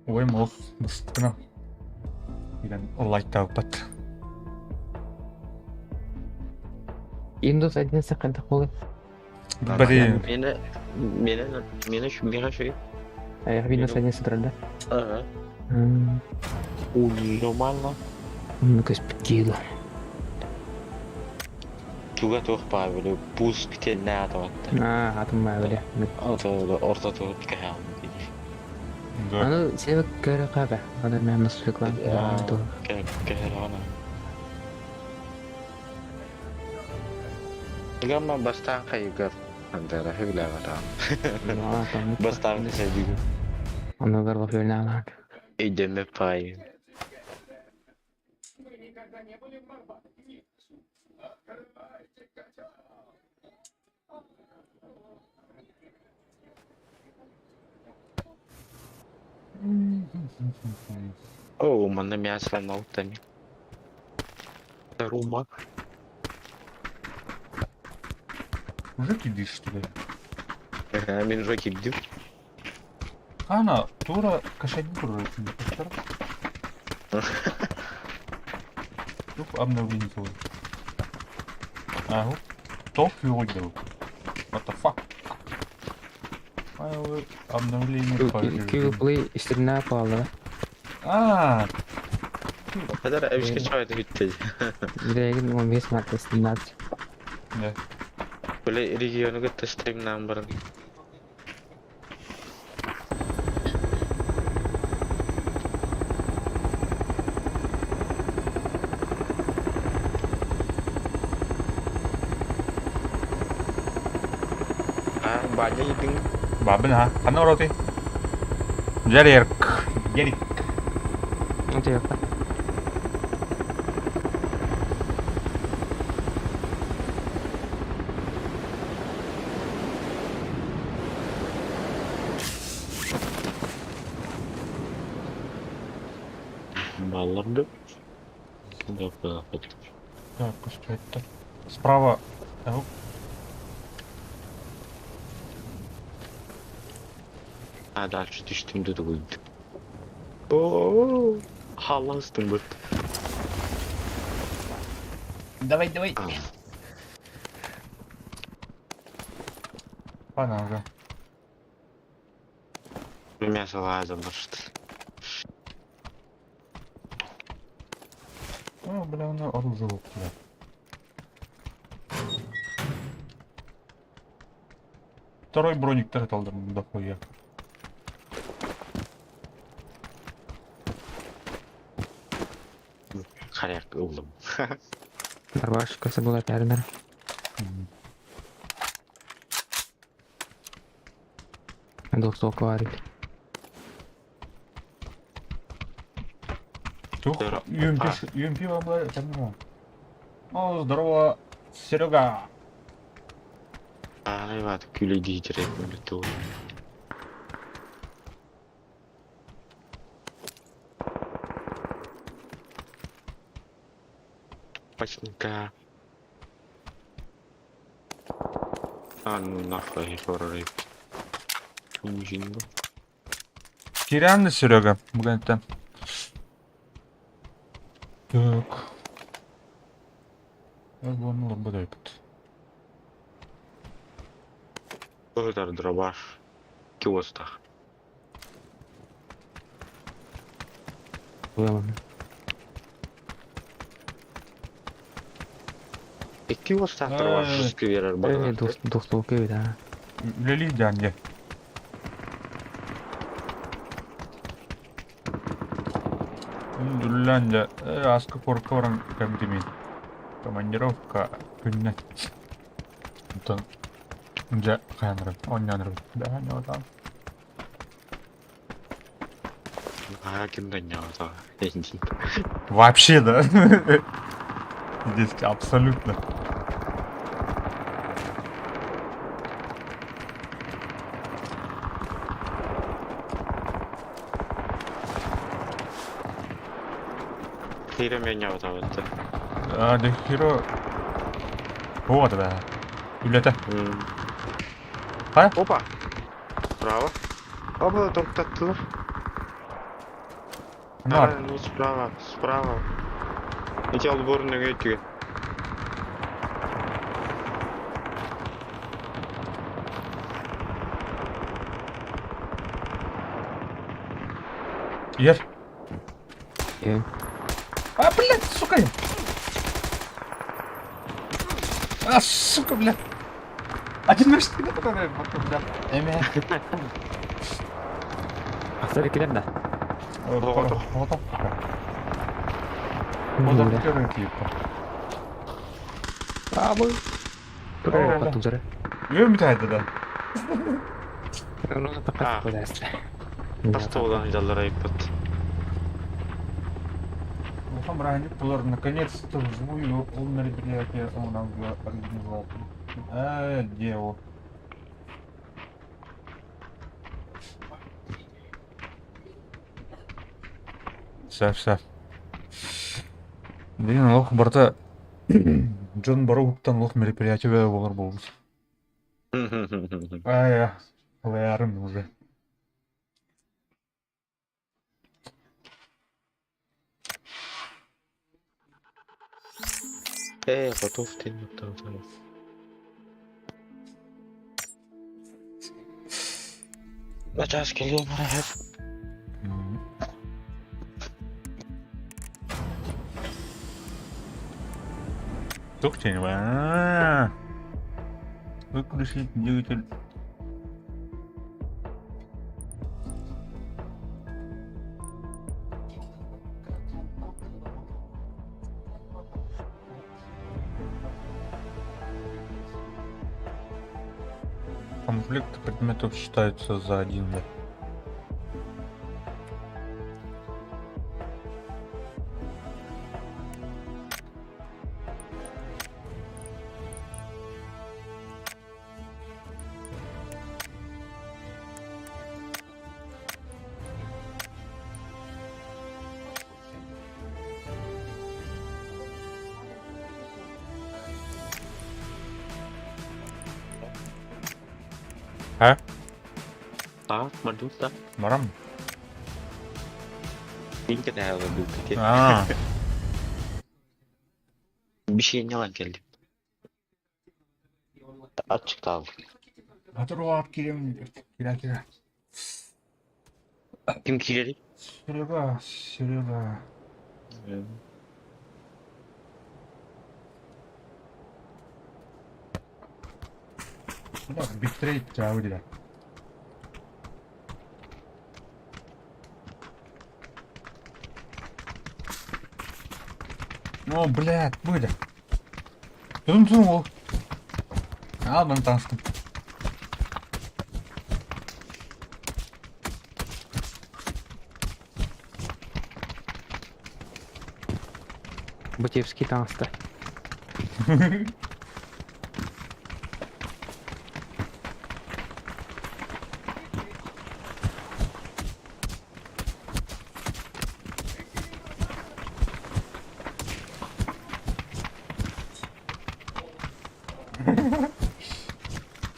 Ой, мол, быстына. Ирэн лайтаабат. Индус 11 хайдах буолуой? Блин. Мені, мені, мені, мені шөй. Windows 11 турар да? Ага. Нормально. Онно көспүт киһи дуо? Туга туох баа били пуск теннэ атабатта. Аа, атын баа били. Орто туох кэһээн Да. Аны себеп көрө каба. Аны мен насыклан. Кэһэрэҕана. Гамма бастаан хайыгар андара хүлээҕэ Бастаан хайыгар. Аны горлов юрнаалаан. Өйдөммөт паайын. О, манна мясо алтами. Рума. Уже кидишь, что ли? Ага, мин уже киддим. Ана, тура кошадник уже Тух обновление тоже. Ага. Топ выиграл. What the fuck? Файлы обновление Google Play истерина пааллара. А, Хадара эбишке чавайты бүтті. Билегин 15 марта 17. да. Бile региону кытта стримнан баран. А, баня едиң. Бабын ha. Ханна ороти. Жарерк. Ярик. Отуйаппа. Балларды. Да, Так, что это? Справа. Ау. А дальше түштүм деді қойды. О, халастың бұрт. Давай, давай. Ладно уже. Мясо лазом башты. О, бля, ну оружие бля. Второй броник тратил дохуя. Харяк ыллым. Барбашка була тэринэр. Двухстволка варит. Тух, UMP, UMP вам была, О, здорово, Серега. Аҕай күлэйдии Пачника. А, ну нахуй, хоррор. Мужинго. Кирянна Серега, бүгін Так. Альбом лабадайпыт. Көтөр дробаш. Киостах. Буламын. Икки уостаах дробаш жестко берер Э, баҕар. двухстволка эбит, а. Үлелей дянде. Үлләнде. Аскы корка баран кәмдемин. Командировка күнне. Онтон дьэ хаянырым, онньонорум. Да, не отам. Аа ким да ньоото. Вообще, да. Здесь абсолютно. Хире мен ньоото. А, да херо. Вот, да. Үлэтэ. А? Опа. Справа. Опа, тоқтаттылар. Нар. Ну справа, справа. Эти алборны өтүгө. Ер. Э, А, блядь, сука! А, сука, блядь. Один наш ты блядь. Эме. Ахтар килер да. Вот. Бля. Вот типа. Бабы. О, Потузары. Өмүт да. Ну, А. пока Бастолдан жаллар айыппыт. Улахан бырааһынньык булар наконец-то вживую ол мероприятие много организовал. А, дело. Все, все. Блин, лох барта Джон Баруктан лох мероприятие болар болбут. Ай, лаярым уже. Э, готов ты не Начаас келиэн барар. Тух тень. Выключить двигатель. Комплект предметов считаются за один, да. А? А, мандута. Марам? Минке да бу. А, Bir şey yalan geldi. Açık kaldı. Атыру кирем. Кира кира. Ким кирири? Серега, Серега. Бля, битрейт чаудила. О, блядь, были. Тун-тун ол. Ал, маны таҥастым. Бутевский таҥаста.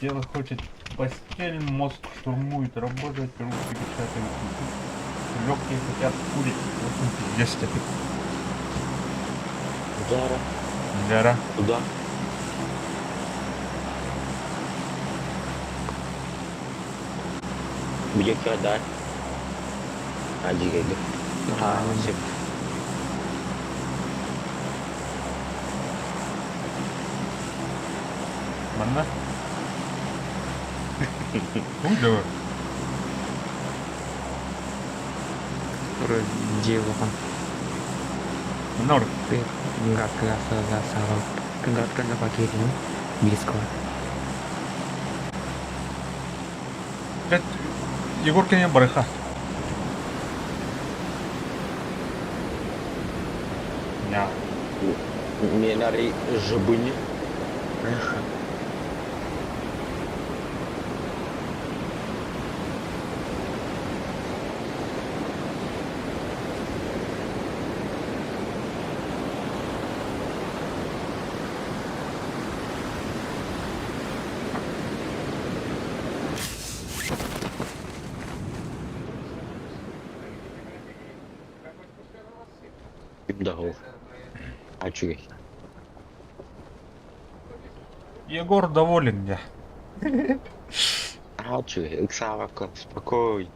Тело хочет в постель, мозг штурмует, работает, руки печатают. Легкие хотят курить. В общем, пиздец теперь. Зара. Зара. Куда? Где кидай? А, дигайды. А, сеп. Манна? Туй да? Дьиэ улахан. Манна ор. Гадка близкого. Блядь, Егор кенен барыха. Ня. Менари жыбыни. Ким да ол? А үчүгэй. Егор доволен я. А үчүгэй. Ыксаабакка спокой.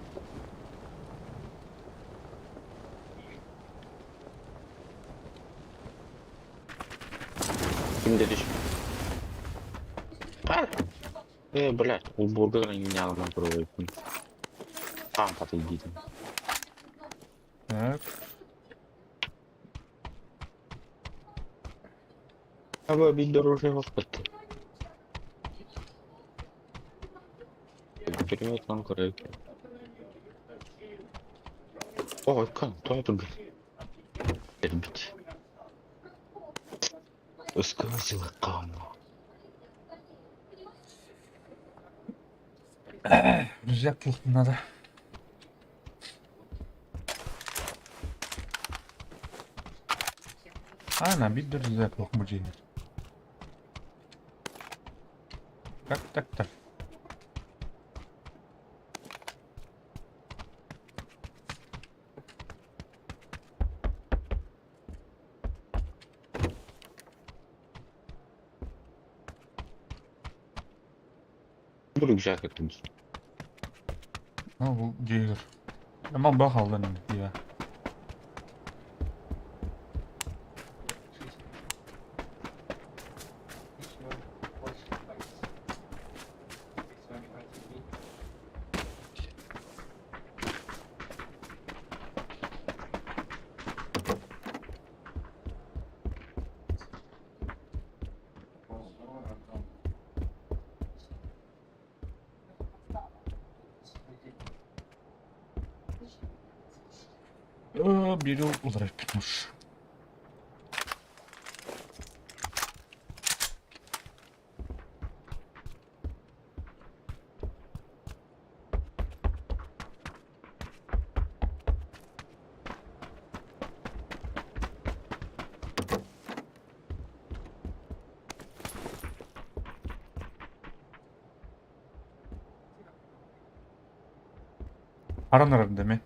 Ким да түс. А! Э, блядь, ол бургер не алман пробуйпун. Там подойдите. Так. Аба бит дорожный воспит. Перемет нам коррект. О, кан, то это блядь. Эрбит. Сказала кому. Рюкзак надо. А, на бит рюкзак лохмудини. Как так-то? Бу рюкзак это. Ну, дигер. Амал бахалдан я. Беру уларыппытмыш. Аранар деме.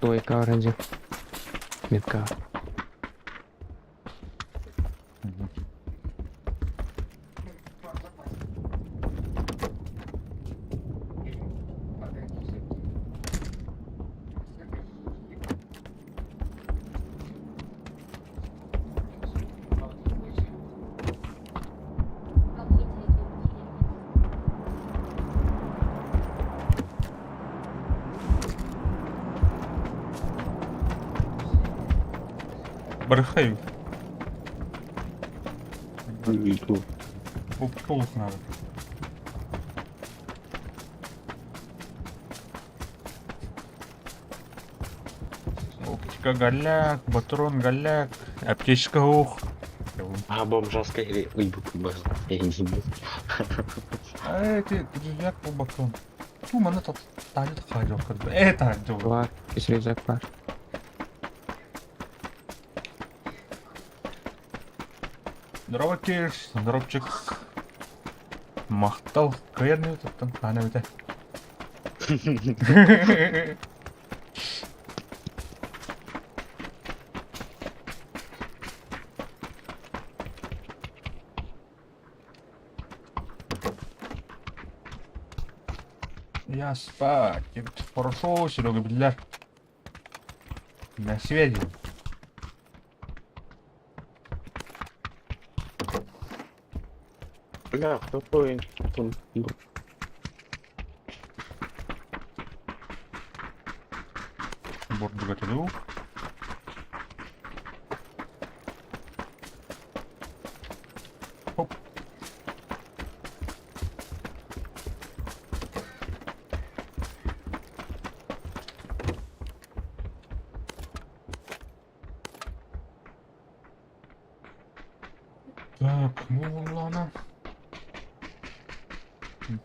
Двойка оранжа. Метка. Бархаю. Оптолог надо. Оптика голяк, батрон голяк, аптечка ух. А бомжарская или... Ой, бомжарская. А эти рюкзак по бокам. Ну, мана тут танет хаджо как Это хаджо. Бар, үс рюкзак бар. Здорово, Кирш, здоровчик. Махтал, каярный тут там, ана бите. Я спать. Хорошо, Серега, бля. На связи. Бля, какой он... Борт готовил. Хоп. Так, ну ладно.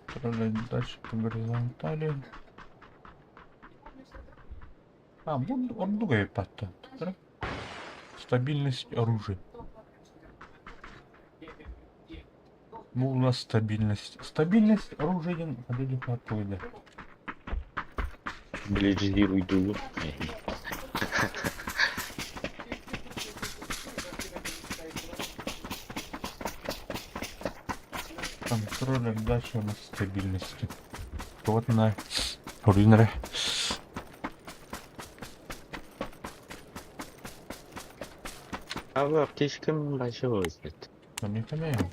Отправлять дальше по горизонтали. А, он дугай патта. Стабильность оружия. Ну, у нас стабильность. Стабильность оружия один патта. Блиджируй дулу. Контроль отдачи у нас стабильности. Вот на руинере. А вы аптечками большой Там не понимаю.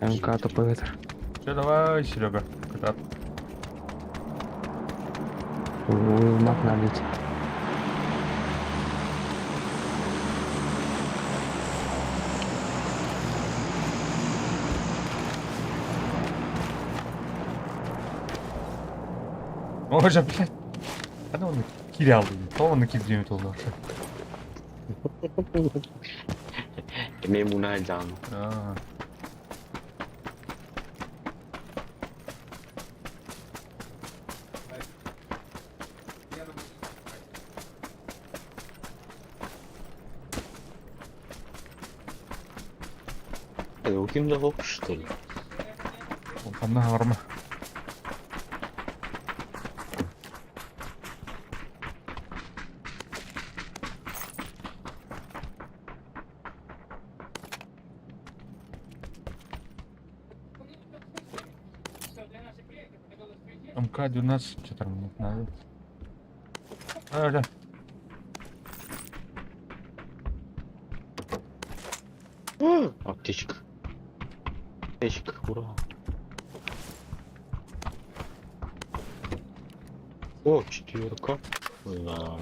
МК тупой ветер. Все, давай, Серега. Когда Маг налить. Боже, блядь. А ну он кирял, то он кирдем то вообще. Мемуна жан. А. У ким да что ли? Онна барма. МК-12, что там мне надо? А, да. Аптечка. Аптечка, ура. О, четверка. Да.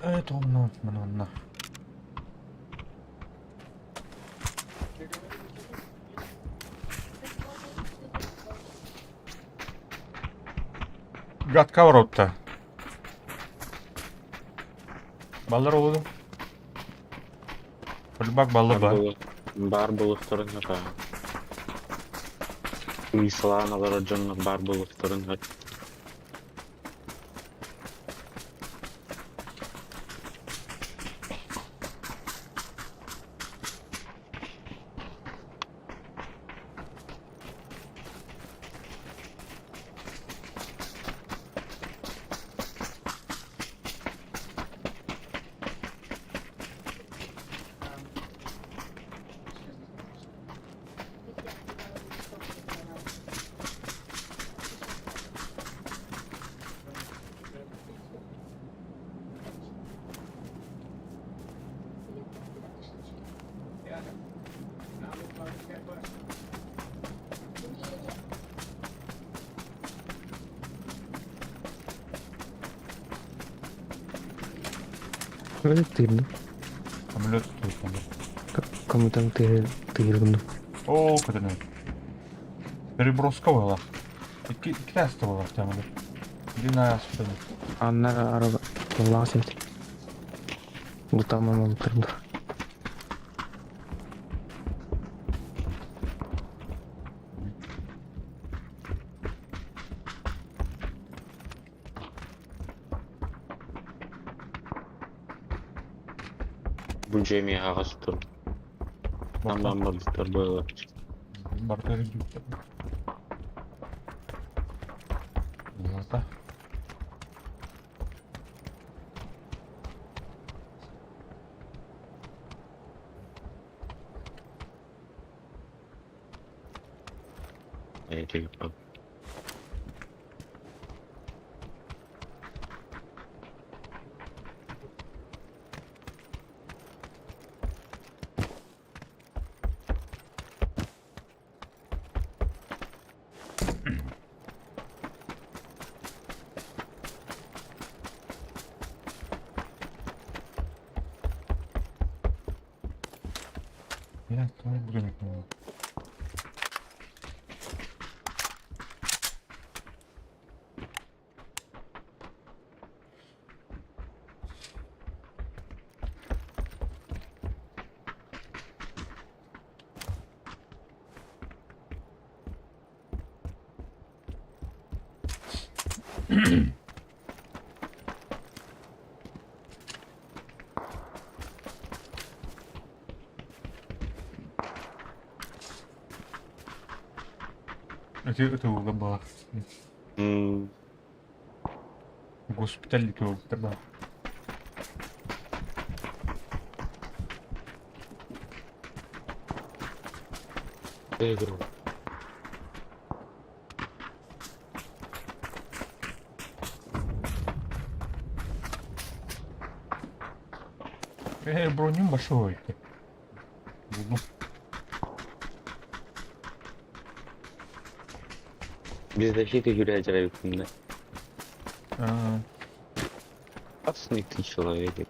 Это он, на, на. Гадка ворот-то. Баллар oldu. Полюбак баллы Баар бар. буолуох баар буолуохтарын сөп аа. Мисалаан олорор дьоннор баар буолуохтарын сөп. Öyle тыырдым. Самолет стоит там. Кому-там тыырдым. Оо, көтөнөр. Переброска была. Икки икки была самолет. Один ааспын. Аннар арaba Allah'a sevdi. Bu tamam oldu. Бу дьиэ эмиэ аһаҕас тур. Там барбыттар буолар. Бартер Золото. Эти Я тоже буду не понимаю. Это была. Госпиталь тогда. Игру. Эй, броню большой. Буду. Без защиты Юрия да? А, Опасный ты человек.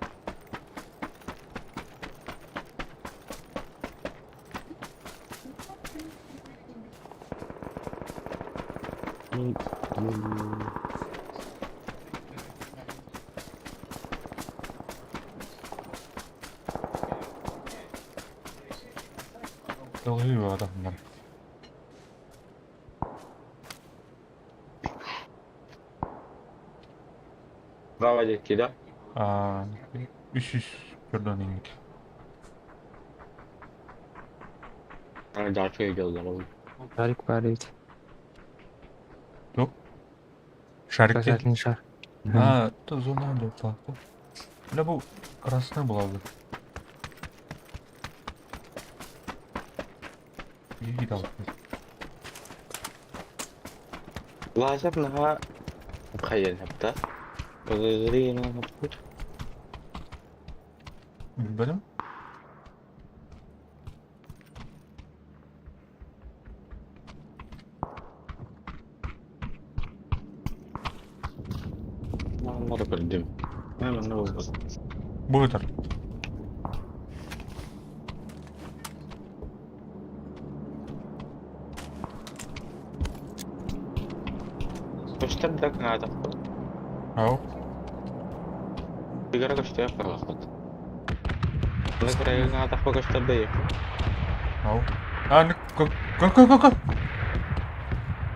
Долгие адамдар. Право да? А, үс үс көрдөн иник. Дальше идет. Шарик бар эбит. Туох? Шарик Спасательный шар. А, то зона деп. Бля, бу красная была бы. Иди дал. Лазер на хайын хапта. Подозрение хаппыт. Билбэтим. Мара көрдүм. Мен онно болбут. Бу ытар. Көстөр да каатаппыт. Ау. Сигара көстөр калахпыт. Аны кырайыҥ атахпа көстөр да Ау. А, ну, кө кө кө кө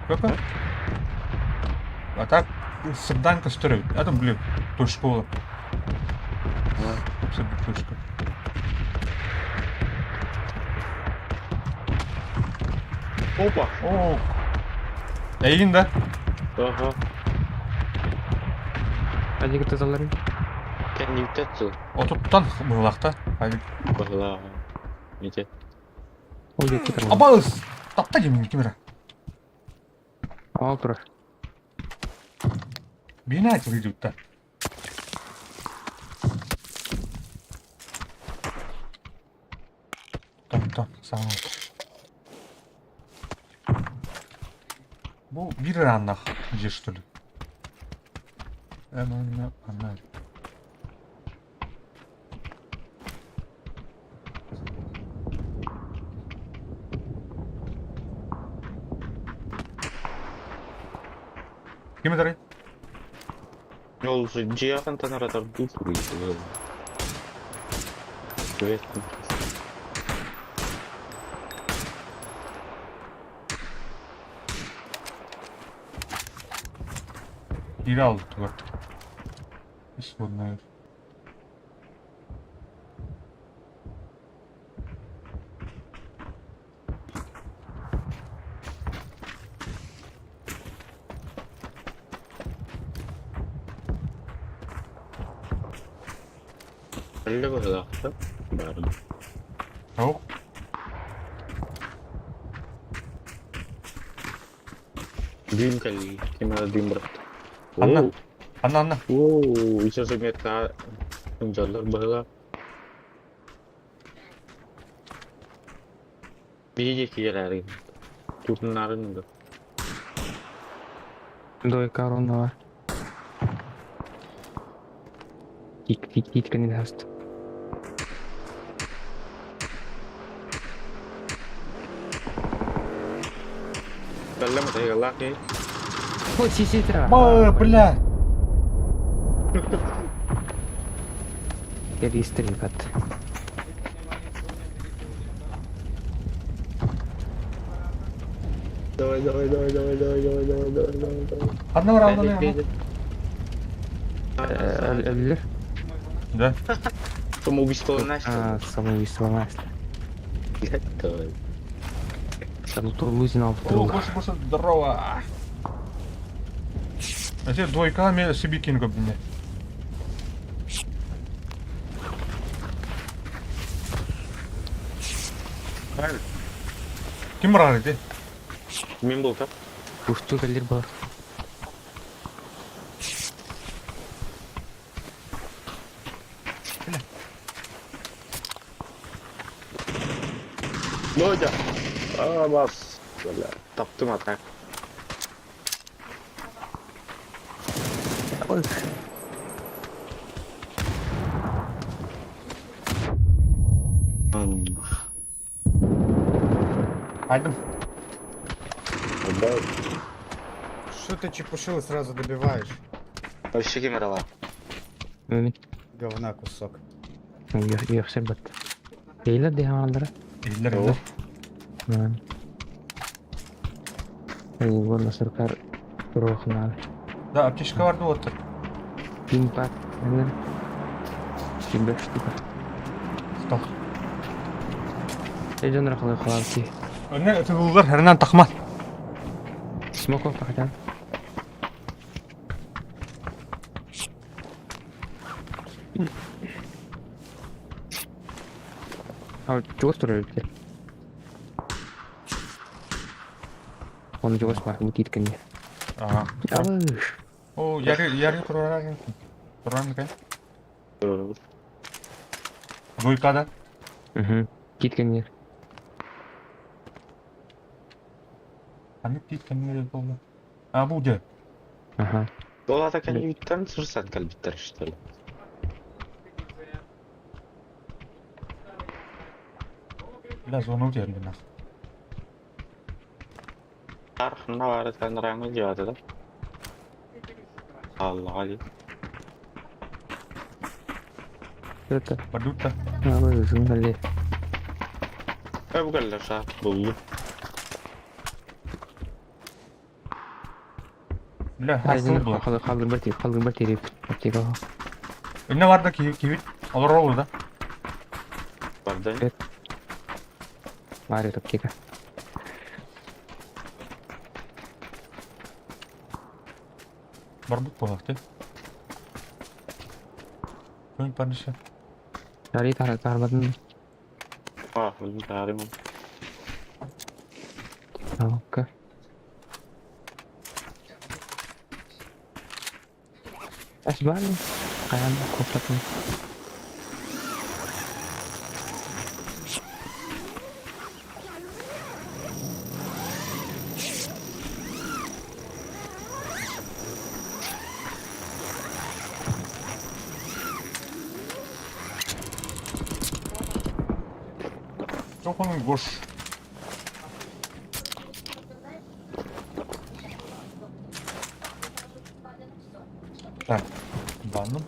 кө кө. А так сырдаан көстөр эбит. А там, блин, точка буолар. Сырдык точка. Опа! О, эйигин да? Ага. Ханнык туталларый? Кэнниттэн сыл. Отуттан быһылаахта. Быһылааҕа. Ити. Ол диэки турар. Абалыс! Тапта димин кимера. Ол турар. Бина выйдут-то. Там, там, саҥа. Бу биир ырааннаах дьиэ что ли? Эн ана. Ким этэрий? Ол дьиэҕин танаратар дуу суруйдулар. Киирэ алдылар. Исходная. Әллә быһылаахта баарын. Ау. Дым кэлли, ким эрэ дым бырахта. Анна. Анна, Анна. Оо, еще заметка сылдьаллар быһылаах. Биһи диэки кэлээри тутуннаарын да. Двойка ровно бар. Тик тик тик кэннин хаст. Кэллэ матайгалаах киһи. Ой, сестра. Ба, бля! Регистрировать. Давай, давай, давай, давай, давай, давай, давай, давай, давай, давай. Ханна бар алдын Өллөр. Да. Самоубийство Настя. А, самоубийство Настя. Давай. Лузин О, алып больше, больше, здорово. А тебе двойка мен себе кинг мне. Ким бар ди? Мен болта. Усту кэллир бар. Бодя. А, бас. Бля, таптым атак. Ой. Айдым. Да. Что ты чепушил и сразу добиваешь? Вообще камерала. Мин. Говна кусок. Йөхсөр бат. Эйлер дии хааллара. Иллер, иллер. Угорна сыркар туруохнаалы. Да, аптечка бар вот. Пин пак. Эйлер. Сибек штука. Стоп. Эжен рахлы халалки. Өнне тыгыллар хернан тахмат. Смоков тахтан. А чего строили? Он чего спах, бутит ко мне. Ага. Алыш. О, яри, яри тураран. Тураран кай. Двойка да. Угу. Кит ко мне. Аны тит кемнер болду. А бу де. Ага. Ол атак кәлбиттен сырсан кәлбиттер что ли? Бля, зону дерли нас. Архына бар танраңы жаады да. Алла али. Это Барбыт да? Абы Э, бу кэллэ саа буллум. Бля, хастыл була. Халдырбар тирип, халдырбар тирип. Аптека. Önüne var da ki kivit. Olur olur da. Барда. Бар аптека. Барбыт буолар Көн парныша. Тари тар тарбатын. А, таарым. Алка. Ас бар. Каян коптатын. Тоқының гош. Так, банным.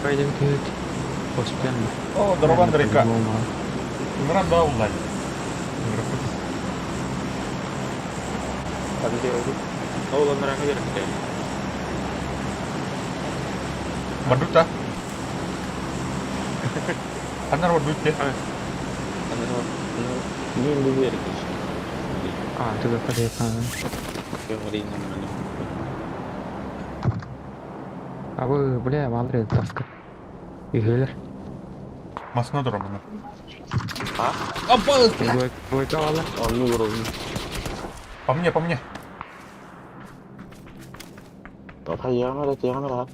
Пойдем тут. Успеем. О, здорово, Андрейка. Ыҥыран да уллай. Ол анарааҥҥа биэрбитэ. Барбыт да? Ханнар барбыт де? Мин бу биэрбит. А, туда подъехал. А вы, бля, Андрей, таска. Игелер. Масына тұр мына. А? Апа! Двойка вала. Онну уровень. По мне, по мне. Ямара, ямара.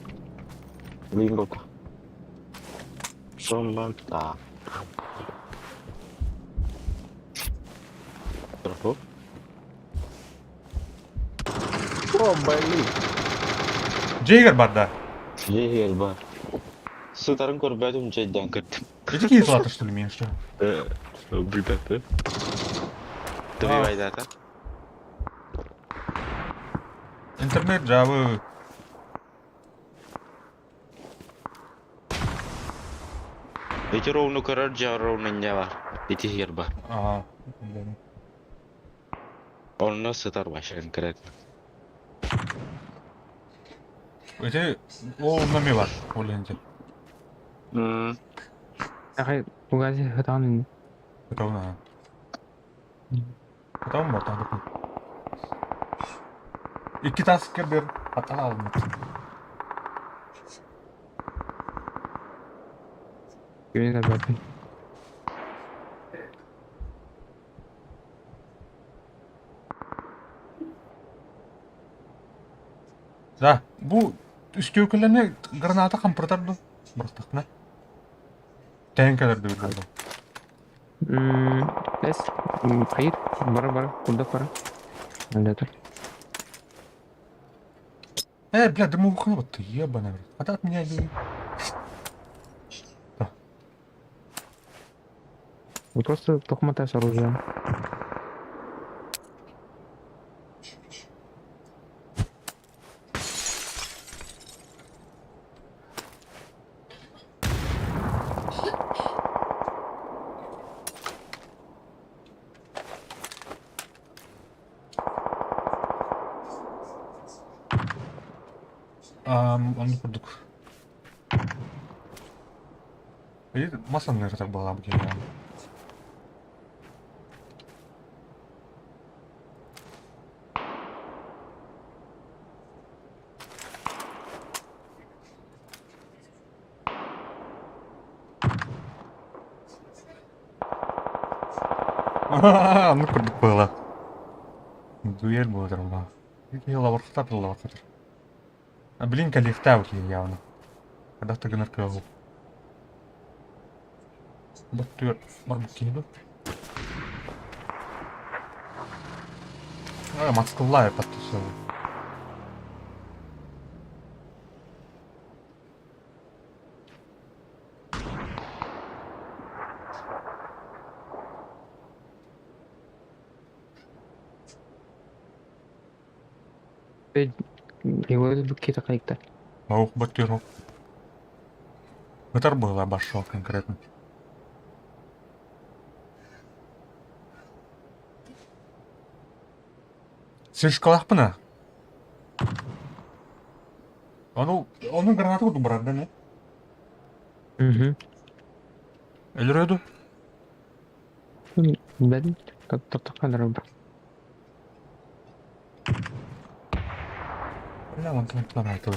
Блин, рука. Сомбанта. Хорошо. О, блин. Джейгер бар да. Жегер бар. Сытарын көрбөтүм жайдан кырдым. Эти киһи что ли, мен что? Билбеппи. Добивай дата. Интернет жабы. Эти ровно көрөр жа ровно не бар. Эти жер бар. Ага. Онно сытар башы конкретно. Эти ол нами бар, ол енді. Ахай, угази хатан. Ровно. Потом вот так. Икки тас кебер ата алым. Күнү бапы. Да, бу үстүөкүлэни граната хампыртар ду. Бырахтахна. Тэнкэлэр дүүрдү. Эс, хайыр, бара бара, куда пора? Надо. Э, бля, дымовухана вот ты ебаная. А ты от меня иди. Вот просто только с оружием. Аны курдук. И масса, наверное, так была бы гениально. Аны курдук была. Дуэль была там. Лавархатар, лавархатар. А блин, калифта явно. Когда ты гынар кыгыл. Баттыгар барбыт киһи дуо? А, Москва подписал. Его какие-то коннекта. Ох, баттырок. Это было обошел конкретно. Сишкалахпына. Ону, ону граната курдук барар да не? Угу. Өлөрөдү. Бен, тоттоханар Бля, онтон граната.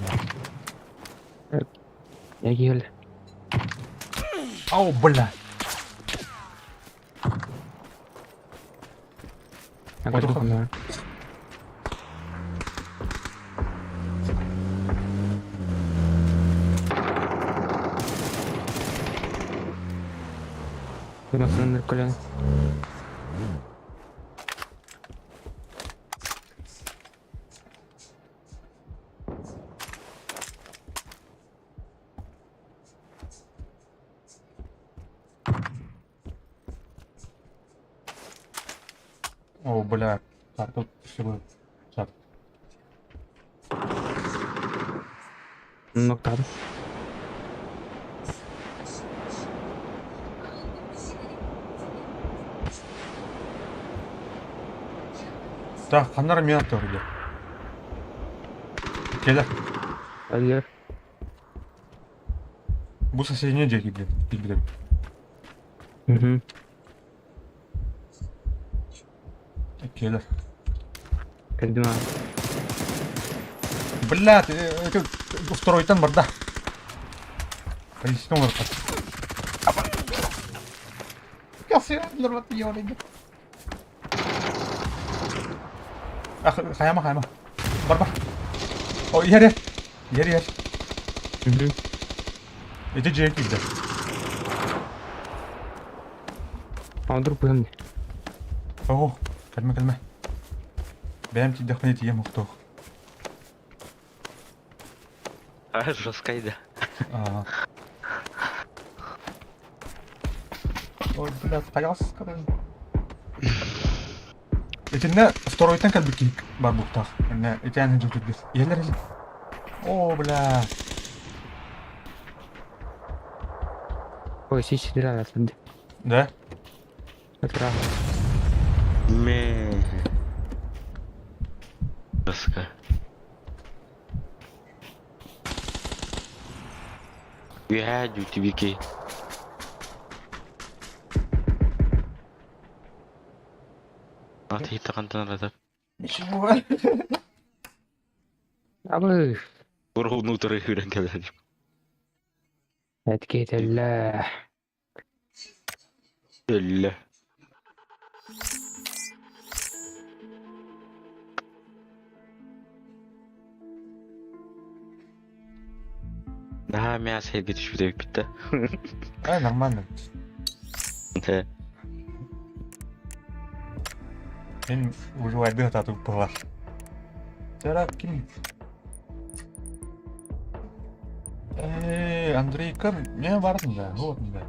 Эгиэл. Ау, бля. Агадухана. Выносный колено. О, бля. Так, тут всего. Так. Ноктар. Так, ханнар мен аттар Келе. Аллер. Бу соседний дерги, блин. Блин. Угу. Келе. Кардинал. Бля, ты, это второй там барда. Поясню, Хайама, хайама. Бар, бар. О, иһэр, иһэр. Иһэр, иһэр. Угу. Ити дьиэ киирдэ. А вдруг быһан. О, кэлмэ, кэлмэ. Бэйэм тиийдэхпинэ тиийэм охтуох. А, жестко да. Аа. Ой, блядь, хайас кадын. Итиннэ второйтан кэлбит киһи бар буктаах. Иннэ итиэн дьүтүргүс. Иһэлэр иһэл. О, бля. Ой, сиси дела надо. Да? Это Ме. Жестко. Үһээ дьүтүбики. Ат хитакантан аратар. Ничего. Абы. Ургу внутрь хүрэн кэлэр. Эткетелле. Өллө. Наһаа мяс хэргэ түшпүтэ бүттэ. А, нормально. Тэ. Мен выживайды тату была. Вчера ким? Эй, Андрейка, мне важно, да, вот, да.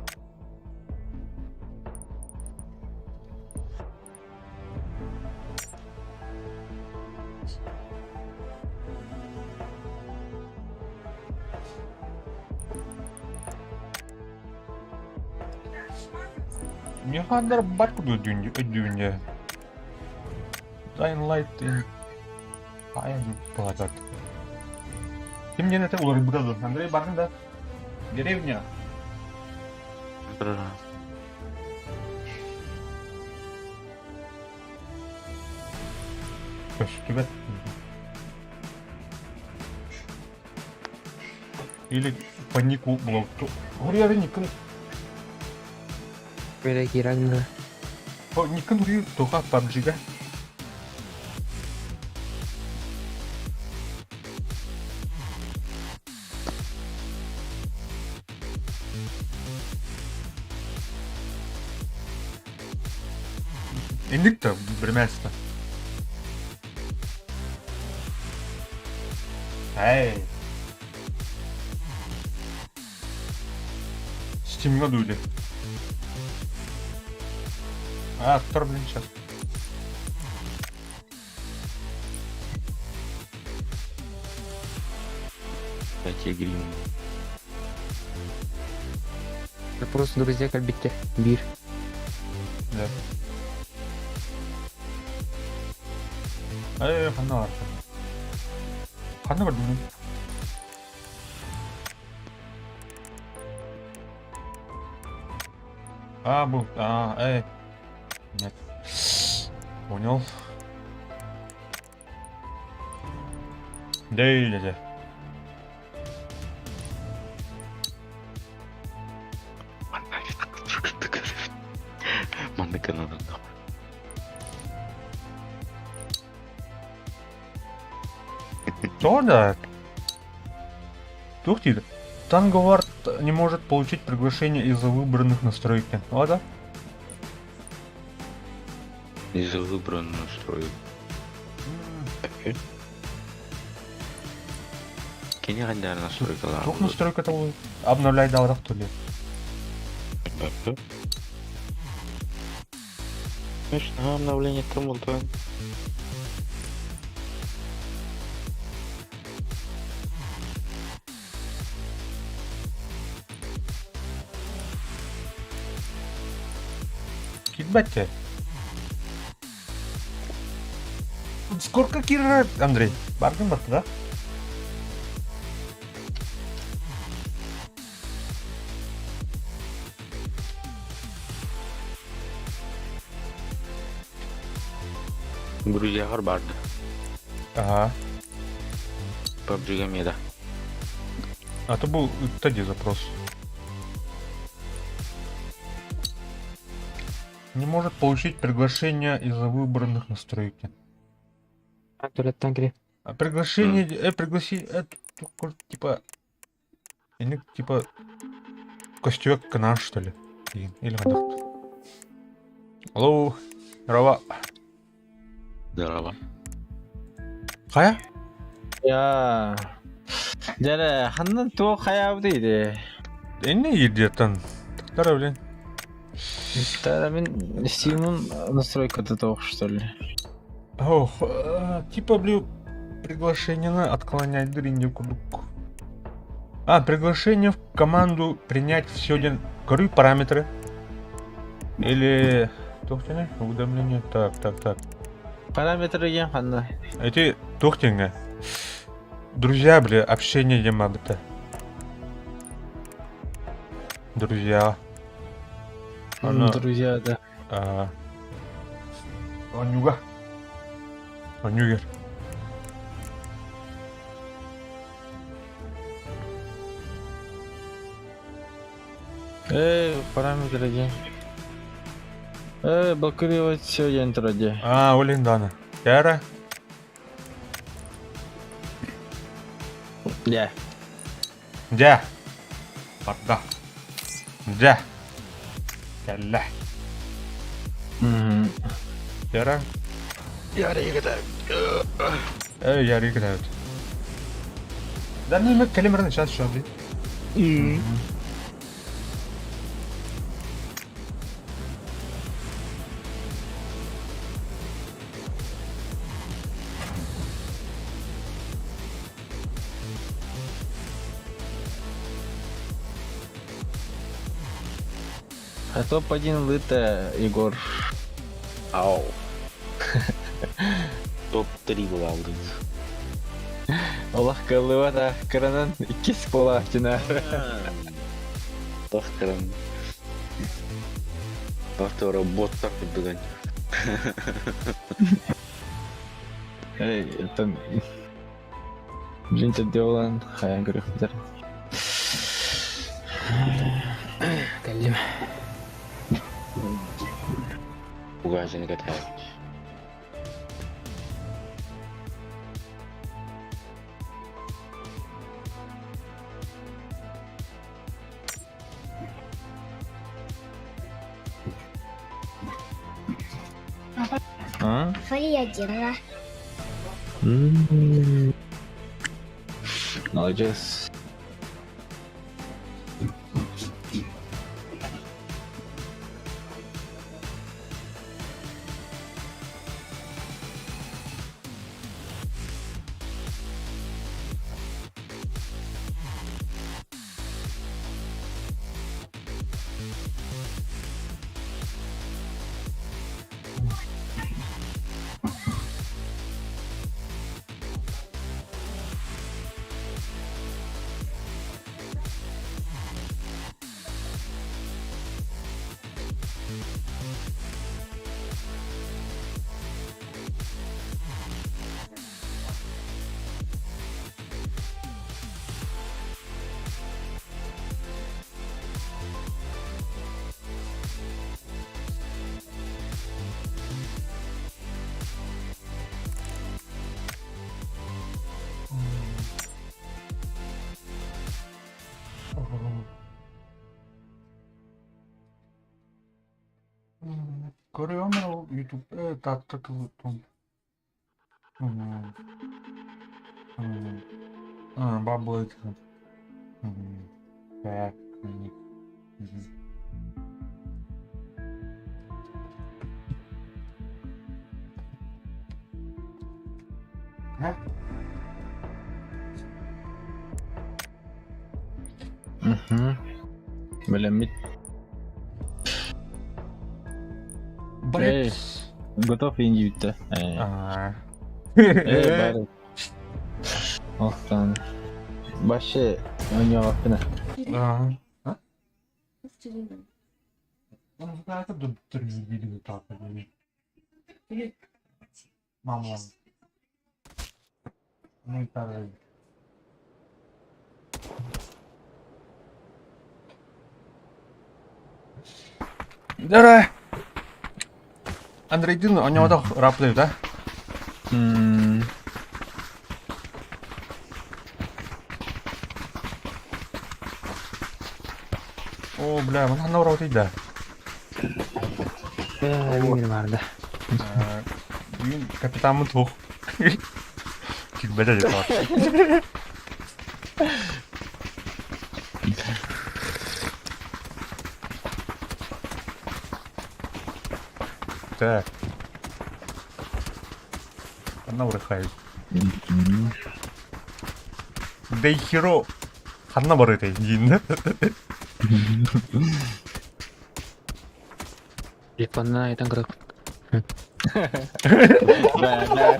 Механдар батку дүнje. Dying Light in Айан плакат. Ким не это улар Андрей бардын да. Деревня. Көстүбэт. Или панику блокту. Гурья Никон. Бere киран. О, Никон Гурью тоха PUBG-га. Инник да бирмээста. Эй. Стимҥа дуу А, актер, блин, сейчас. Кстати, грим. Просто друзья кэлбиттэр. Биир. Да. Эй, ханна бар? Ханна бар блин? А, был. А, эй. Нет. Понял. Дэй, дядя. Манна гынан. Что да? Тух диир. Танговард не может получить приглашение из-за выбранных настроек. Ладно? Из-за выбранного настрою. Кини хандар настройкалар. Туох настройка того обновляй даҕатах тули. Конечно, обновление там вот. Киирбэт Сколько киирэр, Андрей? Баргын батты, да? Друзья барды. Ага. PUBG меда. А то был тоді запрос. Не может получить приглашение из-за выбранных настроек. Туалеттан кири. А приглашение, пригласи, типа, или, типа, костюк канал, что ли? Или хайдах. Алло, здорово. Здорово. Хайа? Я. Дьэ, ханна туох хайаабыт иди. Энне ирдиаттан. Тахтара, блин. Тогда мин Steam'ым настройката туох что ли. Ох, типа, блин, приглашение на отклонять дринди курдук. А, приглашение в команду принять сегодня коры параметры. Или... Туох диэний? Уведомление. Так, так, так. Параметры диэн ханна. Эти туох диэҥҥэ. Друзья, бля, общение диэн баабыта. Друзья. Аны Друзья, да. а, Онньуга. Онньугер. Параметры диэн. Блокировать все диэн турар дии. А, ол иһин даҕаны. Кээра. Дьэ. Дьэ. Барда. Дьэ. Кэллэ. Кээра. Эй, яры кытаабыт. Да, ну, кэлимэрин сейчас что, блин. А топ-1 лыта Егор. Ау. Топ-3 была алдыт. Олох кыллыбата кыранан иккис буолааччына. Олох кыран. Тохтора боттар курдуган. Эй, это... Блин, ты делан, хайан көрүөхтэр. Кэллим. Угажын катаевич. А? Фриадина. М. Молодец. Көрүөм ол YouTube Таатта тылыттан. Бабла Так. Мгм. Бэлэммит. Блять. Готов индивидті. Аа. Э, бары. Охтан. Башы ойнауаппына. Аа. Мама. Ну и так. Дара. Андрейдин оñоодох раплыыр да? М. Оо, бля, манна ураты да. Э, мин барды. Мин капитаммын туох. Килбэтэ дии Так. Ханна урыхай. Дейхиро ханна барытай диин. Телефонна айтан көрөк. Да, да,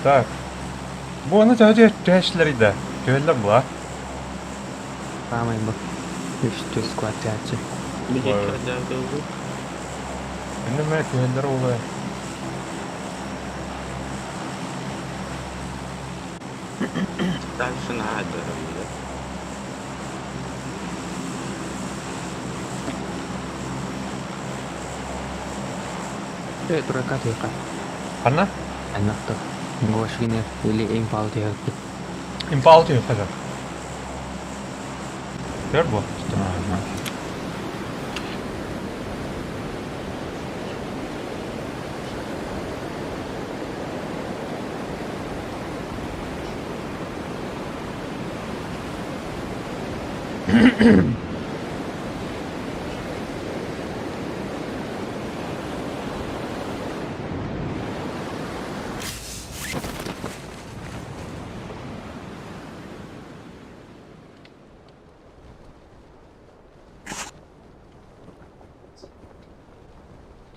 Так. Бу аны төһө төһөчлөр иде. Төһөлөр була. Самый бу. Үч төс квартирачы. Инде төһөлөр була. Дальше надо. Э, дурака тыйка. Ханна? Аннакта. Гошгине или импал тыйка. Импал төһө хәзер. Төр бу.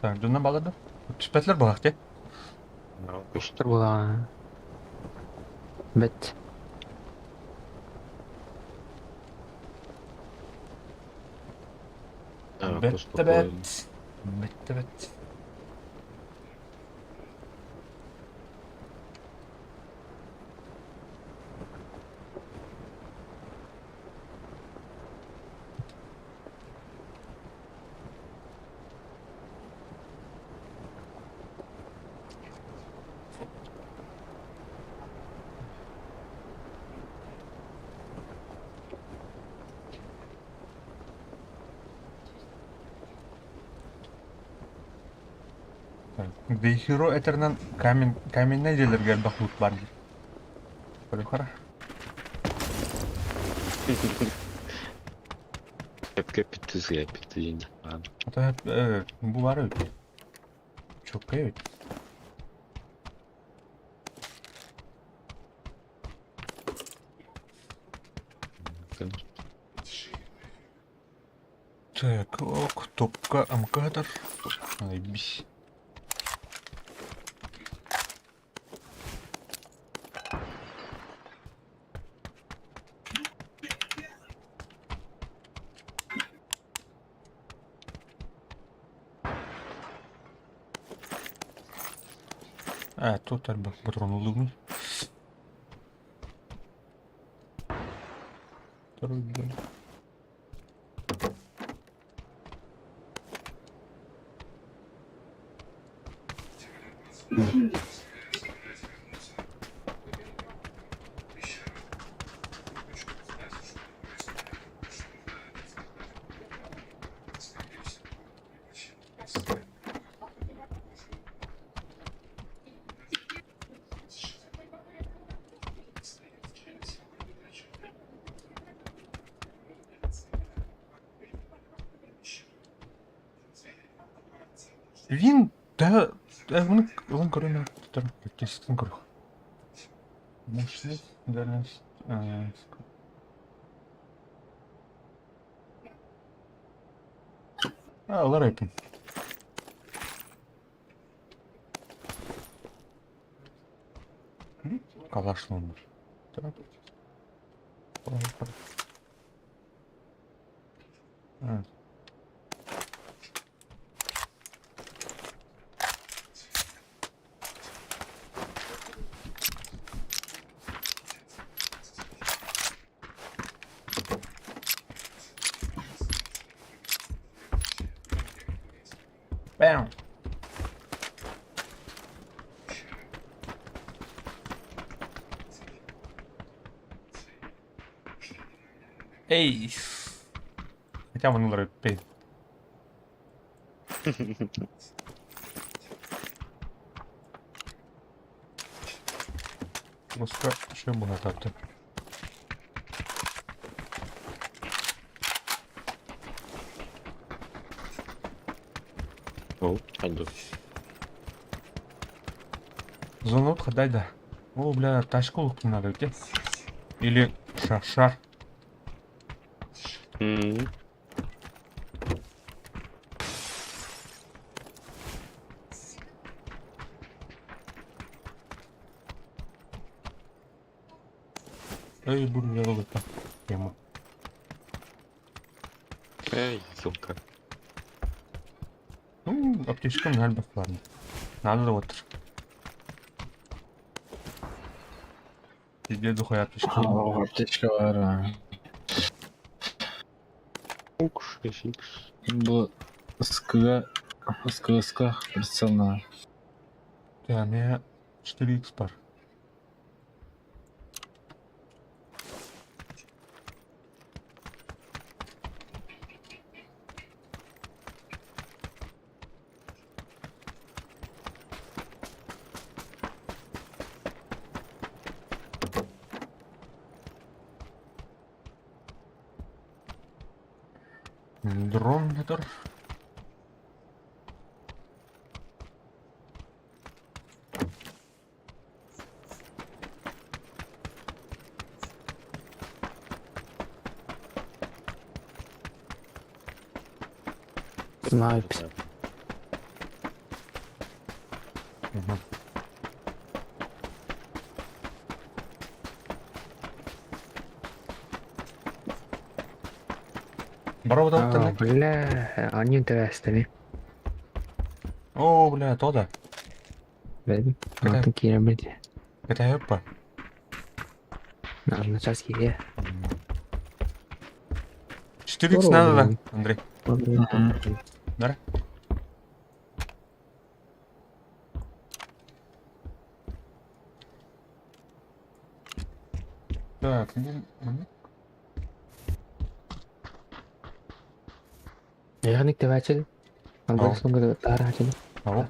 Так, дьоннор баллар Түспэтилэр буолах дии. Тур була. Бет. Бетте бет. Бетте бет. The Hero этэринэн камен, каменнай дьиэлэргэ элбэх лут баар диир. Көрүөххэ. Сөпкө эппит сыа эппит диэн. А то бу баар эбит. Чөккөй эбит. Так, ок, топка МК-тар. Айбись. А, тут элбэх патрон ыллыбын. Второй блин. Вин, да, вон көрүнэ тутар, кестин көрүх. Мощность, дальность, А, ылар эпин. Калаш номер. Так. А. Бэм. Эй. Хотя бы ылар эппин. Баска шөм буна тапты. Ол, хайду. Звонок ходай да. О, бля, тачку лук надо где? Или шар-шар. Эй, буду я лупа. Тему. Эй, сука. Ну, аптечка на ладно. Надо вот. Везде духуя аптечка. О, аптечка баар. Ук, 6х. Бу СК СК СК прицелна. Да, у меня 4х пар. Дрон это. Знаю. Угу. Браво, А, бля, они интересные. О, бля, то да. Бля, Какая? такие, блядь. Это эпа. На час кире. 4х надо, да, Андрей. Да? Так, ну, Я не тевачил. Ау. Ангел сунгы тарачил. ау.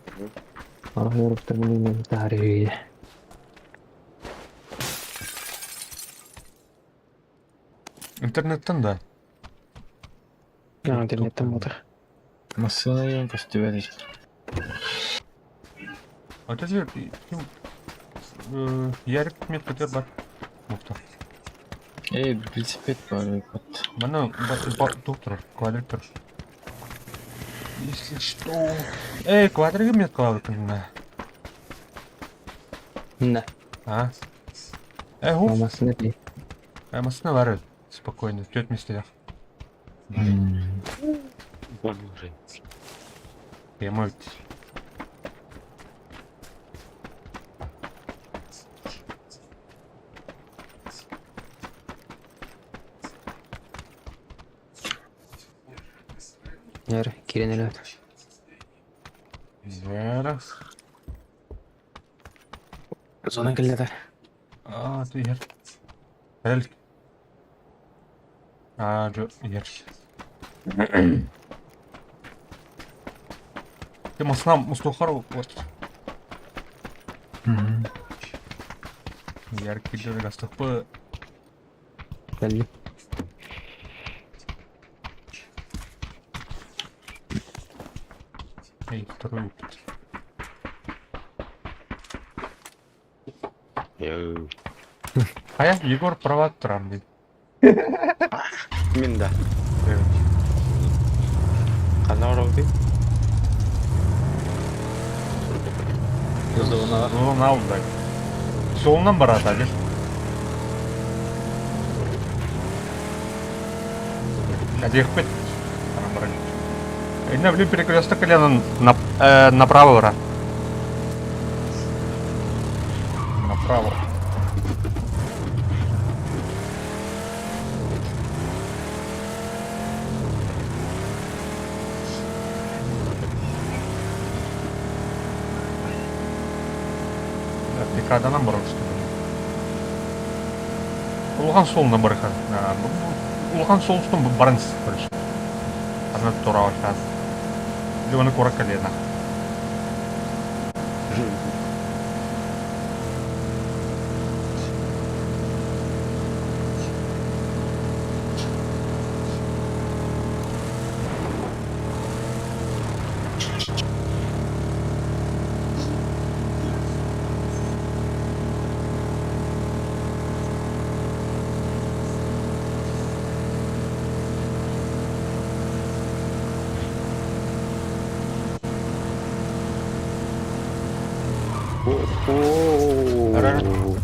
Комментарии. Интернеттэн да? А, интернеттэн буолар. Массыына диэн көстүбэт ич. А ты Ярик меткатер бар. Мухта. Эй, велосипед бар вот. Мана доктор, квадрик тұр. Если что. Эй, квадрик метка на. Да. А? Эй, хуф. Массыына дии. Э, массыына бар. Спокойно, түөрт миэстэлээх. Боже. Прямой. Яр, киирэн өлөөт. Зера. Зона кэллэтэр. А, ты ер. Эль. А, жо, ер. Ты массыына мустухар вот. Ярик киллер гастықпы. Кэлли. Эй, второй опыт. Йоу. А я Егор права трамли. Мин да. Ханна оробутуй? Зона. Зона алдай. Солунан барат али. Адехпет. Инна, блин, перекресток или на, направо, бра? Направо. Декаданан барар что Улахан суолунан барыха. Улахан суолустан баран короче. Ана тура сейчас. Или кура колено. О-о-о.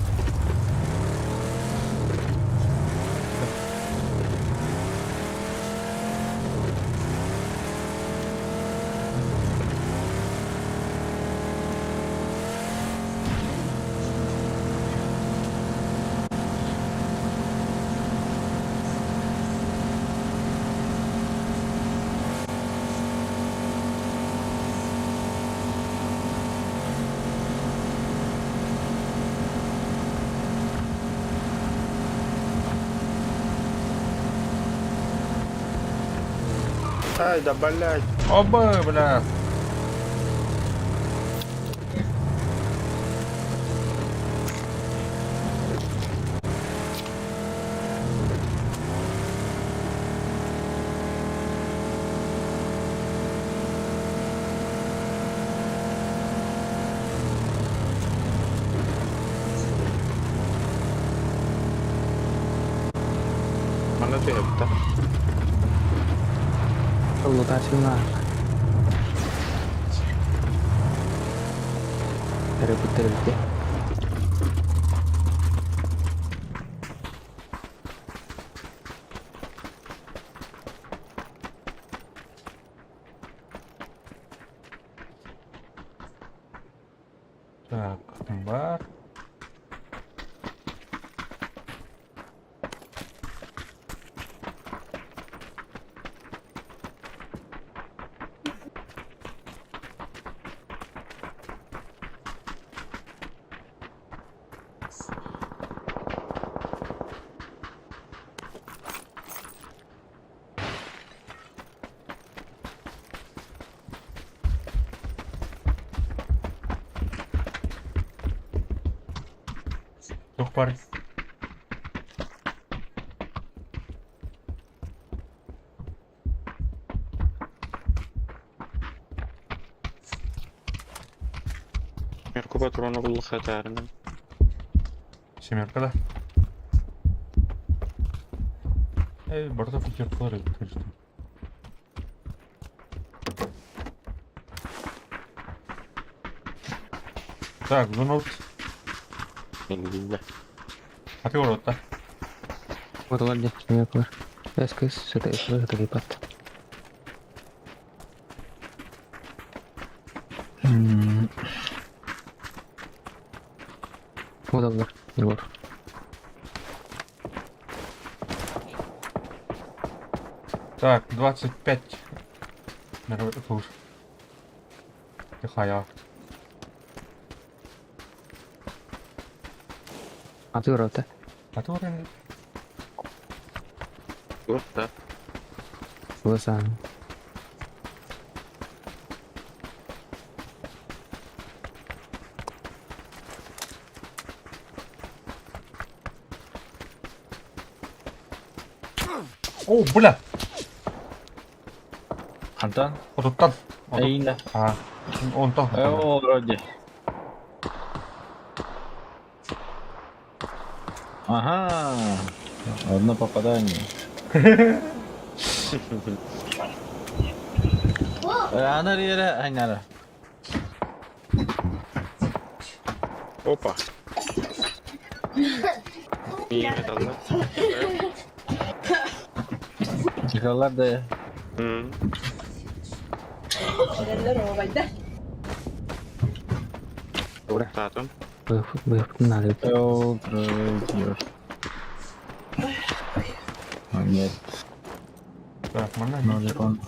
Ай, да блядь. Оба, бля. Манна түһэбит Лутательно. Терапевт. Так, бар. Туох баар? Мерку патрона буллаха этээринэн. Семерка да? Эй, барыта пятеркалар эбит, конечно. Так, зонот. Милле. А ты урод, да? Вот ладно, семеркалар. СКС, СТС, это Удобно, Егор. Так, 25. Мировой слушай. Тихая. А ты урод, да? А ты урод? Вот, да. Глаза. О, бля! Хантан? Отуттан. Эйна. А, онтон. О, вроде. Ага. Одно попадание. Анар yere aynara. Опа. Иемет алла. Çıkarlar da. М. Ура. Татом. Надо. Öldürüyor. Нет. Так, манна. Надо он.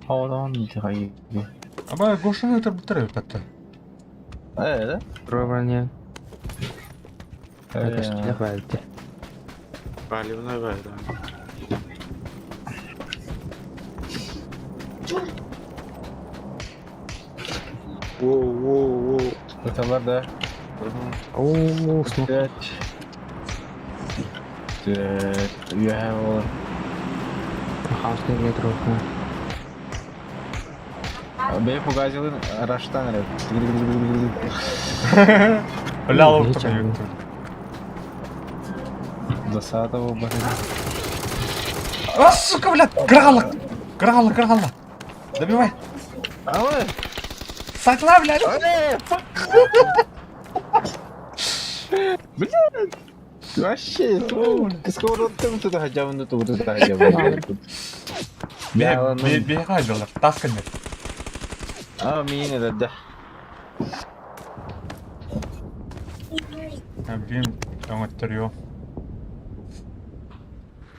Hold on, hayır. Аба Гошаны это бутыры татта. Evet. Пробование. Evet. Хватит. Палевная да. Воу, воу, воу. Çıkarlar da. О, смог. Пять. Dört. You have all. Хаусный метро. Бей пугазилын раштан реп. Бля, лов Ничего. только. Засада bu bakın. А, сука, бля! Грала! Грала, грала! Добивай! Ama Сакла, бля! Вообще, сковородкам туда хотя бы, ну туда хотя бы. Бегай, бля, тасками. А, мини, да, да. Блин, там это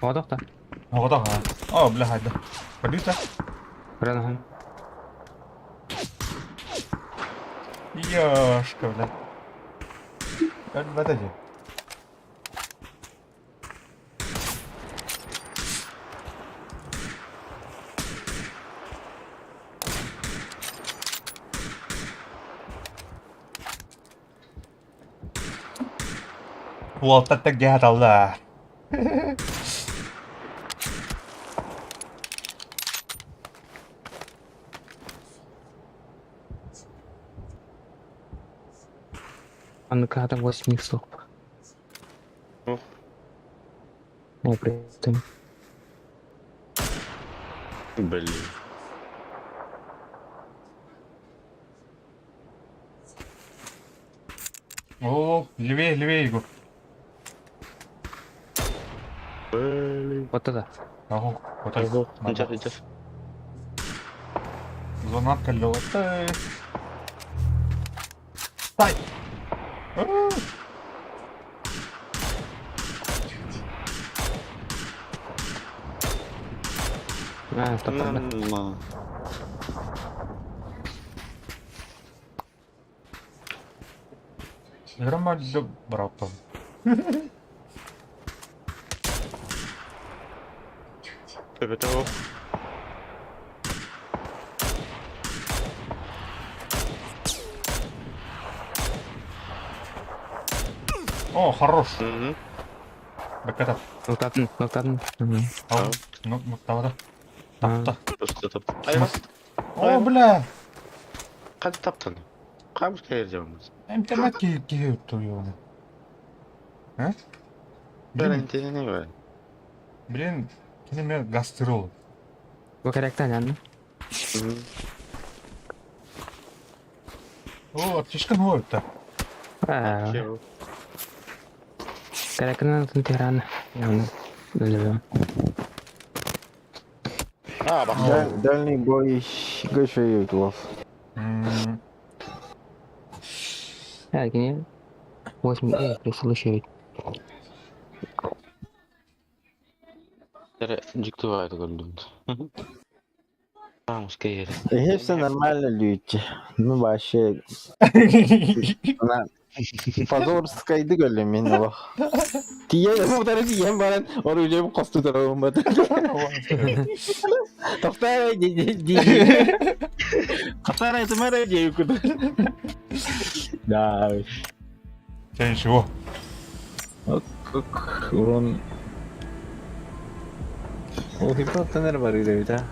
Водох да? Оҕото ха. О, бля, хайда. Подюта. Рано. Ёшка, бля. Подожди. Уолтатта гяталла. А ну когда 8 стоп. Ох. Не, при этом. Блин. О, левее, левее, Егор. Блин. Вот тогда. Ого, вот так. Ого, идет, идет. Зона калёла. Стай! А, стоп, На, да. на. Громадно братом. Тебе того. О, хорош. Бэкката. Нуктатын, нуктатын. Ал, ну, нуктабата. Тапта. Просто тап. Айва. О, бля. Ханна таптан? Хаамыс кэлэр дьоммут. Интернет киһи киһи туйуону. А? Блин, Блин, интернет бар. блин, кини мен гастрол. Бу кэректен янна. О, аптечка новая-то. Аа. Кэректен атын Тиран. Янна. Билбэм. А, бахта. Дальний бой көшөйү туох. М, Ээ, кини 8 э, плюс Дьиктивайды көрдүм. Хаамыс кэлэр. Все нормально люди. Ну вообще на позорскайды көрдүм мин олох. Тиийэн утары тиийэн баран орулем хосту тарабым Тоқтар Қатар айтымар дей күді. Да. Тебя ничего. Как урон. О, хипотенер бар иде да.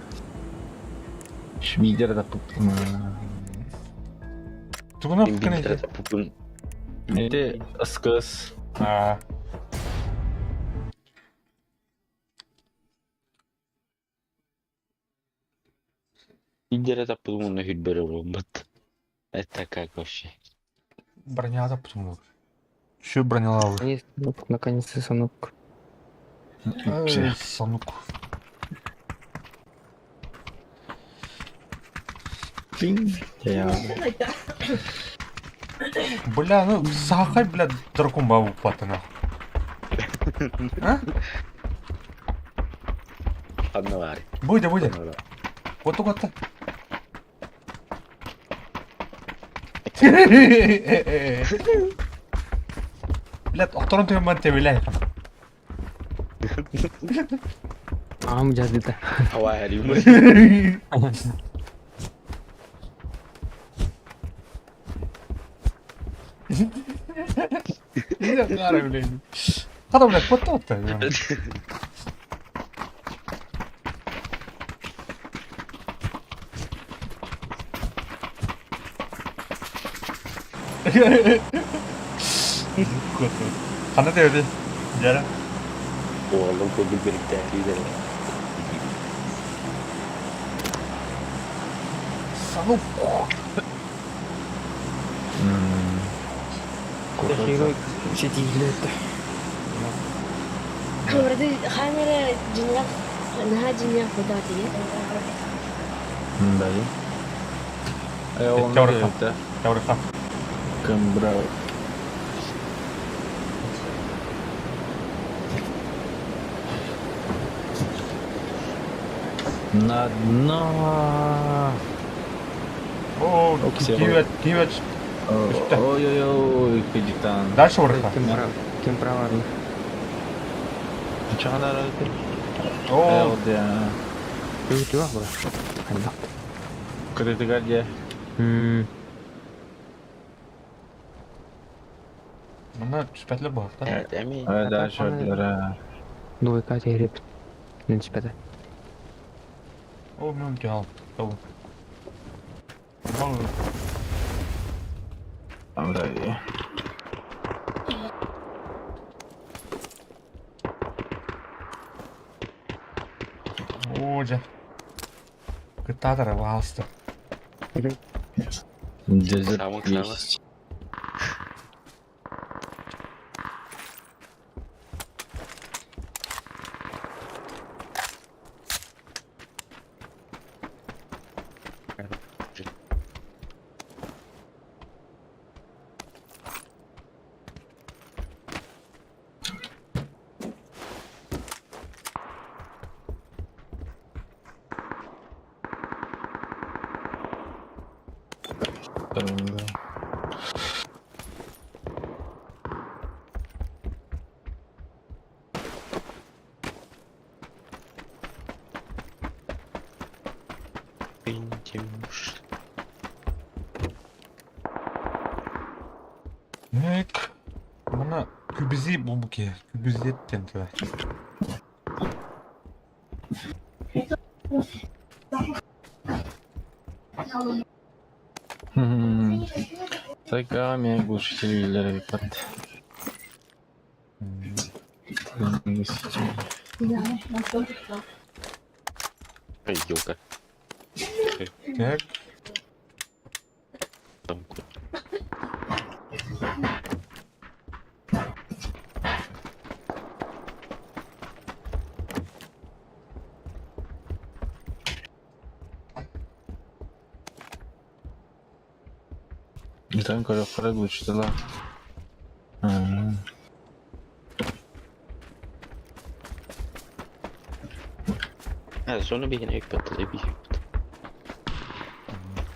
Шмидер да пуптума. Тугуна пуккана Пупун. Эти скыс. А. Идере таппытым уонна хүрбэр оломмут. Это как вообще? Броня таппытым. Еще бронялавы. Наконец-то санук. Эй, Санук. Я. Бля, ну сахай, бля, дракон бабу паты нахуй. А? Одновари. Буде, буде. Вот только Бля, охторон ты мен тебилей. Аам жаздыта. Хавари. Блин. Хата, блядь, потоп-то. Хана тебили. Жара. Оğlum көбүл бериктээри Санук. Сетиилет. Вроде хамера дьиҥнээх наһаа дьиҥнээх буолбат Да. Э, он Теория. это Теория. Кембра. На дно. О, Оксио. кивет, кивет. Ой-ой-ой, капитан. Дальше вверх. Кем права. Чана О, да. Үтүө бара. Ханна. Кредитгардия. Мм. мына түспәтлер бар да. Evet, эми. Да, шөрлер. Двойка тереп. Нечпеде. О, мен гал. Ол. Амдай. О, жа. Кытатара валста. Дезерт Самых самых. есть. Да. Пинтимуш. Нек. Мына Кюбези булбуки. Кюбези диэн тыла. Tagami глушитель под. Эй, елка. Так. Там Итан көрөххө глушителя. Зона биһине өкпөттө би.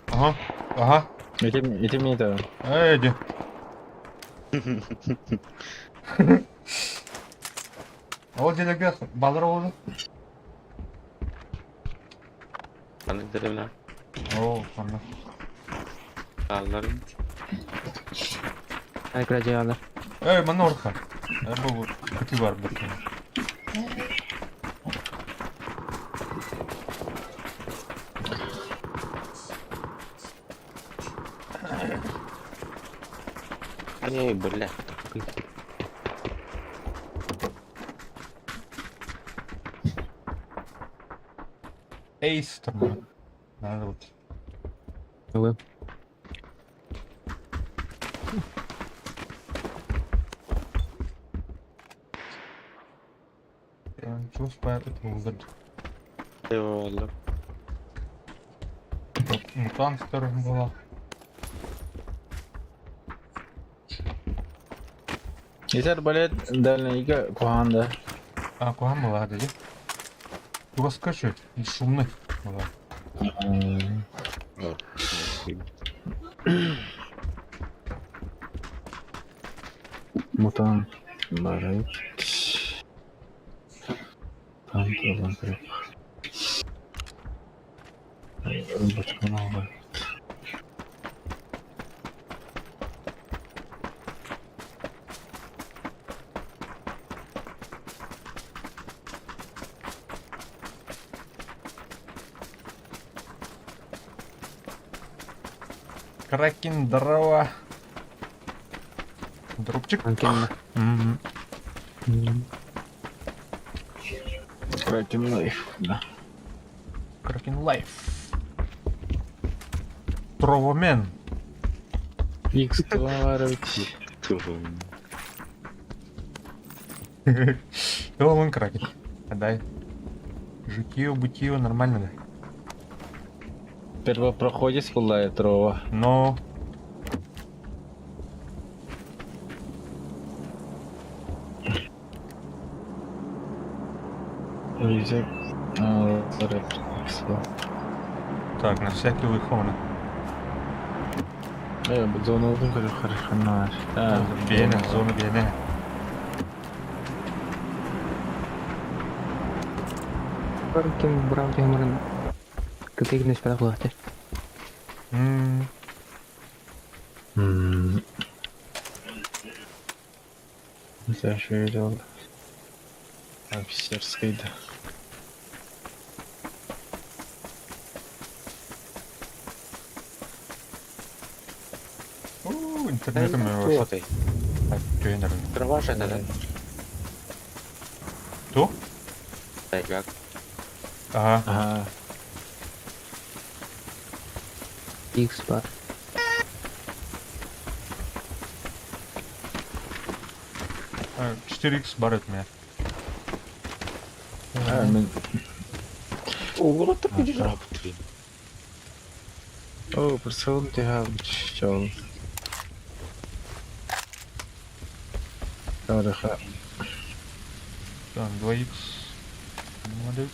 Ага. Ага. Ити мне это. Эй, иди. Ол делеге балыр oldu. Аны деревна. О, анда. Алларым. Айкра Эй, манна орха. Бу күтү бар бу. Эй, бля. Эйс там. Надо вот. Ылы. Чувствую, это вызов. Eyvallah. Мутант была. Ити арбалет дальнейга куханда. А, куһаҕан была, дии. Тугаска чуть, шумный была. Мутант барыт. Там тоже креп. Бочка. Кракен, дрова. Дропчик. Мгм. Кракен лайф, да. Кракен лайф. Тровомен. Икс товарить. Тровомен Кракен. Отдай. Житье, бытие, нормально, да? Первопроходец была Трова. Но... Так, на всякий выховно. Зона удун хорошо. Бене, зона бене. Ким брал тегмарын. Кытыгнес пара булаты. Это еще видел. Офицерский, да. У, интернетом его. Ты. Так, тренер. Кроваш это, да? Кто? Так, как? Ага. Ага. Икс бар. 4х бар от меня. А, мен... Ого, ты будешь работать. О, присыл тебя чел. Хорошо. Так, 2х. Молодец.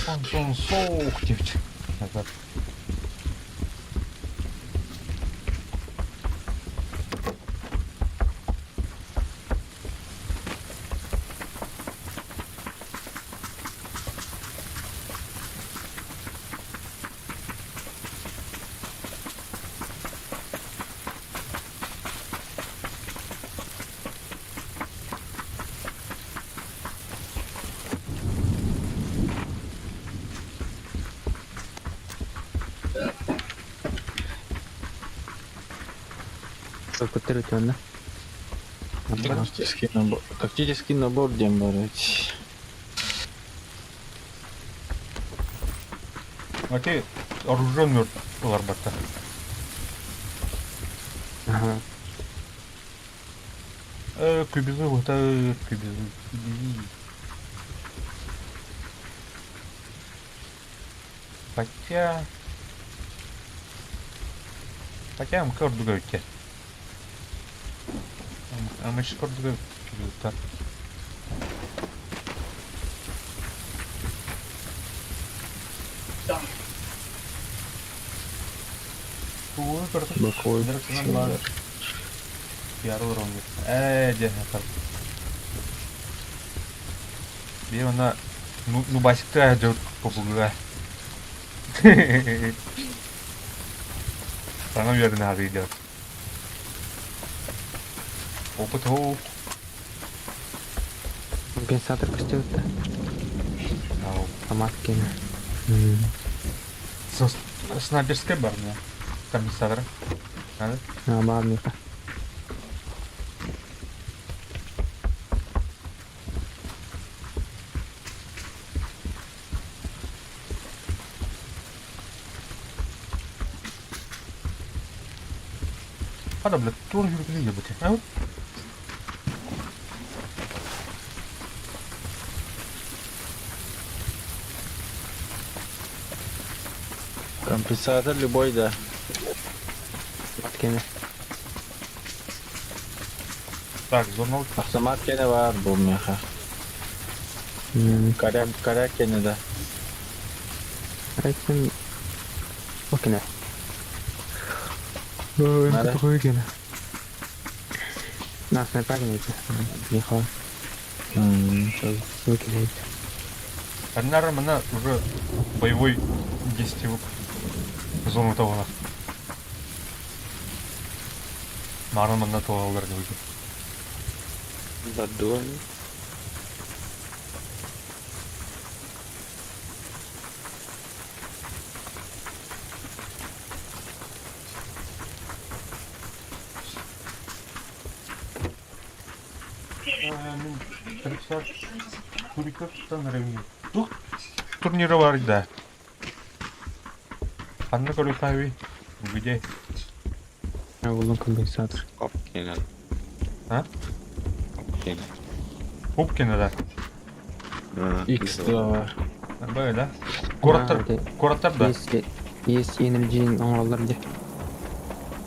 Сон, сон, соух, девять. Назад. Көттөр үтүөннэ. Тактический набор. Тактический набор диэн баар эбит. Ати оружие ыларбаттар. Ага. Кубизы вот кубизы, кубизы. Хотя... Хотя МК ордуга өтте. МХ ордуга кубизыттар. Боковой. Ээ, дьэ, Биир уонна ну басиктыы дьыл попуга. Саҥа үөрэнэ сатыыр Опыт хоп. Компенсатор көстүбүт да. Автомат киэнэ. Снайперская бар мне. Компенсатор. Надо? А, баар миэхэ. Хада, блядь, тур жүргүнү ебути. А? Компенсатор любой, да. Автомат киэнэ. Так, журнал. Автомат киэнэ баар бу миэхэ. Коряк, коряк киэнэ да. Айтым окина. Надо. Такой киэнэ. На снайпер не Михаил. Выкидает. Аннара мана уже боевой десятивок зону того. Мара манна туолар выйдет. Бадуан. Турнира бар да. Ханна көрүкави. Где? Булдум компенсатор. Копкина. А? Копкина. Пупкина да. X2 бар. Бай да. Кураттар, кураттар да. Есть, есть energy оҥороллор дии.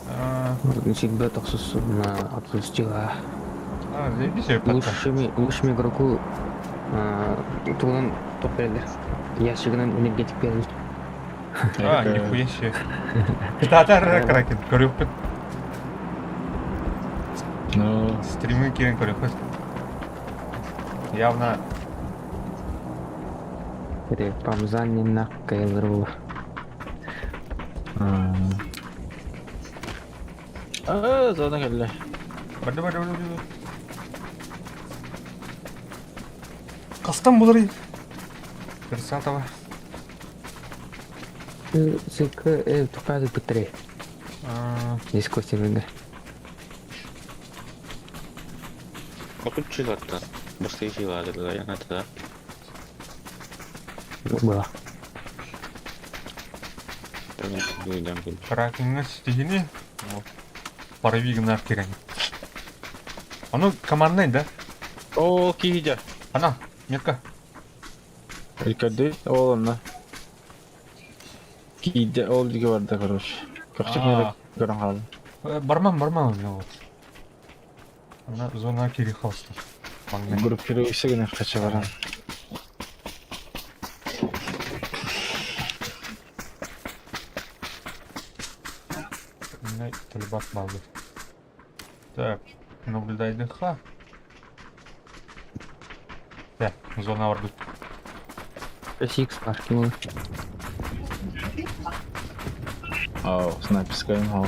А, Всегда тохсус на отпустила. а, заебись я потом. Лучшими, лучшими игроку тугунан топ береллэр. Ящигынан энергетик береллэр. А, нихуя себе. Татар кракен, көрүөхпүт. Ну, Стримы киирэн көрүөхпүт. Явно Памзанина кайлыру. А, зона кэллэ. Барды барды барды. Кастан булар. 30-го. Сыка тупая быстрее. Диско серверге. Отучиларда. Быстрее я надо. Было. Кракенҥа ситиһини паровигнар кирен. Ону командный, да? О, киһи Ана, метка. Илкэрдий, ол онно. Киирдэ, ол диэки барда, короче. Көхчүк А. көрөн хаалла. Барман, барман у него. Она зона кири холста. Группируйся гына хача баран. Талибат балды. Так, наблюдай ДХ. Так, зона орды. Сикс парки было. Ау, снайперская мал.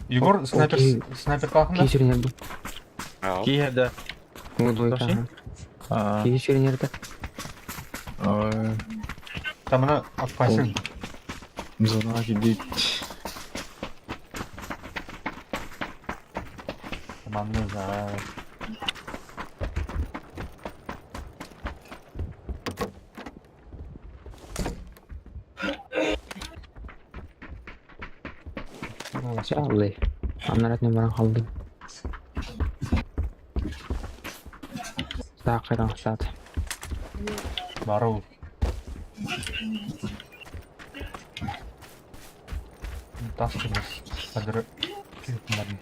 Егор, снайпер, Окей. снайпер калхында? Киширинер был. Киһи да. Ну, двойка. Пошли. Киширинер да. Ой. Тамана аппасын. Зона кидит. Манны за. Аллы. Аннарат баран халдым. Саакыран саат. Барыл. Тас кемес. Хадыры кирпмадым.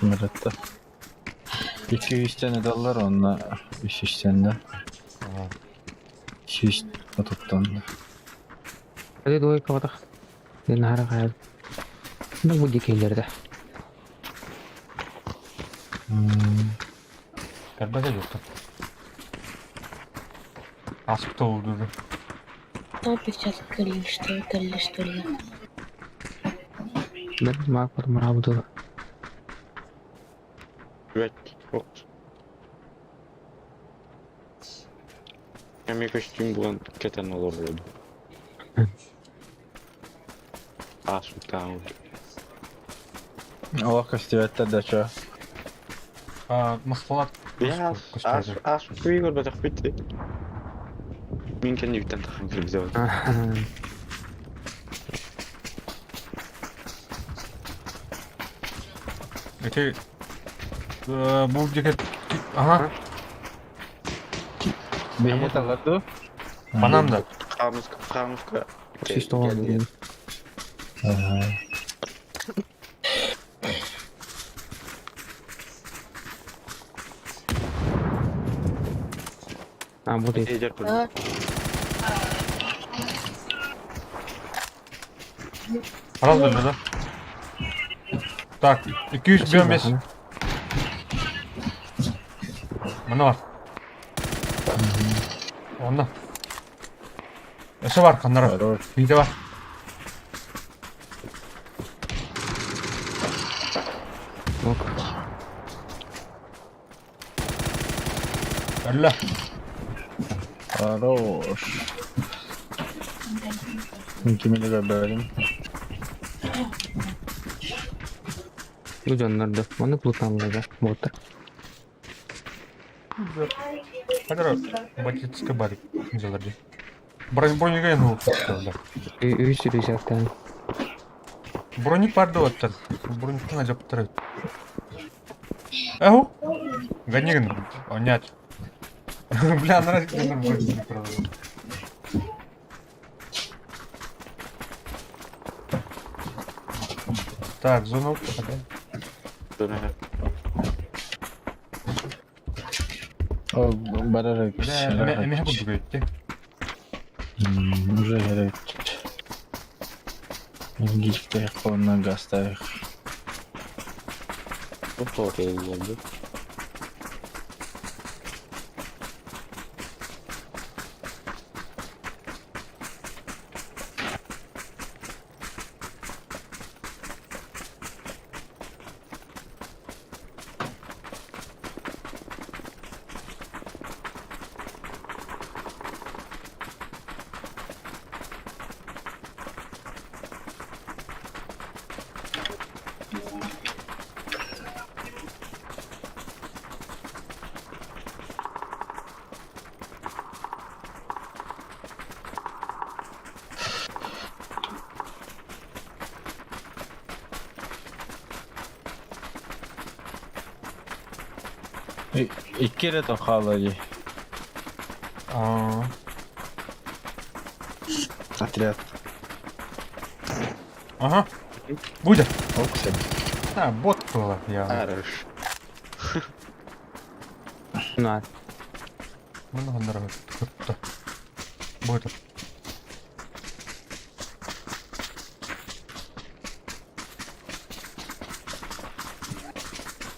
Кимирэтте. Икки үстэн ыдаллар онно үс үстэннэ. Сүүс отуттан. Hadi двойка батах. Нахара хайал. Ну бу дикейлерде. Көрбөтө жокто. Асык толду. Там перчатка или что, или что ли. Мен мак бар марабды. Evet. Hop. Эми көстүүм булан кетен олор болду. А, сутан. Олох көстүбэттэр да чо. Москвалар. Я ас ас күйгөр батах битти. Мин кенди биттен тахан кирбизе. Эти бул жеке ага Бэйэ талар ду? банан да. Камыска камыска. Сүүс тоҕон. А, бу дейт. Эжер кыл. А, Раз да. Так, 205. Мына бар. Онда. Эше бар, каннара. Хорош. Биде бар. Ок. Әллә. Хорош. Кимини көрбөдүм. Бу дьоннорду. Маны плутанлыга. Боттар. Хадара бандитский барик. Делали. Бронь броника ну. Үс рюкзактан. Броник барды оттан. Брониктан ажап тұрады. Ау. Ганигин. Онять. Бля, нравится броник правда. Так, зона да? О, барар Бля, эме буду говорить. Уже керек. Гильте қолынан гастайық. Бу болду. Икки эрэ тохаала дии. А, Отряд. Ага. Будет. Оксен. А, бот было. Я. Хорош. На. Много нравится. Будет.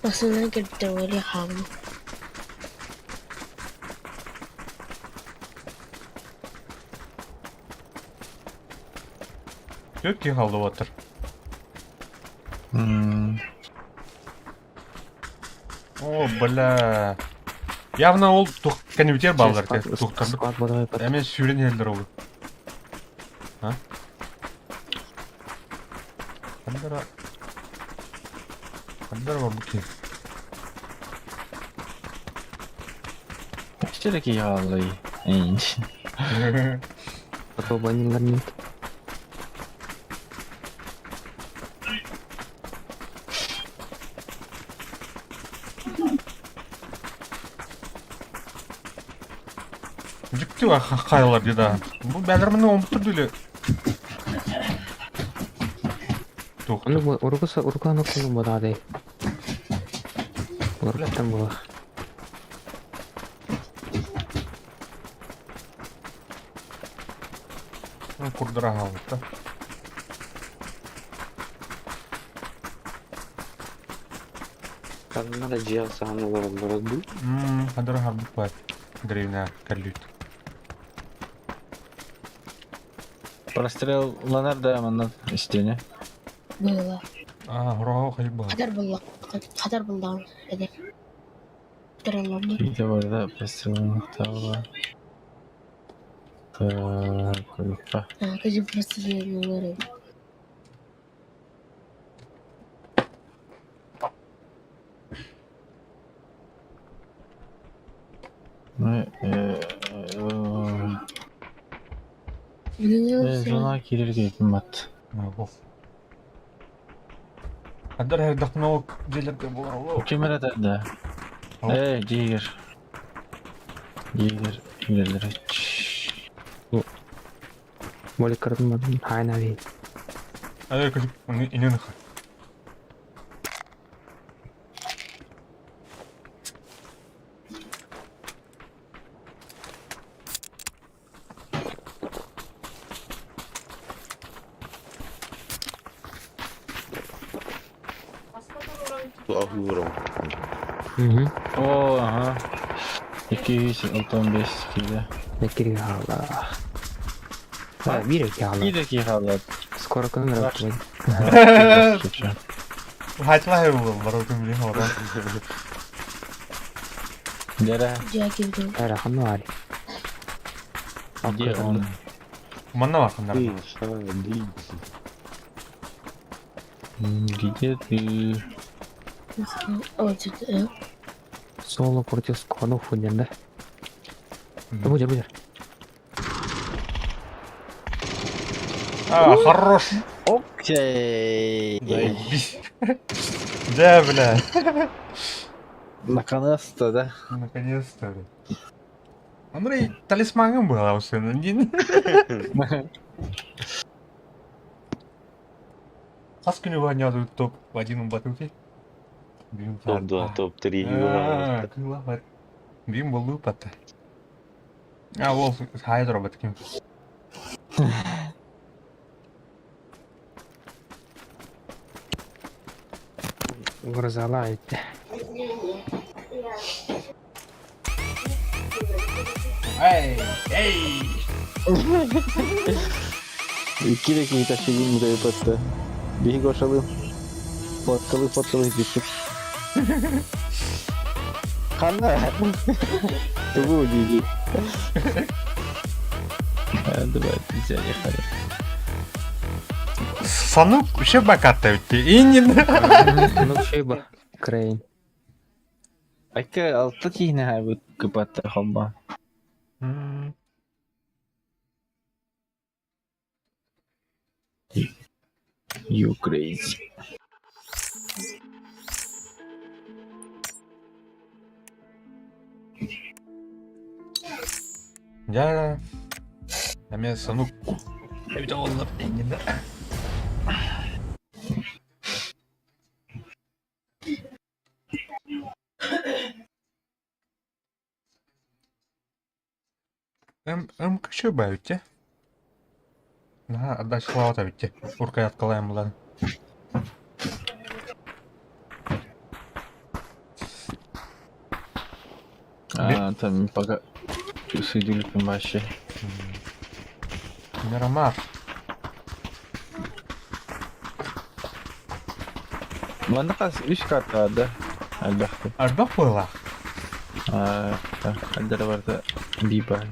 Басынан келиптер ори хаалым. Түөрт киһи хаалла уолаттар. О, бля. Явно ол тух кэннибитигэр бааллар те тухтарбыт. Склад бодой пат. Эмиэ сүүрэн иһэллэр ол. А? Хандара Хандара бар бу киһи. Что такие хааллай? Попробуй нет. Дьикти хайалар дии да. Бу бэлэрмини омуктар дили. Туох. Ну, урукуса урукааны кулун бодаады. Урукуттан буолар. Курдара хаалбыт да. Ханна да дьиэ саҕана олороллоро дуу? Хадара харбыт баар. Древня кэллүүт. Прострелланар да манна истиэнэ. Было. Аа, хороҕо хайык баар. Хатар булла. Хатар буллаҕын эдэр. Тыралламмыт. Киһитэ барыта прострелланыахтааҕа. Так, көрүөххэ. А, кажи прострелланар эбит. Ну, жена киирэр киһитин бат. Хандар эрдэхпинэ ол дьиэлэргэ буолар ол. Ким эрэ да. Э, дьиэгэр. Дьиэгэр киирэллэр. Моликарын бардым, хайна ви. Ай, көтүп, инен Аһыырым. О, ага. 265 киилэ. Икки хаалла. А, биир икки хаалла. Биир икки хаалла. Скоро күн ырыттыбын. Хатла буоллар отун билин орон. Дьэрэ. Дьиэ киирдим. Эрэ ханна баар. Где он? Манна бар ханнар. Ты, садись. Где ты? О, тут, Соло против сквадов диэн да? Будер, будер. А, хорош. Окей. Заебись. Да, бля. Наконец-то, да? Наконец-то, бля. Андрей талисманом был, а сына. Хас күнү баанньаабыт топ-1 умбатым Топ-2, топ-3. Бим болду патта. А, ол хайа робот ким. Грозала этте. Эй, эй! Икки да киһи тащигин мутайпатта. Биһи Гошалыын фоткалыы фоткалыы бүппүт. Ханна? Тугу дии Давай, заехали. Санук вообще бакатта өтте. Иннин. Ну шиба. Крейн. Айка алта киһини хаайбыт кыпатта холбо. You crazy. Дьэ, эмиэ Санук эбитэ буолла иннин. МКЧ баүтте. Наһаа отдачалаабат эбитте. Уркаяткалайм булан. А, там пока судили вообще. Мирамар. Манна хас үс карта да элбэхтик. Элбэх быһыылаах. Аа, ханна барыта биир баар.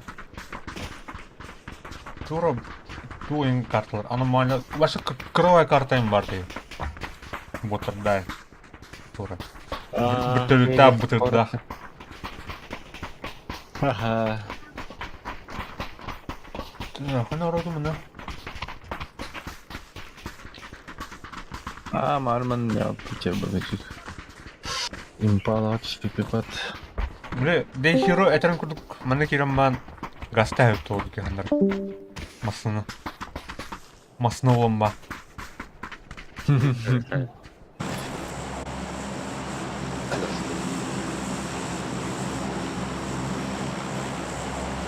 Тура туин карталар. Аномалия. Вообще кровая карта им бар дии. Ботырдай. Тура. Бүтөлүтэ бутырдах. Аха. Хана ороду мына. Аа, марман я бабачык. Импала пипат. Бile Day Hero этерин курдук манна киирэн баан газта туолбут киһаннар. Массыына. Массыына улам ба.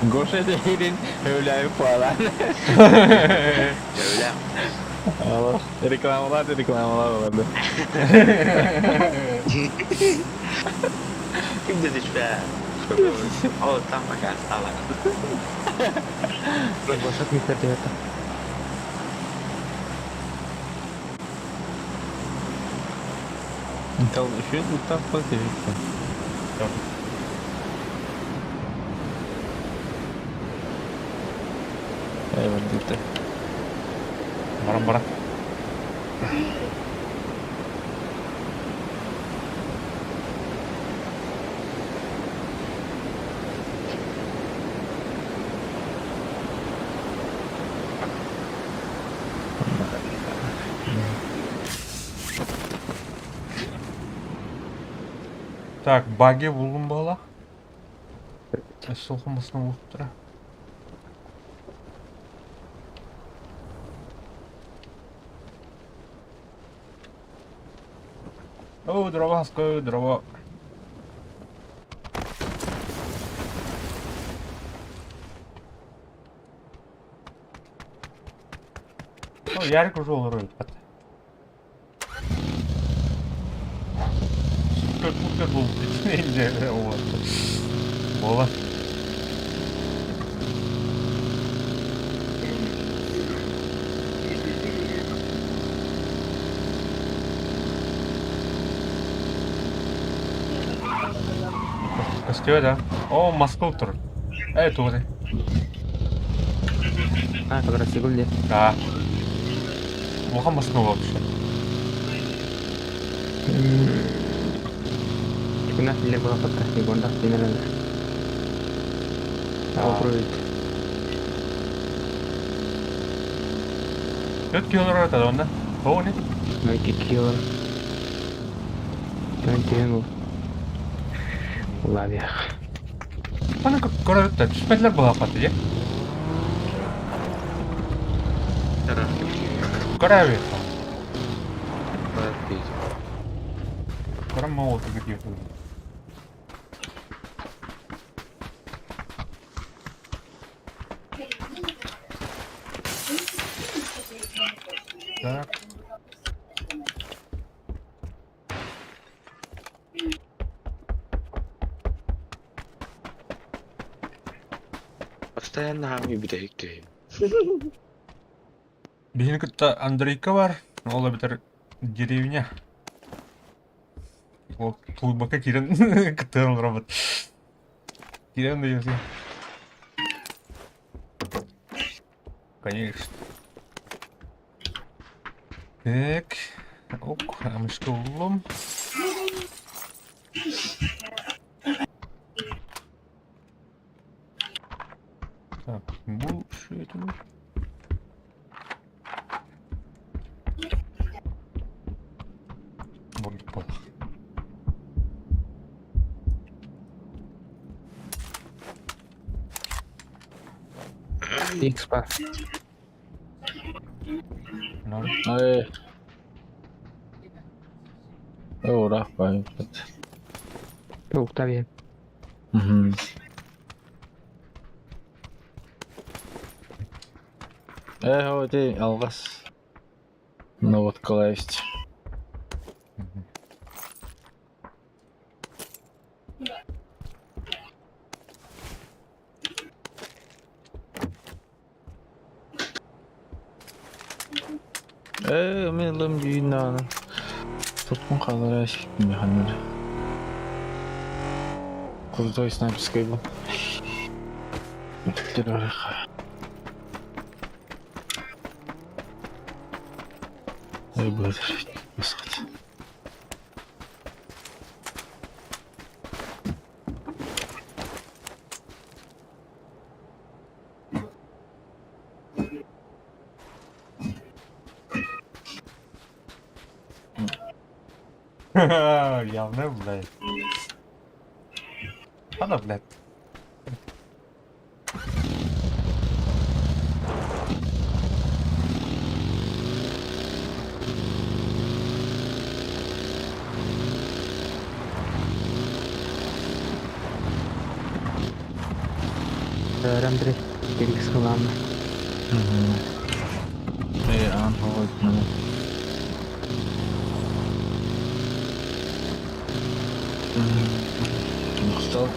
Гоша дейин өләйіп falan. Öyle. Allah. Reklamlar reklamlar oldu. Kim dedi be? О, там пока стала. Башат микротета. Интел еще там платили. Эй, вот это. Баран баран. Так, баги булдум бала. Солқымысына оқып тұра. О, дрова, дрова. О, Ярик уже олорор Супер-пупер был. Вот. Бола. Костер, да? О, Москва тур. Эй, тур. А, как раз сегодня. Да. Плохо Москва вообще. Күнә филе була хатта, Егорда филе. А, Төрт килолар это онда. О, не? Найки кило. Төн Лавиях. Аны көрөттө түспәтләр була каты, е? Көрәбе. Көрәм мал где Так. Постоянно хами бүтэһик Биһини кытта Андрейка бар, ол эбэтэр деревня. Ол тулбака киирэн кыттыган олоробут. Киирэн да если. Конечно. Так. Ок, амышка уллум. Так, бу что это? Бурдук буолла. Икс па. Ноль. Эй. О, рах бай. Октавия. Угу. Эй, вот и алгас. Ну вот колесть. Эй, мен лым дүйін. Туппун хаалларар механизм. Крутой снайперский был. Ой, бысхат. Явно, блядь. Ладно, блядь. Андрей, Феликс Хыланна. Эй, аан хоҕойдуна. Махтал.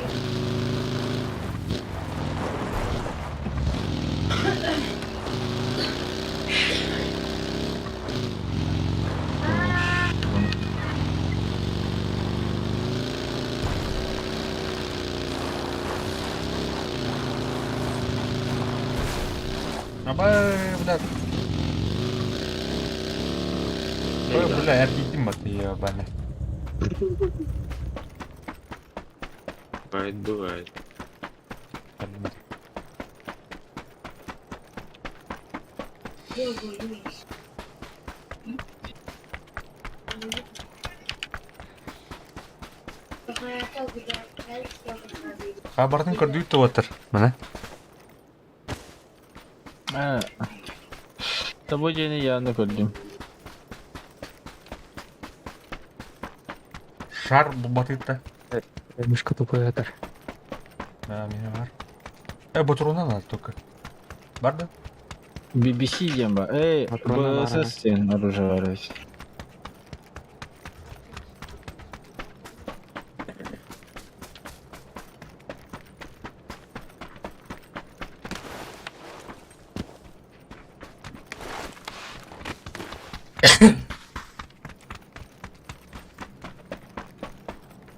Абай, блядь. Ой, бля, эргийдим бат, ебаный. Бывает, бывает. Хабардың көрдүү туотыр. Мына. Тобой дьиэни яаны көрдүм. Шар батытта. Мышка тупой атар. Да, меня бар. Батруна надо только. Бар да? BBC диэн ба. Эй, Патрона баар, БСС диэн оружие бар эбит.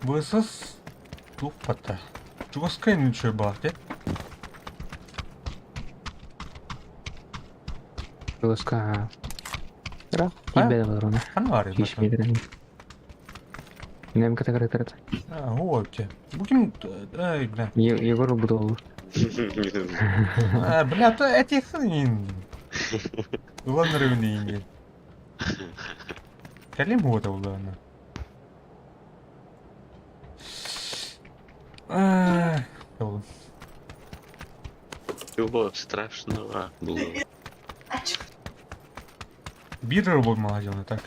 ВСС тух пата. Чугаскай ничего бар, те? Жестко. А? Тибет патрона. Ханвари. Иш метрами. Немка так А, вот те. Букин, эй, бля. Егор буду. А, бля, то эти хрен. Улан рывни. Калим вот улана. Чего страшного было? Бирер был молодец, так.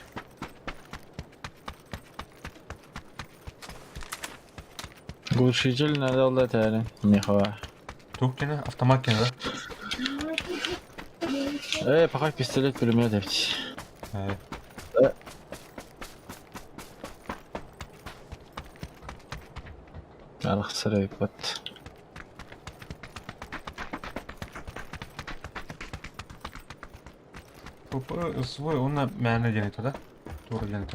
Глушитель надо улетали. Нихуя. Тух кена, автомат кена, да? Эй, пока пистолет пулемет эбит. Арахсар бат. ПП свой, он на мяне денет, да? Тур денет.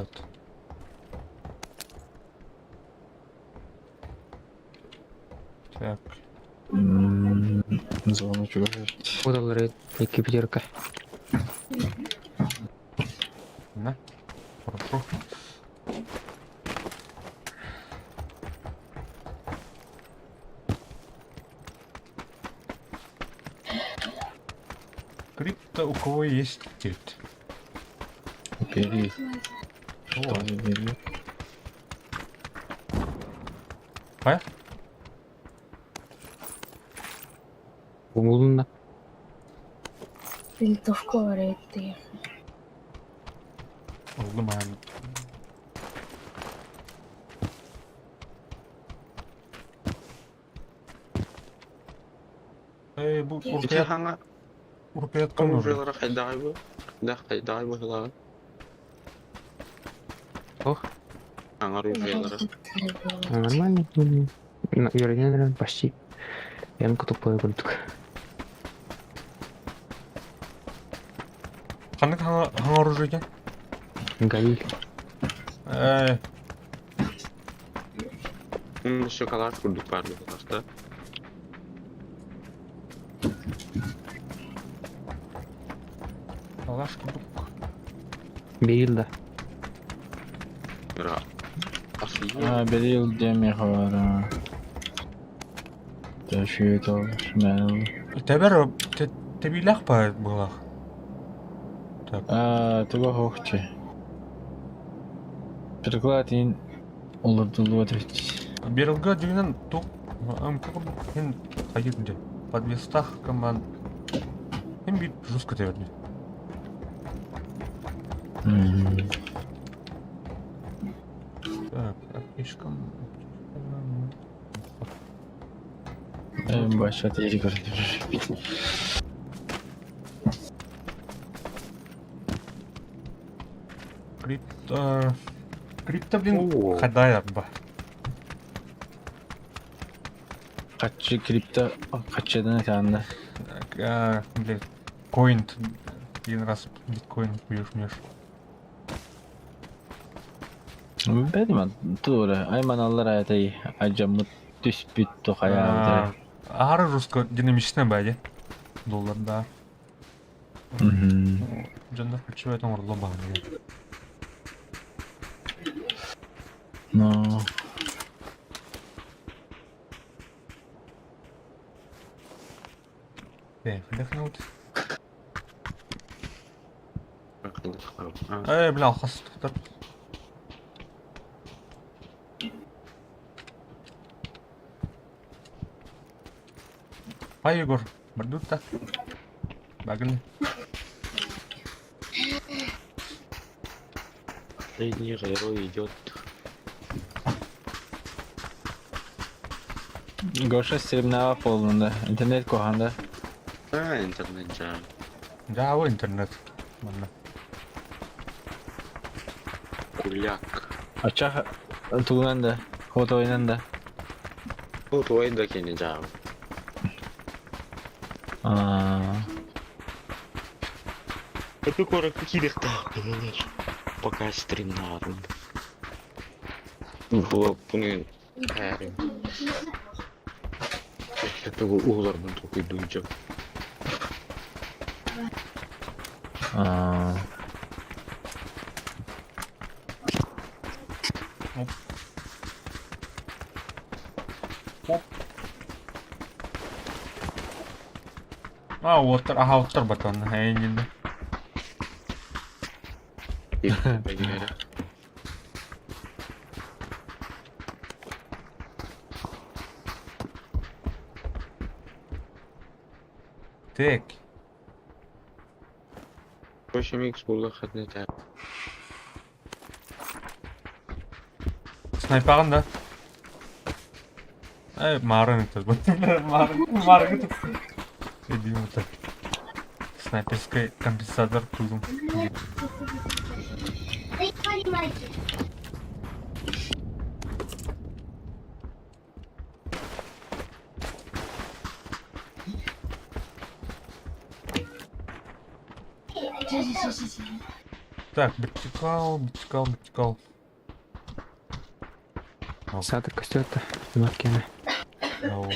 Так. Звонок Удалары екі пятерка. На. Хорошо. Крипто у кого есть тильт? Бери. О, Что бери? А? Умулунна. Винтовку ты. Ломаем. Эй, бу Ити уркаят, хаҥа уркаяткан нужен. оружиелара хайдаҕай бу? Да, хайдаҕай быһылаҕа. Ох. Хаҥа оружиелара. Нормально. Вернее, наверное, почти. Эмка тупой курдук. Ханнык хаҥа оружие? Галиль. Э, Шоколад курдук баар буолбатах Алаш курдук. Берил да. Да. А, берил диэн миэхэ баара. Төшүөт ол, шмэл. Тэбэр тэбиилээх баар быһыылаах. Так. А, туга хоохчу. Переклад иин олордуллубат эбит. Берилга дьиҥинэн туох МК курдук иһин хайыыр диэн. Подвестах команд иһин биир жестко тэбэр диэн. Так, аптечкам... Баша тири көрдүм. Крипто... Крипто, блин, хадай арба. Хаччы крипто хаччыдан этаанна. Блин, коин один раз биткоин куешь меж. Бэдиман туора айманаллар аятай ажаммыт түспүт тухайаабыта. Аһары жестко динамичная бади. Доллар, да. Дьоннор ключевой оҥорло баҕана. Но Вдохнуть. Эй, бля, хас Хай, Егор, бардутта. Багли. Последний герой идет. Гоша стримнава полнында. Интернет коханда. А, интернет жа. Дьаабы интернет. Манна. Куляк. Ачах тугунан да, фотойнан да. Ну, твой да кини жа. Аа. Это коротко кириктах. Пока стримнаар. Бу буну Это угларбын токуйдуйжа. Аа. Оп. А, уоттар, аха, уоттар батан. Эйнин. Так. Короче, микс була хатны та. Снайпаҕын да? Э, маарын ыттар. Маарын, маарын ыттар. Эдим ыттар. Снайперский компенсатор тузум. Так, вертикал, вертикал, вертикал. Саатар көстүбэт да. Маккена. Ау.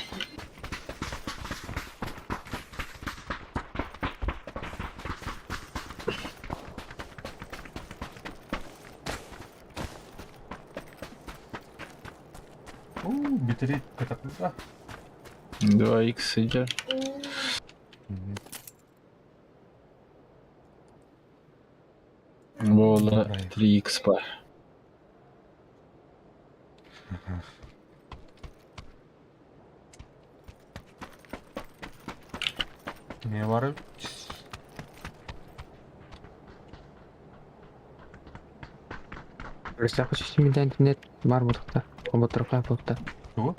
У, битрейт катаклизма. 2x сыдьар. Буола 3x бар. Не бар. Өрсәхі сүүс интернет бар болуқта. Хоботторға болуқта. Тугу?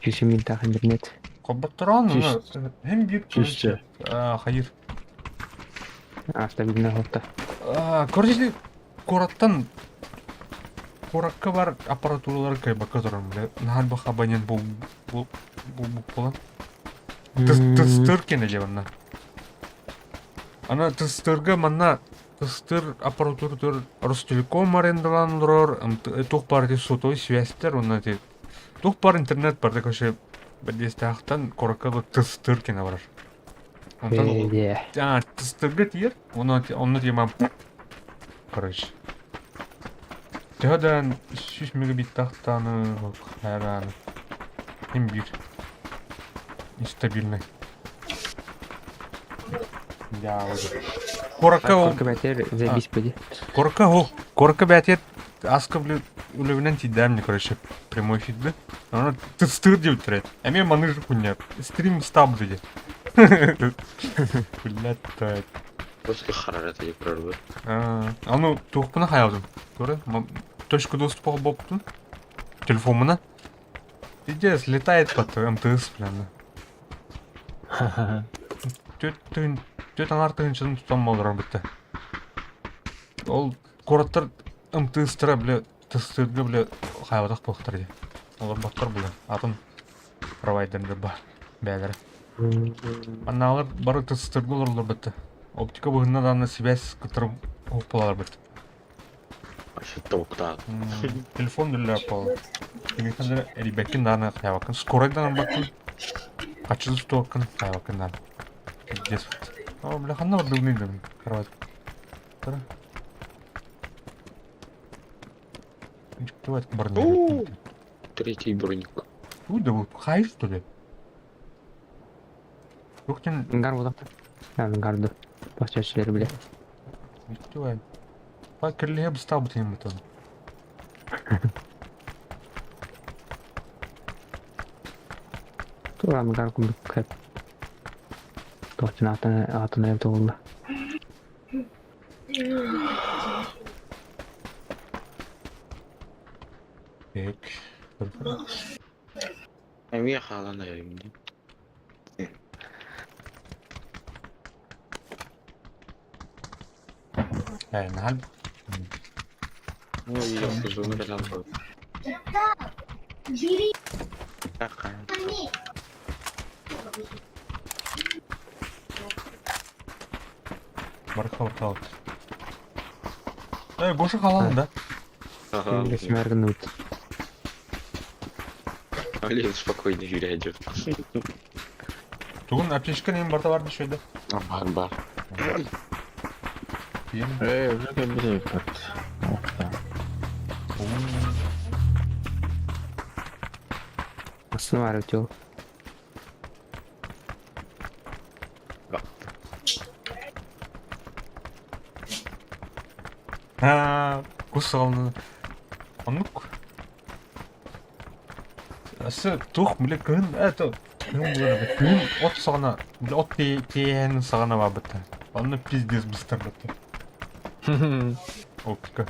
Сүүс минтах интернет. Қобаттыран, Чүс. hem bir Чүсчэ. Хайыр. Автомобильна болуқта. Короче, куораттан куоракка бар аппаратуралары кайбакка турар бля. Наһаа элбэх абонент бул бул бул буолан. Тыстыр кene дьэ манна. Аны тыстыырга манна тыстыыр аппаратуратыгар Ростелеком арендалаан олорор, туох баар ити сотовой связьтар уонна ити туох баар интернет барда короче бэрдиэстээхтэн куоракка дылы тыстыыр кэнэ барар. Онтон Ээ, тыстыырга тиийэр, онно онно тиийэн короче. Төһө да 100 мегабиттаахтааны хайарааны им биир нестабильный. Куоракка ол Куоракка бээтигэр заебись пойди. Куоракка ол куоракка бээтигэр аска блин үлэбинэн тиийдэм мне короче прямой эфирде. Аны тыстыыр диэбиттэрэ. Эмиэ маныыр хуйня. Стрим стаб диye. Блядь, Просто харара тиийэ көрөрбүт. Аны туохпуна хайаабытым. Көрө, точка доступа холбооппутун. Телефоммуна. Пиздец, летает под МТС, блин. Түөрт аҥаар тыһыынчаны тутан олорор бытта. Ол куораттар МТС-тара, бля, тыстыырга, бля, хайабатах буолуохтара дии. Олорботтор, бля, атын провайдердэр бар бэйэлэрэ. Маннаалар бары тыстыырга олороллор бытта. Оптика быһынна даҕаны сибээс кытары оһох буолалар бытта. Токтаат. Телефон үлэлээх буолла. Телефон эрийбэккин даҕаны хайаабаккын. Скорай даҕаны барбаккын. Хаччы тустуоххун хайаабаккын даҕаны. Пиздец. О, бля, ханна бардыбыный да кровать. Давай броник. Третий броник. Ой, да вот хай что ли? Туохтан Ангар буолахта. Ангарду. Бачачылар билэ. Давай. Па кирлиһэ быстаабыт иһин бутан. Тура ангар курдук хэп. Туохтан аатын аатын эбитэ буолла. Так. Эмиэ хаалан эрэбин дии. Ээ, наһаа Барыха орталык. Э, Гоша халан да? Ага. Смәргнут. Олег спокойно юрядет. Тугун аптечка нем барта бар дешеді. Бар бар. Э, уже кэлбит Астына бар өтө. Аа, кус саҕалана. Оннук. Өссө туох бile кыһын это кыһын буолар күһүн от саҕана бile от тиэһэн саҕана баабыта. Онно пиздец быстарбыта. Оптика.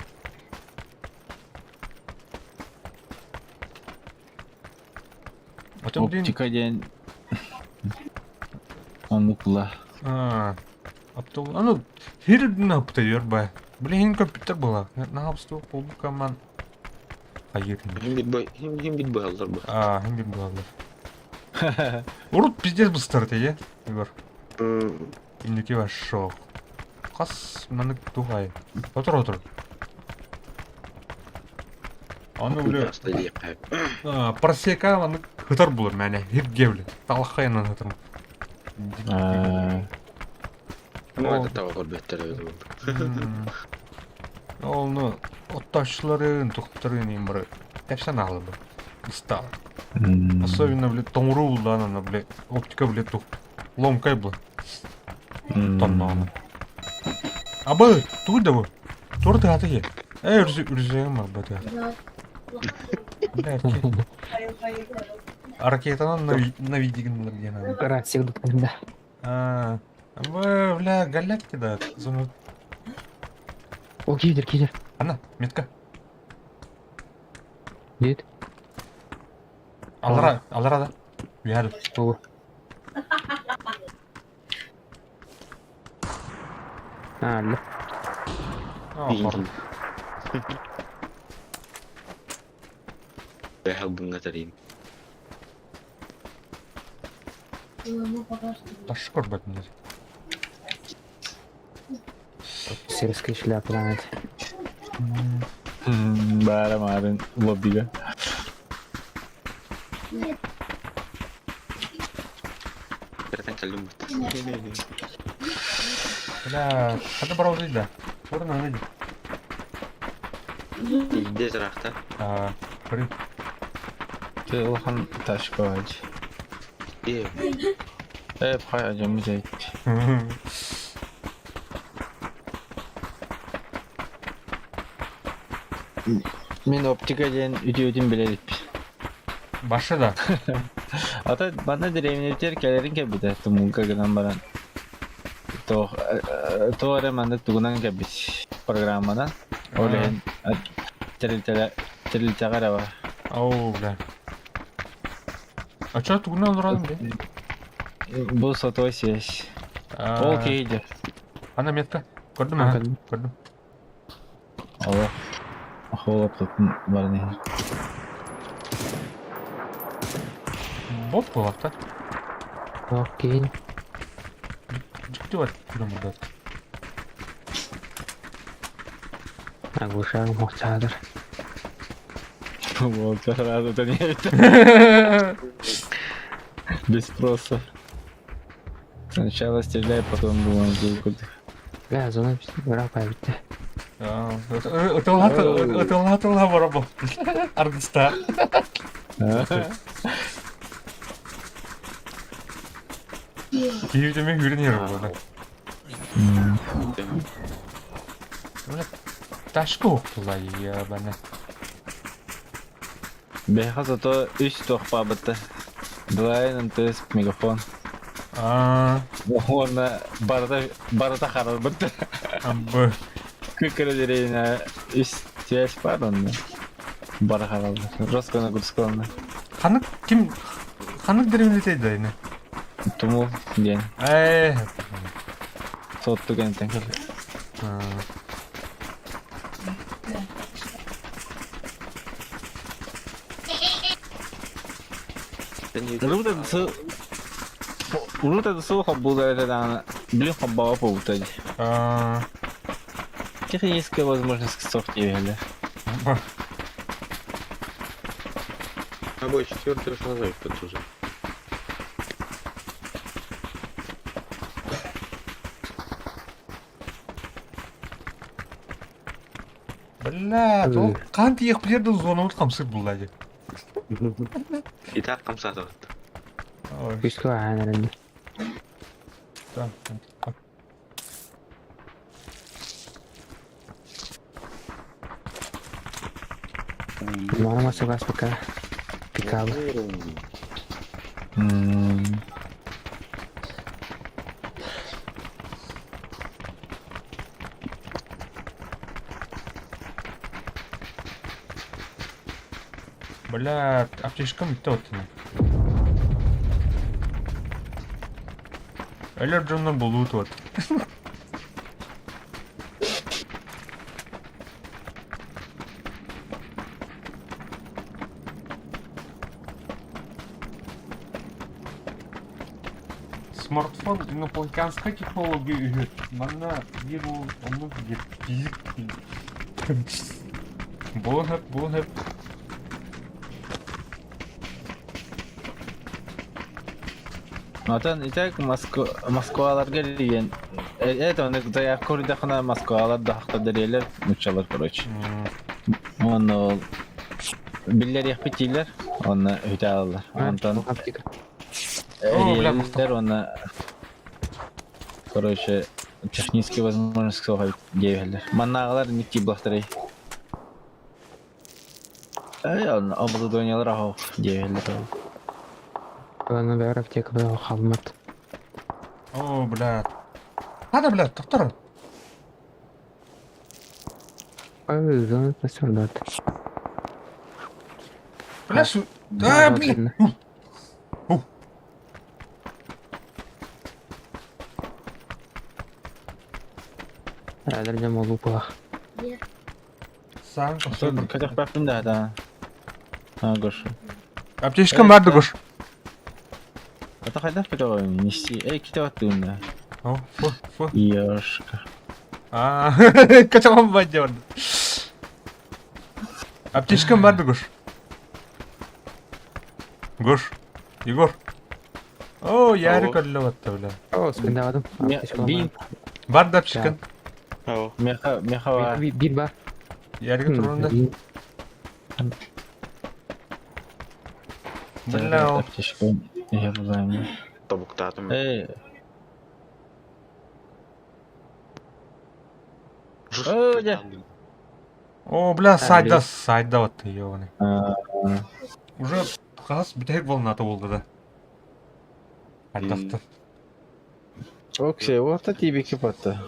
Оттон блин Оптика диэн оннук була. Аа, оптол аны хир напытайар ба. Блин компьютер была. Наһабыстуох буолбукка хайыр. Хим бит бай, хим бит бааллар ба. Аа, хим бит бааллар. Урут пиздец быстар ете, Егор. Инники вошел. Хас манык тухай. Отур отур. Аны бля просека манык хытар булар мәне хирге бля. Талахайынан хытар. Ну это того көрбөттөр Оны отташчыларын, тухтарын им бары тәпсән алды. Устал. Особенно, бля, тоңру булды ана, бля, оптика, бля, тух. Ломкай был. Тоннаны. Абы, тугу да бу. Тур тыгаты е. Э, үрзі, үрзігім бар бу тыгаты. Бля, Ракетанан навидигин булар диэн аны. Рация да. А, бля, бля, галяк кидает. Зону. О, киирдер, киирдер. Ана, метка. Дед. Алара, алара да. Үйәді. О. А, да. Бэһэл Таш көрбөтүннэр. Офицерская шляпа это. Баара маарын лоббига. Кыртан кэллим бут. Бля, хата барабыз да. Орын аны. Илде жырақта. А, көрүн. Ты улахан ташка бар. Э, Э, пхай ажамыз айт. Мин оптика диэн үтүөтүн билэ иликпин. Башы да. Ата манна дэриэбинэбитигэр кэлэрин кэлбитэ тумулга гынан баран туох туох эрэ маннык тугунан кэлбит программанан ол иһин тэрилтэлэ тэрилтэҕэ эрэ бар. Оу, бля. А чё тугунан олорон бе? Бу сотовой связь. Ол киһи дьэ. Ана метка. Көрдүм а? Көрдүм. Олох холоптутун баран иһэр. Бот буоллахта. Окей. Дьикти бар күрөм бурда. Оглушаем мохтадыр. Вот, сразу то не Без спроса. Сначала стреляй, потом думай, где куда. Бля, зона ыраах битте. Ытылла ытылла барабы. Аргыста. Киевдеме хүрен ер болды. Ташка оқтыла я бана. Бэха зато үс туохпаабыта. Двайн МТС мегафон. Аа. Уонна барыта барыта харарбыт. Амбы. Күккөрө деревина үс связь бар онно. Бары харалды. Роскона Курскона. Ханнык ким ханнык деревнете дайны? Тумул диэн. Э. Сотту кэнниттэн кэллэ. Урут урут это суох холбуулар этэ даҕаны били холбоҕо буолбута дии. Техническая возможность суох диэбиһэллэр. Тобой четвертый человек тут уже. Бля, ол хаан тиийэхпитигэр да зонабыт хамсыыр булла дии. И так хамсаатыбыт. Күүскэ аһаан эрэннэ. Мана масыгас пока пикабы. Бля, аптечкам бүттэ оттуна. Өлөр дьоннор булуу туот. Смартфон инопланетянскай технология үһү. Манна биир уол оннук диир физик Буолан сөп, буолан сөп. Отон итак Москваларга эрийэн это он заявка көрдөхүнэ Москвалар да хахтар нуччалар короче. Уонна ол биллэриэхпит дииллэр, уонна үтэ аалаллар. Онтон эрийэллэр уонна короче технические возможности суох эбит диэбиһэллэр. Маннааҕылар инник тиийбэхтэрэй. Э, оборудованиелар аһоо диэбиһэллэр. Аны бэҕэр аптекабыт хаалмат. О, бля. Надо, бля, доктор. Ой, зона солдат. Бля, су... А, блин. Эдэр дьон молупах. Саҥ Кэтэх да, да. А, Гоша. Аптечкам бар да, Гош. Это хайдах көтөҕөйүн нести. Эй, ките баттыгын да. О, фу, фу. Ёшка. Аа, качалам бадьа барда. Аптечкам бар да Гош? Гош, Егор. О, Ярик өллө батта бля. О, спиндавадым. Бин. Бар да аптечкан. Меха, меха бар. Бир бар. Ярик турунда. Бля. Аптечка. Я знаю. Тобуктаатым. Эй. Оо, дьэ. О, бля, сайда, сайда вот ёбаный. Уже хас бүтэһик волната буолла да. Хайдахта. Окей, вот тибики патта.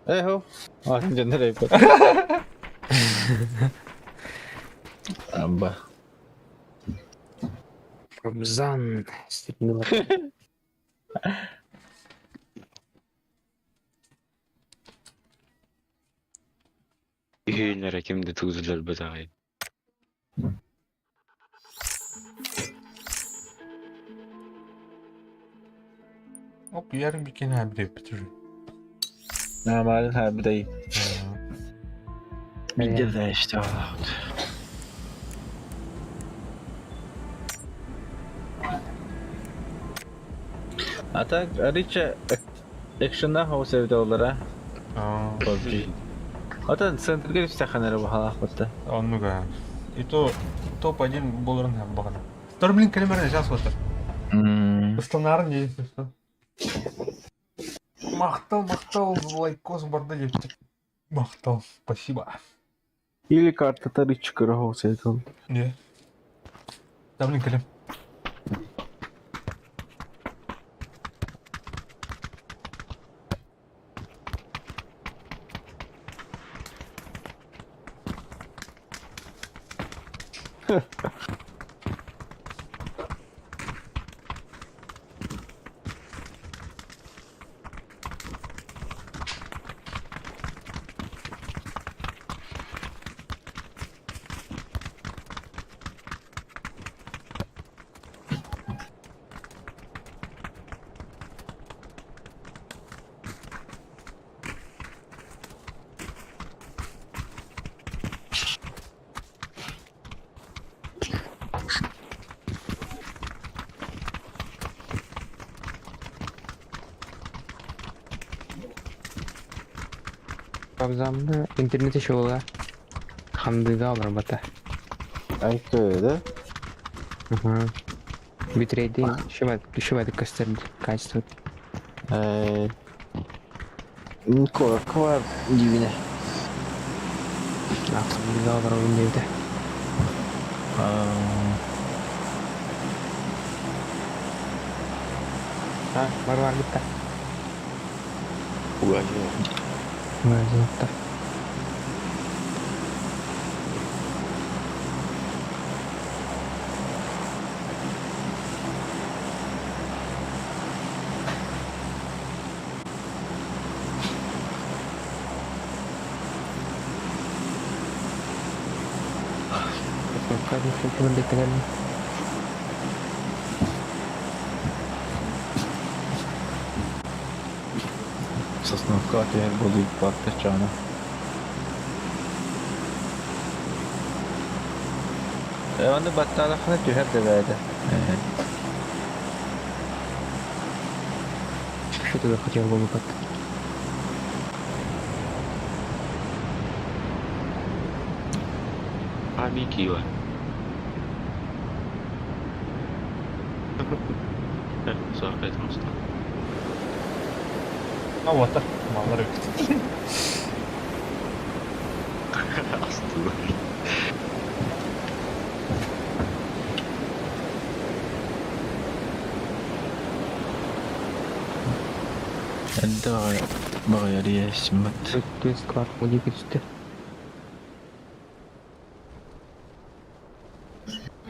Эхо. А, дьэннэр эйпэт. Амба. Рамзан. Степнила. Үһүннэрэ ким да тугузуларбыт аҕай. Оп, ярым бикени хабдеп уже. Нормально хабдей. Видел да что. А так, Рича экшена хоус эвде олара. PUBG. Атын центрге түстэхэнэрэ баһалаах батта. Оннуга. И то топ-1 боларын бағана. Второй, блин, калимарен сейчас вот. Станарын не что. Махтал, махтал, лайкос барды деп. Махтал, спасибо. Или картата Рич көрө хоус эвде. Не. Да, блин, калим. Рамзанны интернет еще була. Хандыга олар бата. Айкы, да? Ага. Битрейди шибады көстөрдү качество. Э. Нико, ква дивине. Хандыга олар ойын А, бар бар битта. Угадил. Бар. Сосновка теперь буду партачана. Оны батталахына түһэр дэбээдэ. Что ты хотел бы выпад? А Микила. 45 просто. А вот так. Мало рыб. Астылар. Это багария симмат. Өттө склад мудик үстү.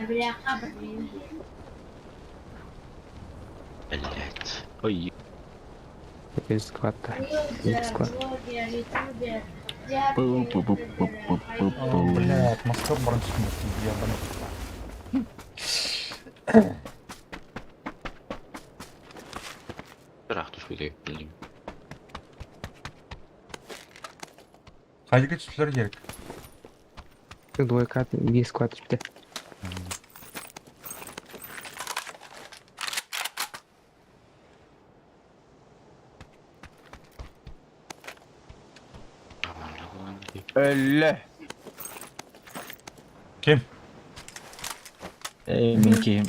Блять. Ой, Склад-то. Склад. Блядь, Москва бронзовый, ебаный. Ыраах түспүтэ блин. Хайдыгы түстүлэр диэбит. Двойка биэс квад түспүтэ. Өллө. Ким? Эй, мин киһим.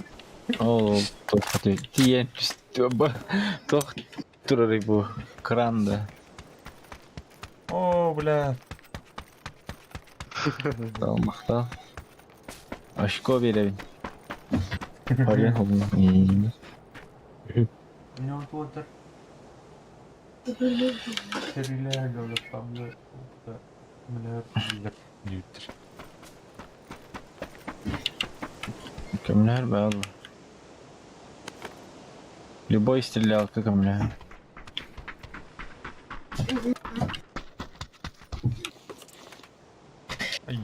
Ол туох тиийэн түстү. Туох турарый бу? Кран да. О, бля. Махтал. Очко биэрэбин. Орен холуна. Не отыр. Серилер görüp Büyüktür. Көмлөр бе ол. Любой стрелялка көмлөр.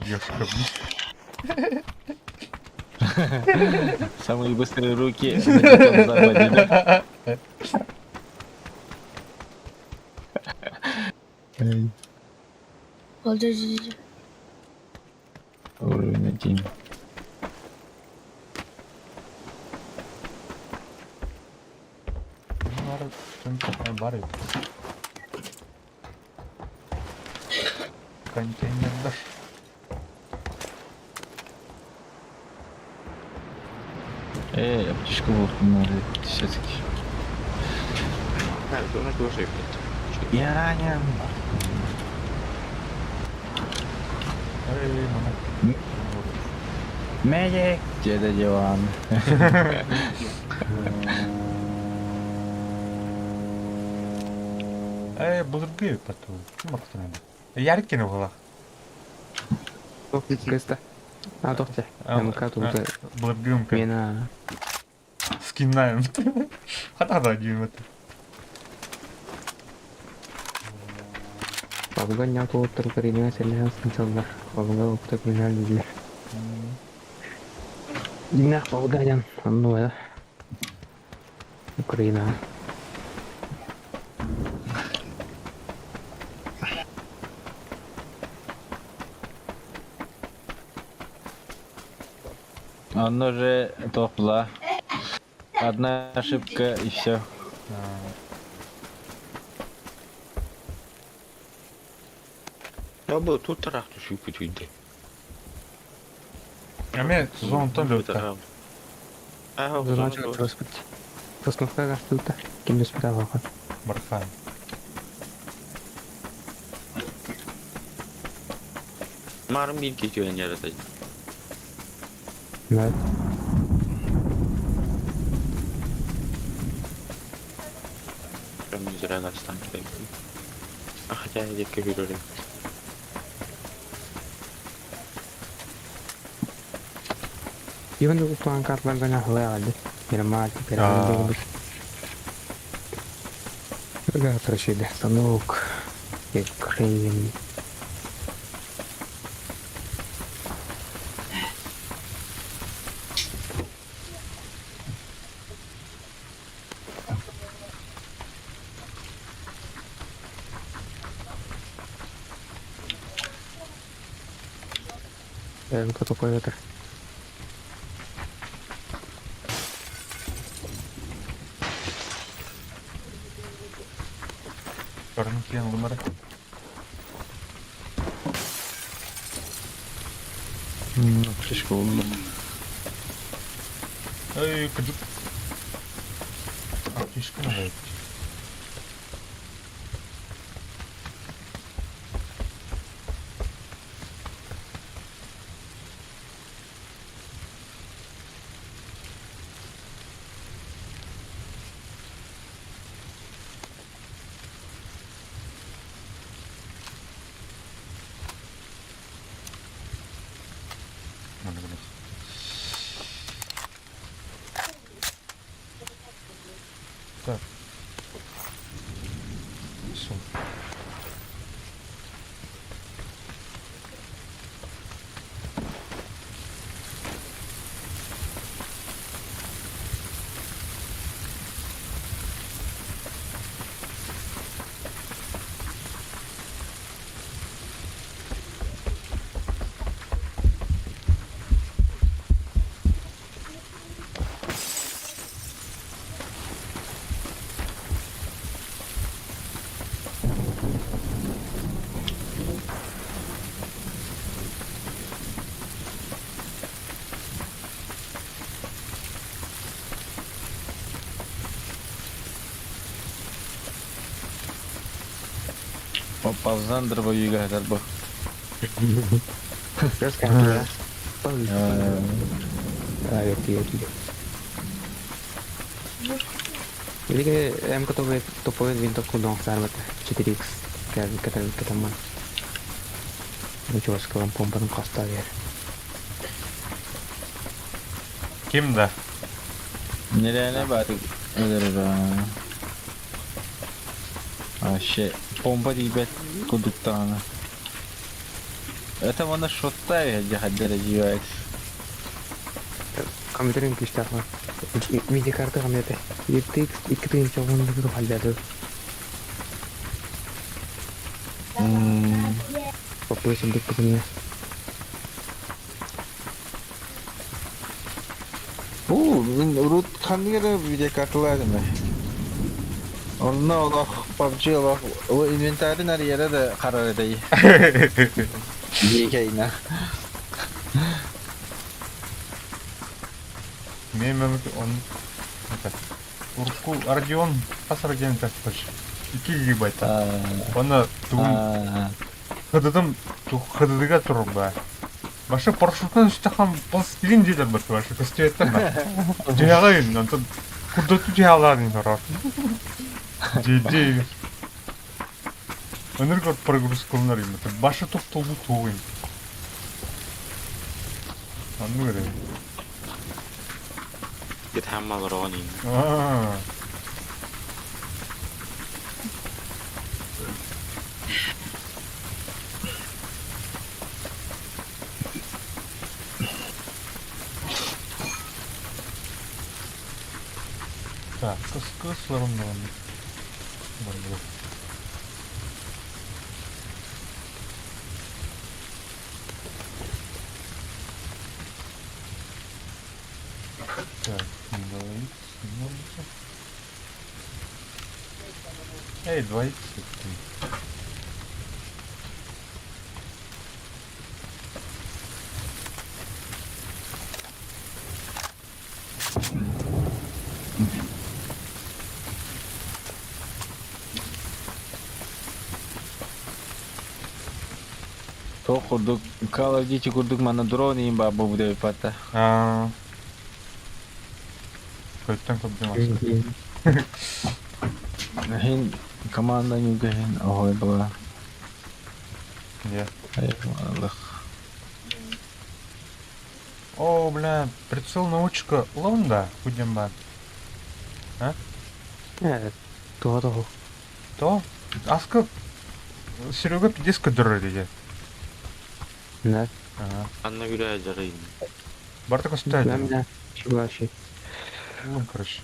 Ешка. Самые быстрые руки на Диком Западе, да? Эй, Oldu. Уровень один. Bunlar var ya. Konteynerler. Эй, аптечку вот надо все-таки. Так, зона тоже, блядь. Я ранен. Эй, мана. Медик! Деда диван. Эй, былыргы потом. Ким аттан Яркин була. Кыста. А, тохте. МК тут Былыргымка. мена. Скинаем. Хата да дием это. Бабыган я туоттар Украинаға сәлләһән сынсаллар. Бабыга опта күнәл дилер. Динах Бабыганян. Анну да. Украина. Оно же топла. Одна ошибка и все. Я был тут тарахту шипы туйды. А мен зонтон лөтті. А, Зона чыгып Сосновка гастылта. Ким спитава. Бархан. Марым бир кетип жаратат. Да. Прям не зря нас там кидают. А хотя я где-то видел. Иван план картлардан ахлы Мирамар, А. Короче, станок. Крейн. Кто такой это? Көрін киен лымары. Аптечка болду. Эй, кыдык. Аптечка надо. Надо было. Так. Ползан дробовига этэр бу. Или МК топовый винтовку дон сарбата 4X кэтэмман. Ничего помпанын хаста бер. Ким да? Нереально бары өлөрөр. Вообще, помпа тиийбэт курдуктаҕына. Это вона шоттай дьаһаддара GX. Компьютерин күүстээх Видеокарта компьютер. RTX 2019 халдады. Попробуем быть потом. Бу мин урут ханнык эрэ видеокарталаах этим. Онно олох PUBG олох ол инвентарын арыйара да харар этэй. Дьиэкэйнэ. Мен он это урукку Родион хас Родион тасташ. 2 гигабайта. Оны тугун хыдыдым хыдыдыга турба. Башы парашюттан үстәхан пластилин диилэр бэрт башы көстүөттэн ба. Дьиэҕэ онтон курдату дьиэҕалаан орор. Дьиэ Ыныргар прогрузкаланар им. Башы тохтолбу туоҕун. Оннук эрэ. Гитхаммалар иин. Аа. Так, кыс-кыс ларымнан. Так, 2х, Эй, 2х. Туох курдук Call of Duty курдук манна дрон иин баар буолбут эбит Аа. Көттөн көрдүм Иһин команда ньүгэһин оһой была. Где? Алых. О, бля, прицел научка лонда, будем ба. А? Туга того. То? Аска Серега пиздец көдөрөр диye. Да. Ага. Анна күрә жарыйм. Барта көстө. Да, Чугаши. Ну, короче.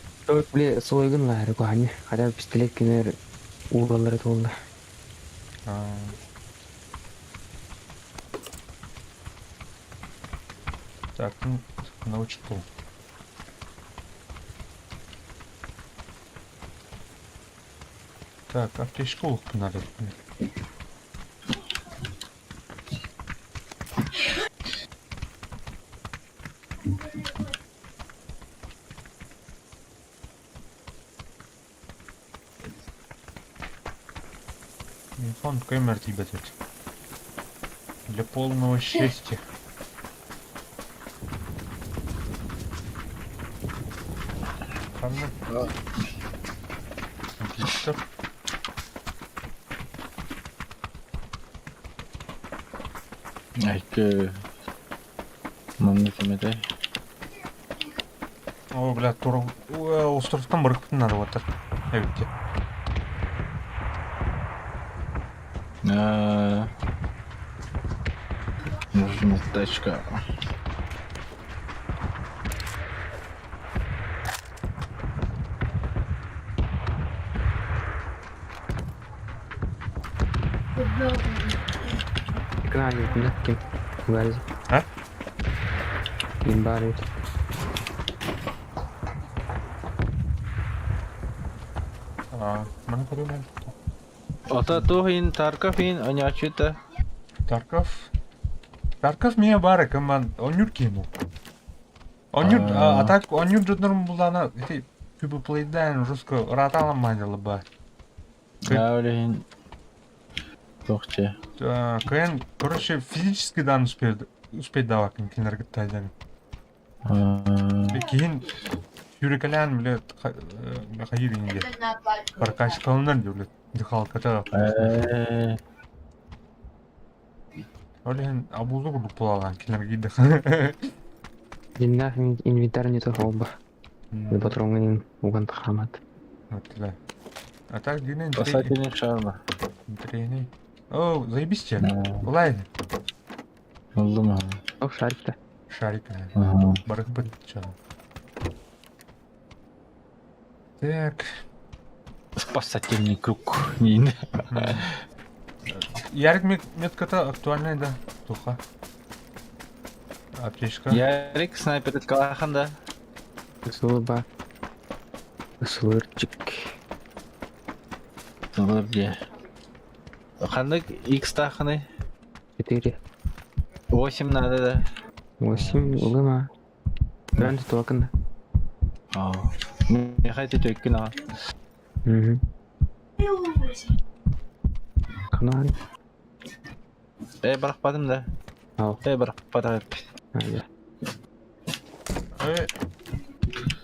Бile сойгун лары кухани. Хотя пистолет кенер ууралары туолла. А. Так, ну, научку. Так, аптечку надо. Телефон камер тебе тут. Для полного счастья. Правда? Отлично. Айкы. Манны кеметей. О, бля, тур... Островтан барып надо вот так. Эбитте. Нужна тачка. Экран да ким? Бәрі. А? Ким бар еді. А, маны көрөм. Ата туһин Тарков ин онячута. Тарков. Тарков меня бары команд. Онюр киму. Онюр, а так онюр жотнорум булана ити күбү плейдан руско раталам мандылы ба. Аулин. Туох дьэ. Кыайан, короче, физически даан успеть успеть даабаккын кинилэргэ кытта Киһин сүүрэкэлээн бile хайыыр инде. Прокачкаланар дии блядь. Дыхалката. Ол иһин абузу курдук буолалаан кинилэргэ киирдэх. Дьиннээх инвентарь не то холба. Патроҥҥа уган хаамат. А так дьинэ Спасательный шарма. Интриэний. О, заебись тебе. Улай. Ыллым. О, шарик-то. Шарик. Барыхпыт чё. Так. Спасательный круг. Нин. Ярик метката актуальная, да? Туха. Аптечка. Ярик снайпер калахан да. Служба. Слырчик. Сылыр где? Ханнык X таханы? 4. 8 надо да. 8 улыма. Прям тут окна. Аа. Михай ты төккүн аға. Угу. Канал. Э барахпадым да. Ау. Э барахпадым. Э.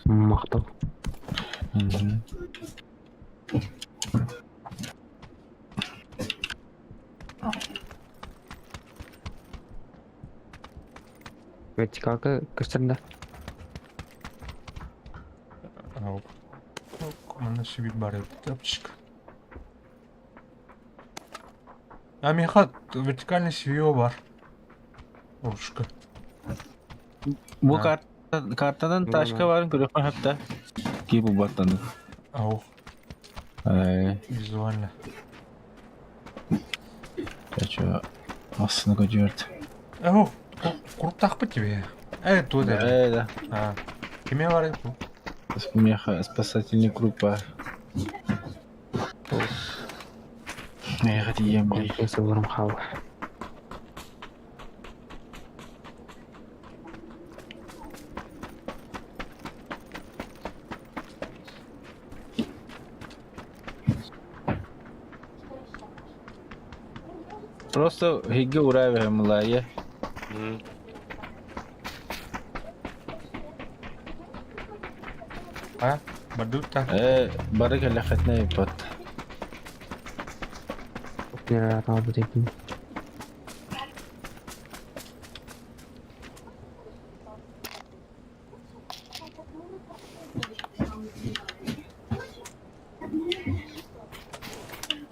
Мактал. Вертикалка көстөр да. Ау. Манна сибит бар тапчик. А миэхэ вертикальный свио бар. Ручка. Бу картадан тачка барын көрөхпөн хатта. Ки бу баттан. Ау. Ай. Визуально. Чё, ассыны көдүөрт. Ау, куруктаахпыт тебе. Э, туо да. Э, да. А. Кимиэ барый бу? Меха, спасательный круг бар. Меха тиийэн блин. Сылырым хаал. Просто хигге ураа мылайя. А, бардыт та. Э, бары кэлэхэтинэ иппат.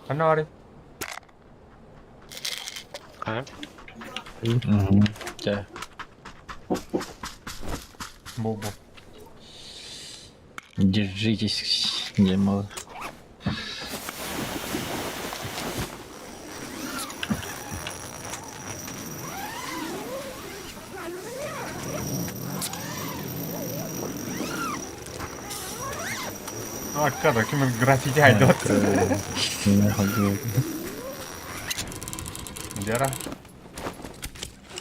Ханна барый? Хайа? Чэ. Бу-бу. Держитесь, не мало. А, кадр, ким граффити айдот. Дера.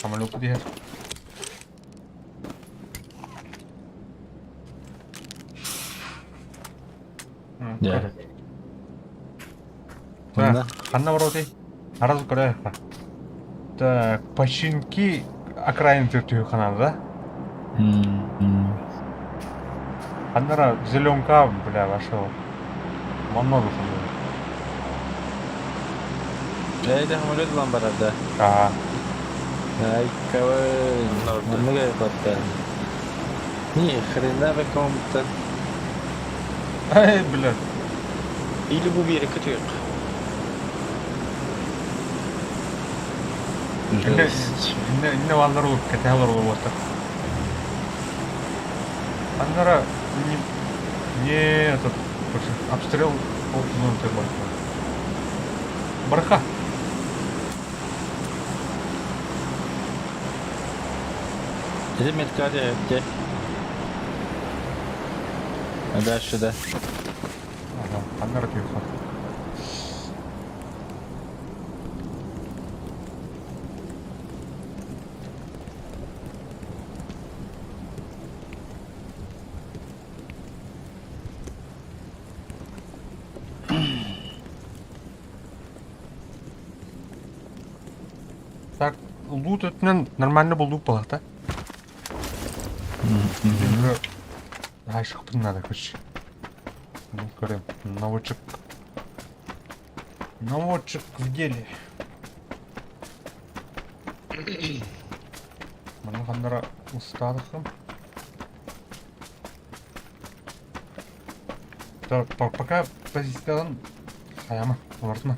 Самолет диһэр. Дьэ. Так, ханна барабытый? Сразу көрө. Так, починки окраин төртүһү ханана да? Ханнара зеленка, бля, вашего. Манна духун. Эйде самолет булан барар да. Аа. Ай, кавай. Манныга батта. Ни хрена бы компьютер. Ай, бля. Или бу биэри көтүөх. Жесть. Инне инне баллар ол кэтэһэлэр буолуохтар. Аннара не не этот обстрел ол бар. Барха. Это медкария, где? А дальше, да. Ага, аннара түйхат. Так, лут өттүнэн нормально булдук буолла. Айшықпын надо, короче. Ну, көрем. Наводчик. Наводчик в деле. Маны ханнара устадықым. Так, пока позициядан хайама, олортма.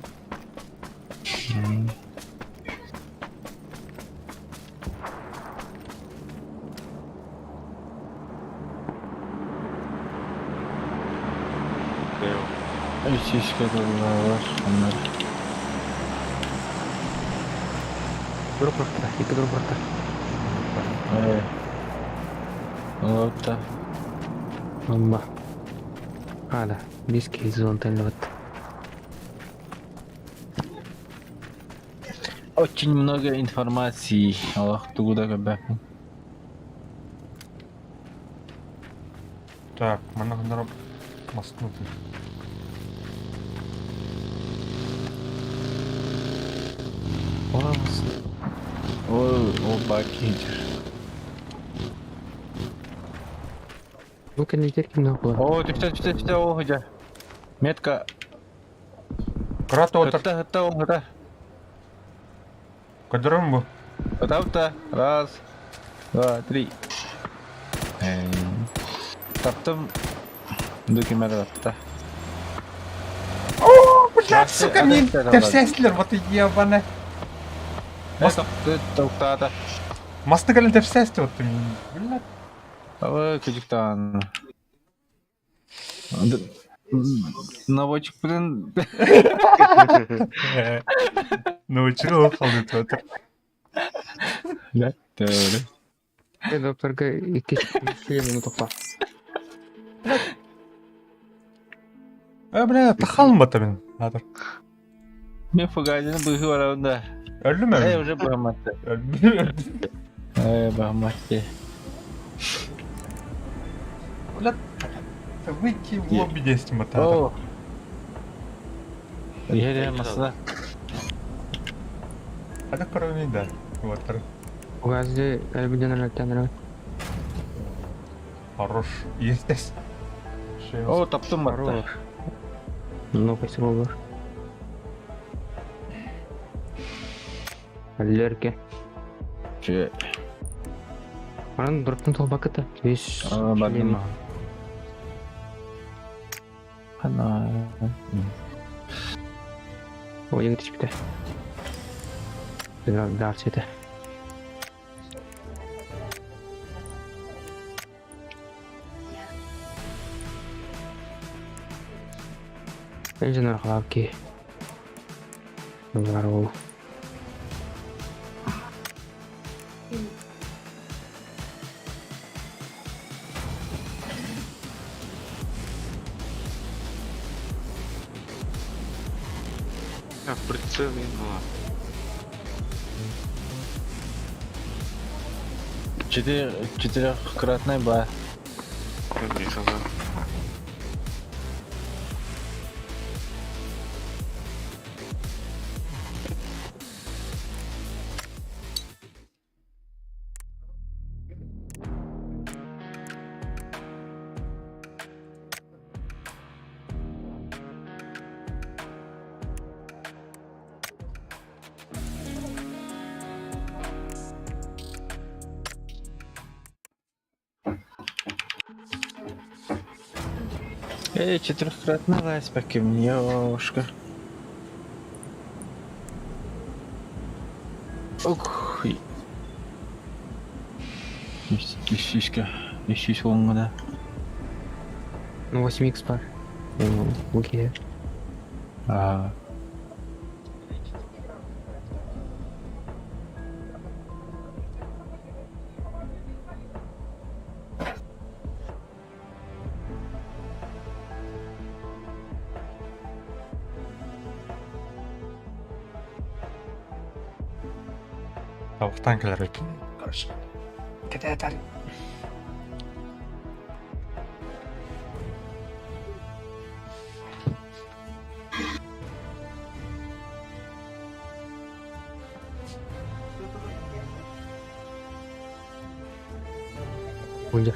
Үс kadar var onlar. Дроп бырахта, икки дроп бырахта. Evet. Oldu. Амма. А, да. Биски зон вот. Очень много информации. Аллах тугуда көбә. Так, маны ханнара мастын. О, о, баки. Ну, кэннитер кимнээх буолар. О, түстэ, түстэ, түстэ, о, хотя. Метка. Крат отыр. Хытта, хытта, о, хытта. Көдөрөм бу. Хытта, Раз, два, три. Таптым. Документ атта. О, блядь, сука, мин Адаттар тәпсәсләр, вот ебана. Топты, токтата. Масты кэлен тәпсәсте вот мин. Блядь. Ой, күжіктан. Наводчик, блин. Ну, чего қалды отыр. Да, doğru. Докторга икки шлемini тохта. Э, бля, тахалым бата мин. Атыр. Мен фугазini быһы барабында. Өлдүм Э, мен. уже бахматты. Өлдүм. Э, бахматты. Блядь. Выйти в лобби 10 бата. О. Ере масла. Ада короны да. Вот. Угазы әлбиден әләттән Хорош. Есть. О, таптым батта. Хорош. Ну, спасибо бар. Лерке. Че? Баран дроптан толбакыта. Весь. А, бардым. Ана. Ой, егет бите. Дарс ете. Инженер халавки. Здорово. А, прицел ну. Четыре, четырехкратный ба. Михаил. Эй, четырехкратный лайспаки, немножко. Ох. Ищишка. Ищиш да. Ну, 8х пар. Ну, окей. А. Тавықтан келер екен. Короче. Кете Ульдер.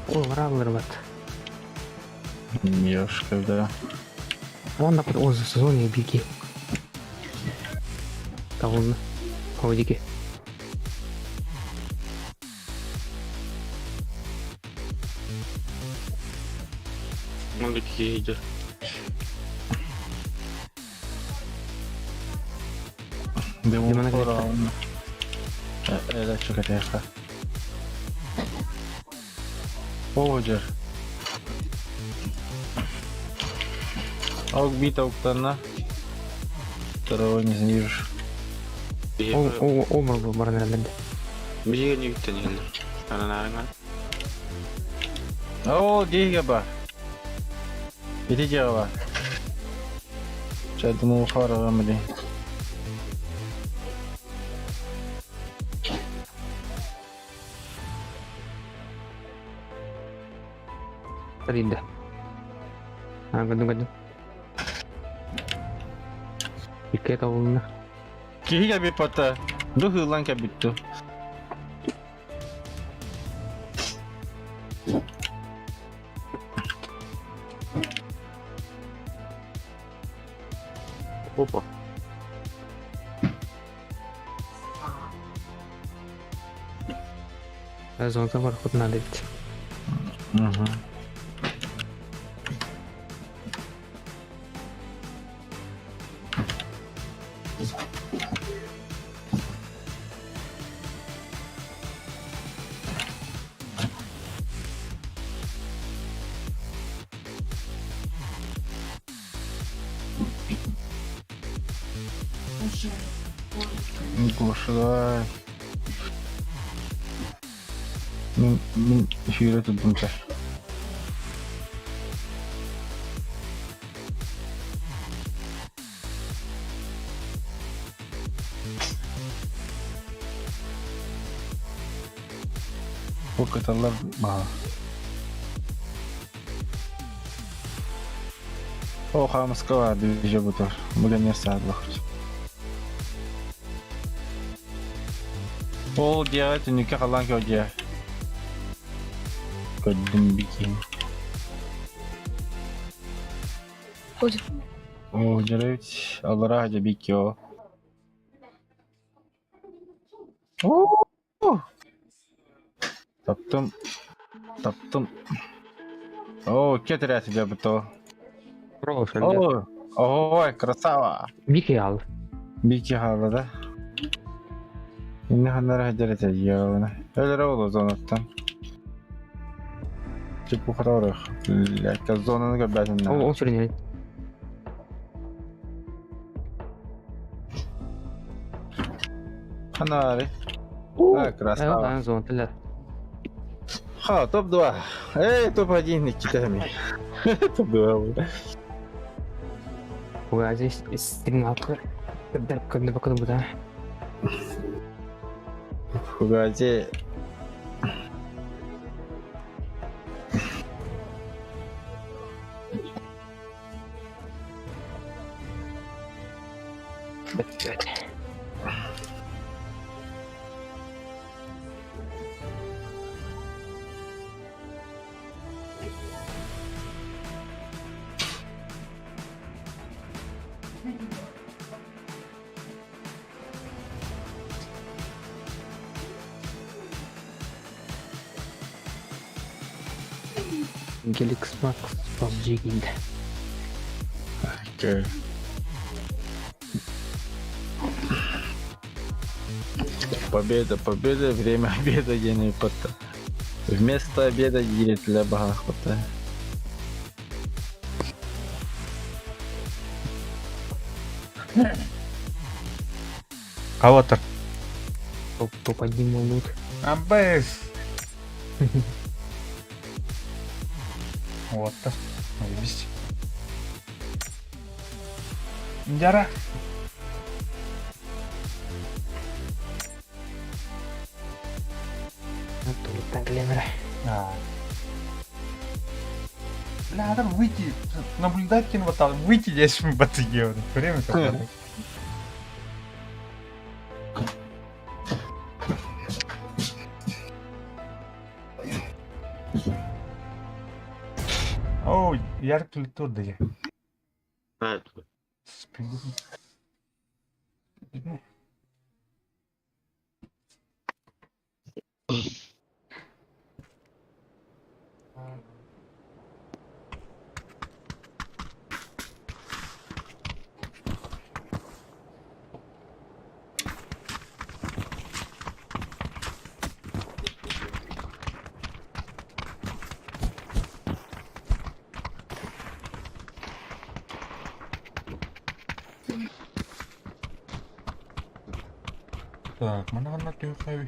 Ой, вараллар бат. Ёшка, да. Вон на о, зоне беги. Таҕылна. Ходики. Маннык киһи Devo ancora un... Adesso che te Оджер. Аук бита уктана. Второго не снижешь. Ол ол ол бар баран эрэллэрдэ. Биһиги ньүктэн иһэллэр. Ананаарыҥа. О, деньги ба. Иди дело. Сейчас думал, хара блин. Таринда. А, гынным гынным. Икки табылынна. Киһи кэбит бата. Ду хыллан кэбитту. Опа. Зоната бар хоть надо ведь. Угу. Гоша, давай. Мин, мин сүүрэ турдум чэ. Бу кыталлар баҕа. О, хаамыска баар движа бутар. Бу гэннэр саадылах. Ол дьиэҕэ түннүккэ халлаан көрдүө. Көрдүм бикин. Ходит. О, дьэрэбит. Аллараа дьэ бикки о. О! Таптым. Таптым. О, кетерээти дьэ бу О, О, ой, красава. Бики ал. Бики хаалла да. Инне ханнара дьэрэтэ дьиэҕэ Өлөрө ол зонаттан. Чепухарорых. Блядь, зонаны көрбөтүн Ол ол сүрүнэн. Ханари. А, красава. Зона тылар. Ха, топ-2. Эй, топ-1 Никита ми. Топ-2. Уга здесь стрим алкы. Когда когда пока буда. Фугази. Блять. Gelix Max PUBG киирдэ. Окей. Победа, победа, время обеда день потом. Вместо обеда для бахота. Калатар. Топ топ-1 лут. Абэс. Вот так. Заебись. Дяра. Так, Ленра. А. Бля, надо выйти, наблюдать вот там, выйти здесь в БТГ, время такое. О, яркий тур да. Так, манна түһүү.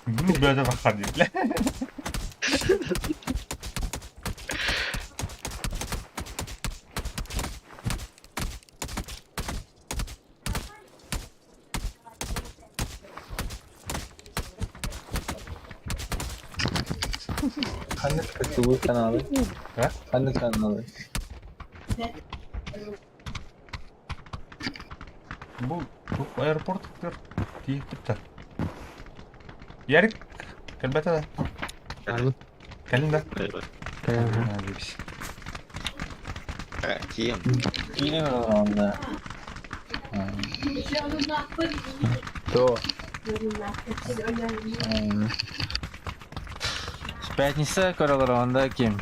Ну, бля, выходи, бля. Ханнык кытыбы каналы? А? Ханнык каналы? Бу аэропорт тиийбиттэр. Ярик, кэлбэтэ да? Арбыт. Кэлин да? Кэлэн. Кием. Киинэ онно. То. Пятница көрөлөр ким?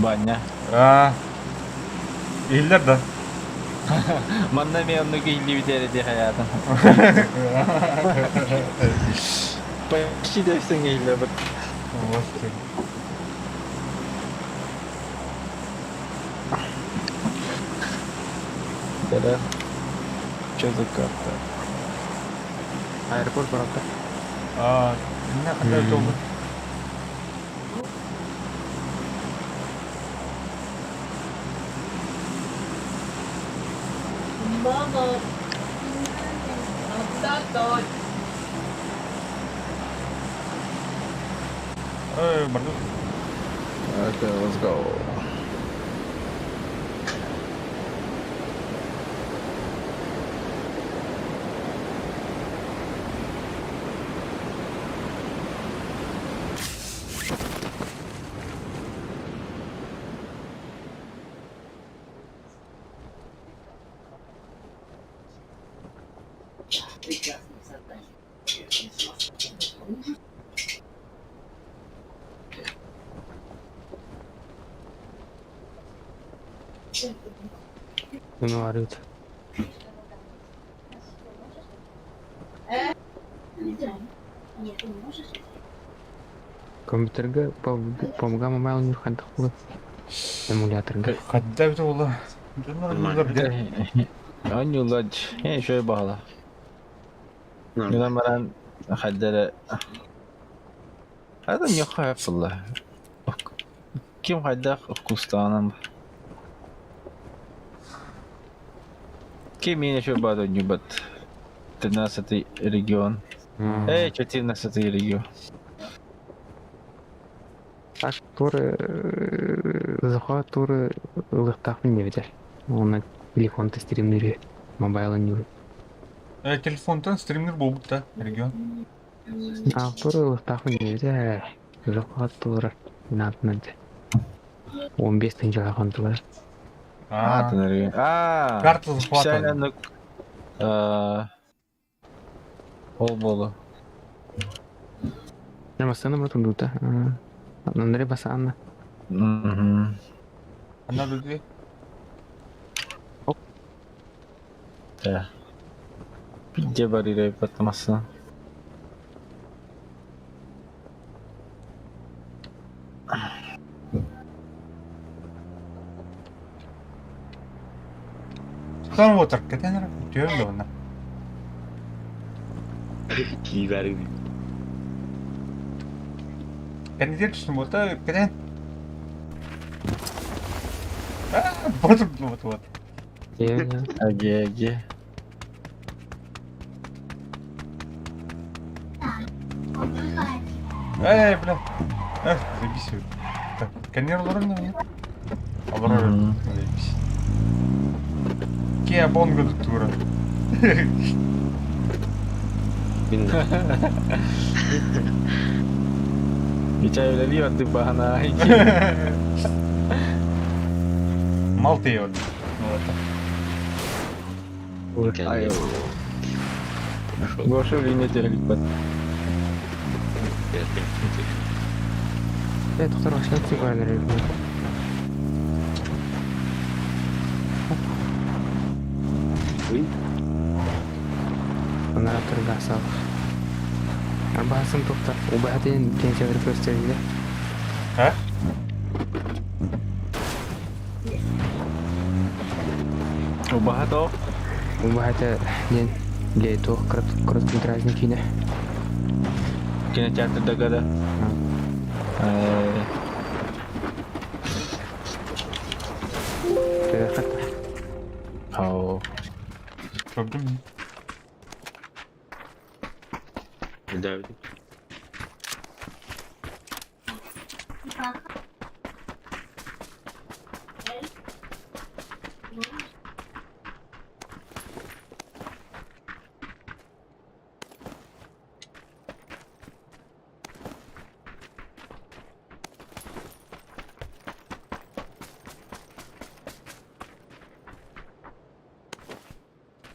Баня. А, Иллер да. Манна мен онну киһили битере ди хаятым. Почти дэвсен киһили бит. Господи. Да. Что за карта? Аэропорт баралта. А, не хандар долго. Мама. Барды. Okay, let's go. Ну, арыт. Компьютерга PUBG Mobile не хантах Эмуляторга. Хадда бит ола. Онньуулар үчүгэй баҕала. Гынан баран хайдара Хата ньохха буолла. Ким хайдах вкустаанан. Ким миэнэ үчүгэй баҕа оонньуубат. 13 регион. Эй, 14 регион. Так, туры захват туры ылыктаахпын диэбитэр. Уонна телефон стримнери мобайл ньур. Телефонтан стримнер буолбут да, регион. А туры ылыктаахпын диэбитэр. Захват туры наатынан 15 тыһыынчалаах тулар. А, регион. А, карта захвата. специально ол болу. Намастана батундута. Андрей Басанна. Мгм. Она людей. Да. Пидде барыра patlamasına. Там вот так, кэтэн түһэн да онно. Киибэр Кэннигэр түстүм буолта кэтэн. А, вот вот вот. Я Аге аге. Эй, бля. Эх, заебись. Так, кэннигэр олорор да Олорор. Мгм. Заебись. Киа Бонго тура. Мин Вичай үлэлии барды баһана. Малты вот. Вот. Ай, Гоша линия телек бат. Я доктор машина цигар. Она тургасал. Арбасын тоқтар. Убатын пенсия көстерді. А? Убаһа Убаты ден лето короткометражный кино. Кинотеатрда гада. Ау. Көрдүм. Давид.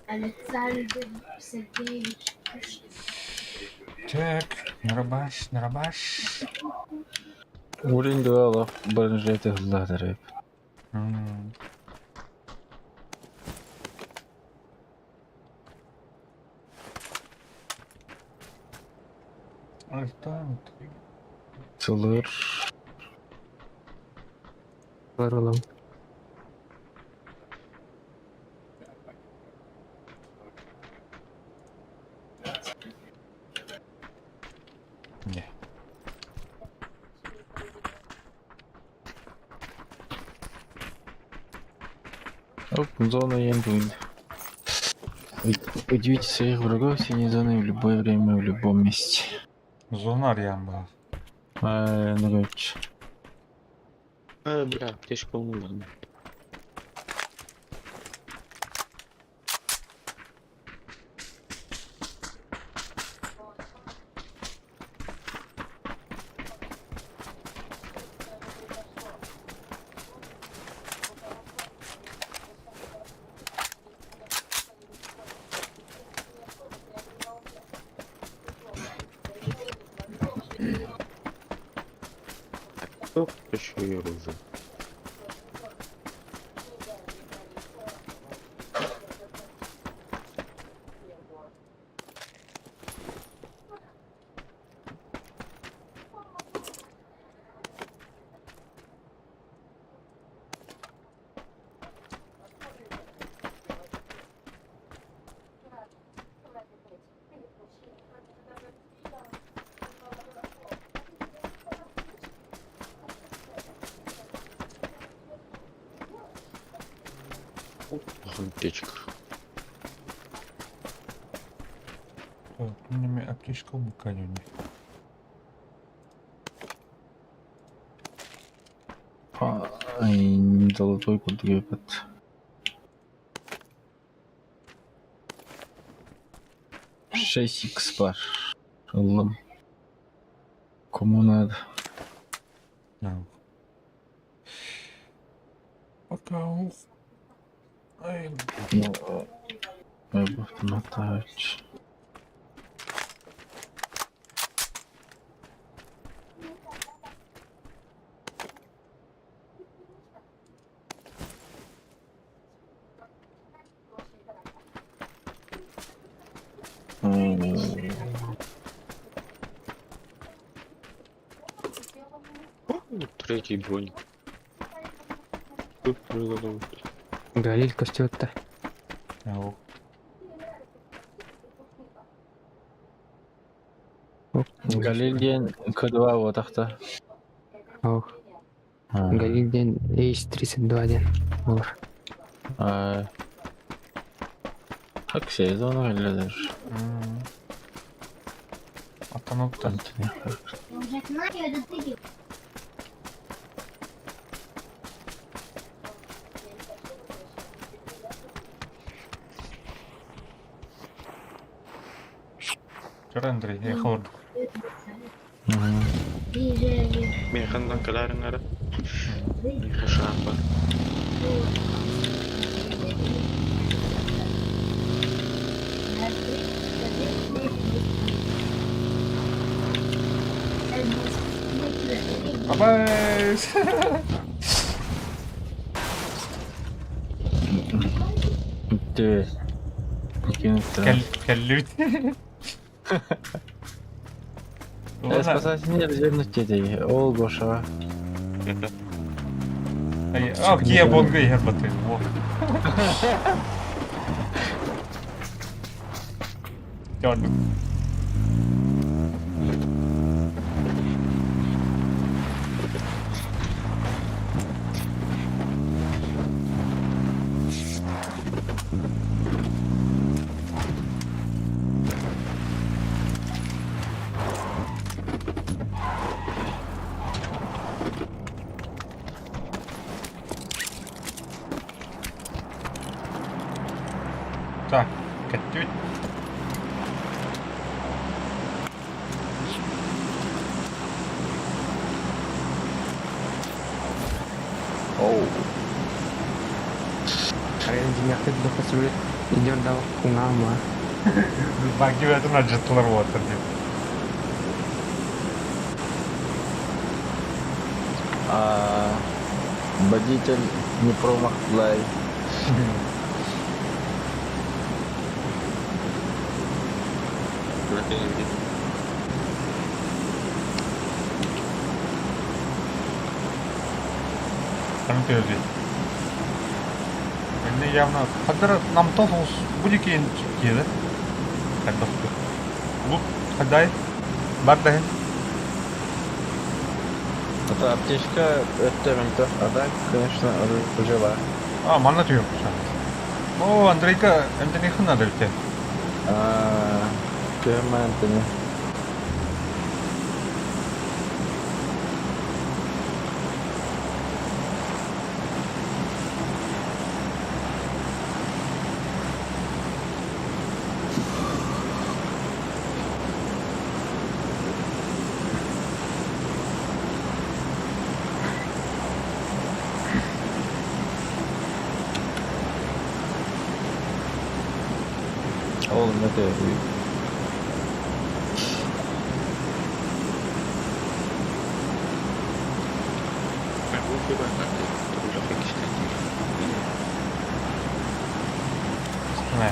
Александр Сергеевич Пушкин. Так, нарабаш, нарабаш. Урин дуала бронежилеты хлладары. М. Ай, там. Сылыр. Бар олам. Не. Оп, зона ендуин. Удивите своих врагов синей зоной в любое время, в любом месте. Зона арыйан баар. Ай, ну короче. Э, бля, аптечка умерла. Кто еще и оружие? Аптечка. Так, у меня аптечка буканюни. Ай, золотой кудгепет. Шесть икс бар. Ыллым. Кому надо? Пока ух. Ай, Ну, ой, автоматач. Третий броник. Тут прыгал. Галиль көстүбүт да. Оо. Галил диэн К2 буотахта. Ох. Галиль диэн Ace 32 диэн буолар. Как сезон или Аттануттан. Чор Андрей, я холодок. Мен хандан каларың ара. Мен хашаапа. Абайс! Ты. Кэллүт. Спасать не резервных Ол Гоша. А, Кия Бонга и Гербаты. Черт. Так, каттють. Оу. Арен дьиҥнээхтик да көстүбүт. Идер да уҥаама. Бак девятын аджаттылар буолаттар диэн. А, водитель не промах лай. Там ты Мне явно хаддар намтал будет киэн Хаддар. Лут хадай. Бар даһын. Это аптечка, это мента. А так, конечно, жила. А, манна түйөм. О, Андрейка, эмтени хына да бите. А, Тема Антони. Oğlum ne diyor? Ben bu şey ben Turulacak işte. Не.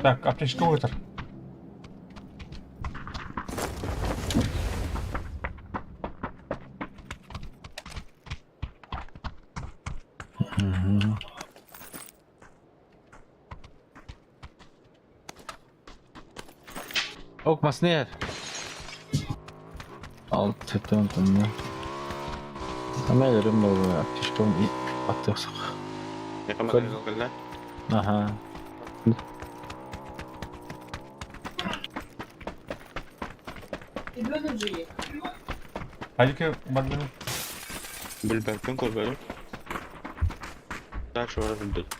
Так, аптечка вытер. Ок, маснер. Алты тон. Амелерим болду аптечка аттыксак. Ага. Халики бардын. Билбәккин көрбөдүм. Дальше барып билбейт.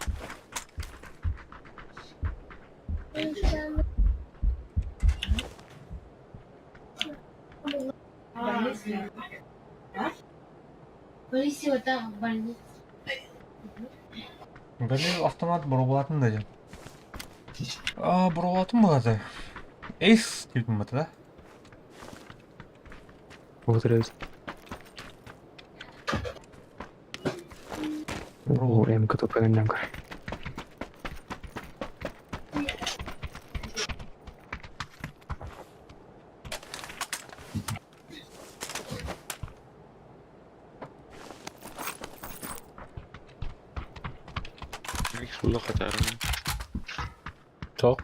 Галил автомат боруобалаатын да диэн. Аа, боруобалаатын баҕата. Эйс диэбитим бата да? Утырыз. О, МК тупанан көр. Суlla катарым. Тоқ.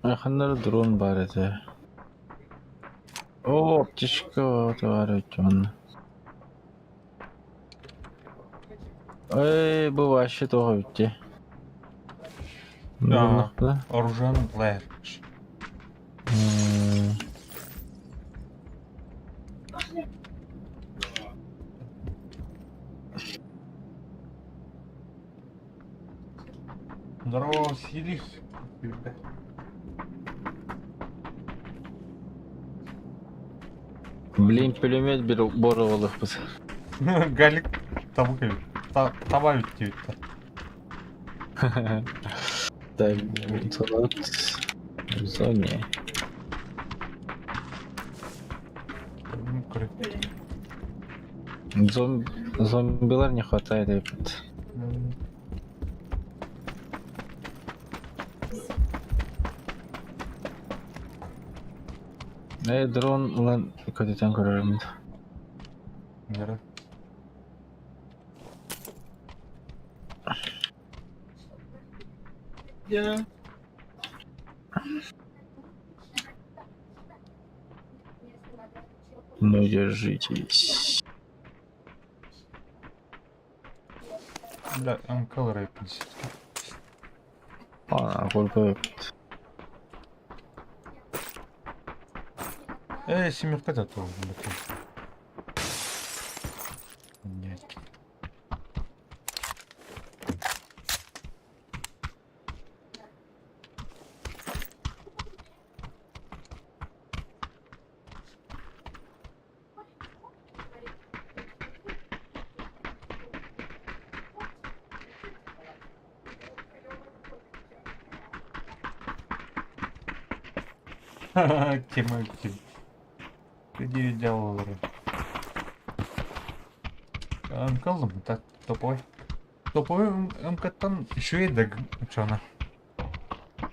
Ханнары дрон бар этэ. О, аптечка бар экен. Эй, бу вообще тоҕо бүтте. Да. Оружие лэр. Здорово, Силих. Блин, пулемет бир боруолуохпут. Галик табык эбит. Таба эбит диэбиттэр. Так, салат в зоне. Зомбилар не хватает, эпит. Э, дрон ылан көтүтэн көрөрүм. Нера. Ну, держитесь. Бля, МК рэпин все-таки. А, сколько... Э, семерка да тоже. Нет. Тема тем. Где дьяволы? МК так топовый. Топовый МК-тан еще и да чана.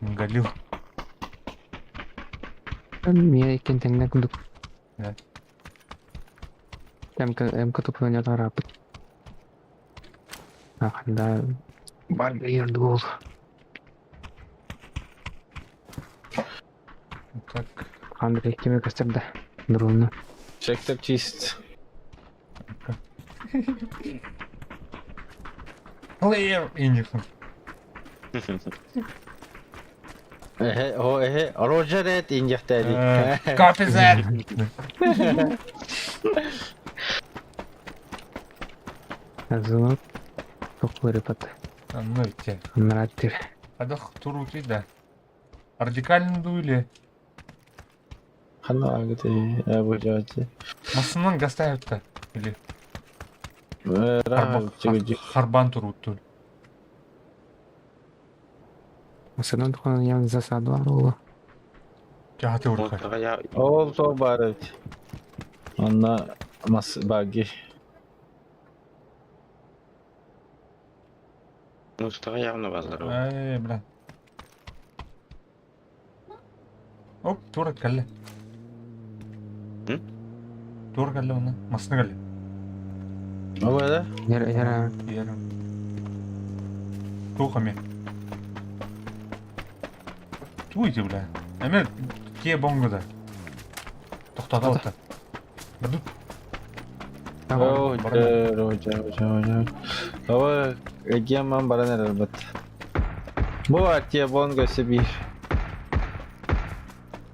Галил. Мия иккен тэҥнэ курдук. Да. МК МК тупанан тарапыт. Аханда бар гол. Так. Андрей кеме көстөрдө. Дронну. Сектор чист. Плеер Индихан. Эхе, о, эхе, Роджер эт инжехтээди. Copy that! Азылап. Тоқлары пат. Ну те. Нраттыр. Адах турути да. Радикально дуили. Хана агты, бу жаати. Масынан гаставят-то. Или Ра, чигү Харбан туруту. Масынан тухан ян засаду арулу. Тяты урха. Ол то бар эт. Онна мас баги. Мустаға явно базар. Эй, бля. Оп, тура кэллэ. Тура кэллэ онно. Масына кэллэ. Оба да? Яра яра. Яра. Тухами. Туйте, бля. Эме те бонго да. Тоқтатып Бадут. О, Роджер, Роджер, Роджер. Оба, эгиэман баран эрэр бат. Бу аттия бонго себе.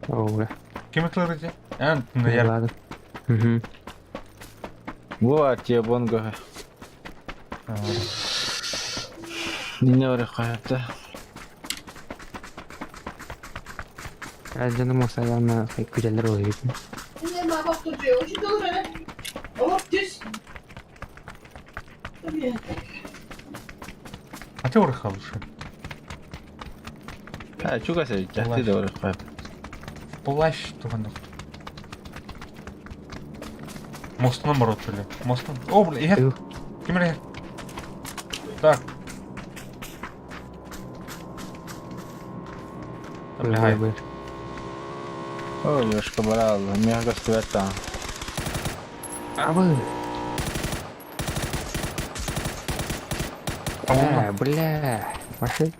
О, бля. Ким ытлырыте? Эн, яр. Ладно. Угу. Бу аттия бонго. Нинне бары каятта. Дьоном уопсайдаҕына күтэллэр ол эбит. А ты урыха лучше. А, чугас эбит, дьахты да урыха. Плащ тугандах. Мостунан барот ли? Мостун. О, бля, иһэр. Ким эрэ Так. Бля, О, Лешка брал, мега көстүбэт Абы! Бля, бля, Машин,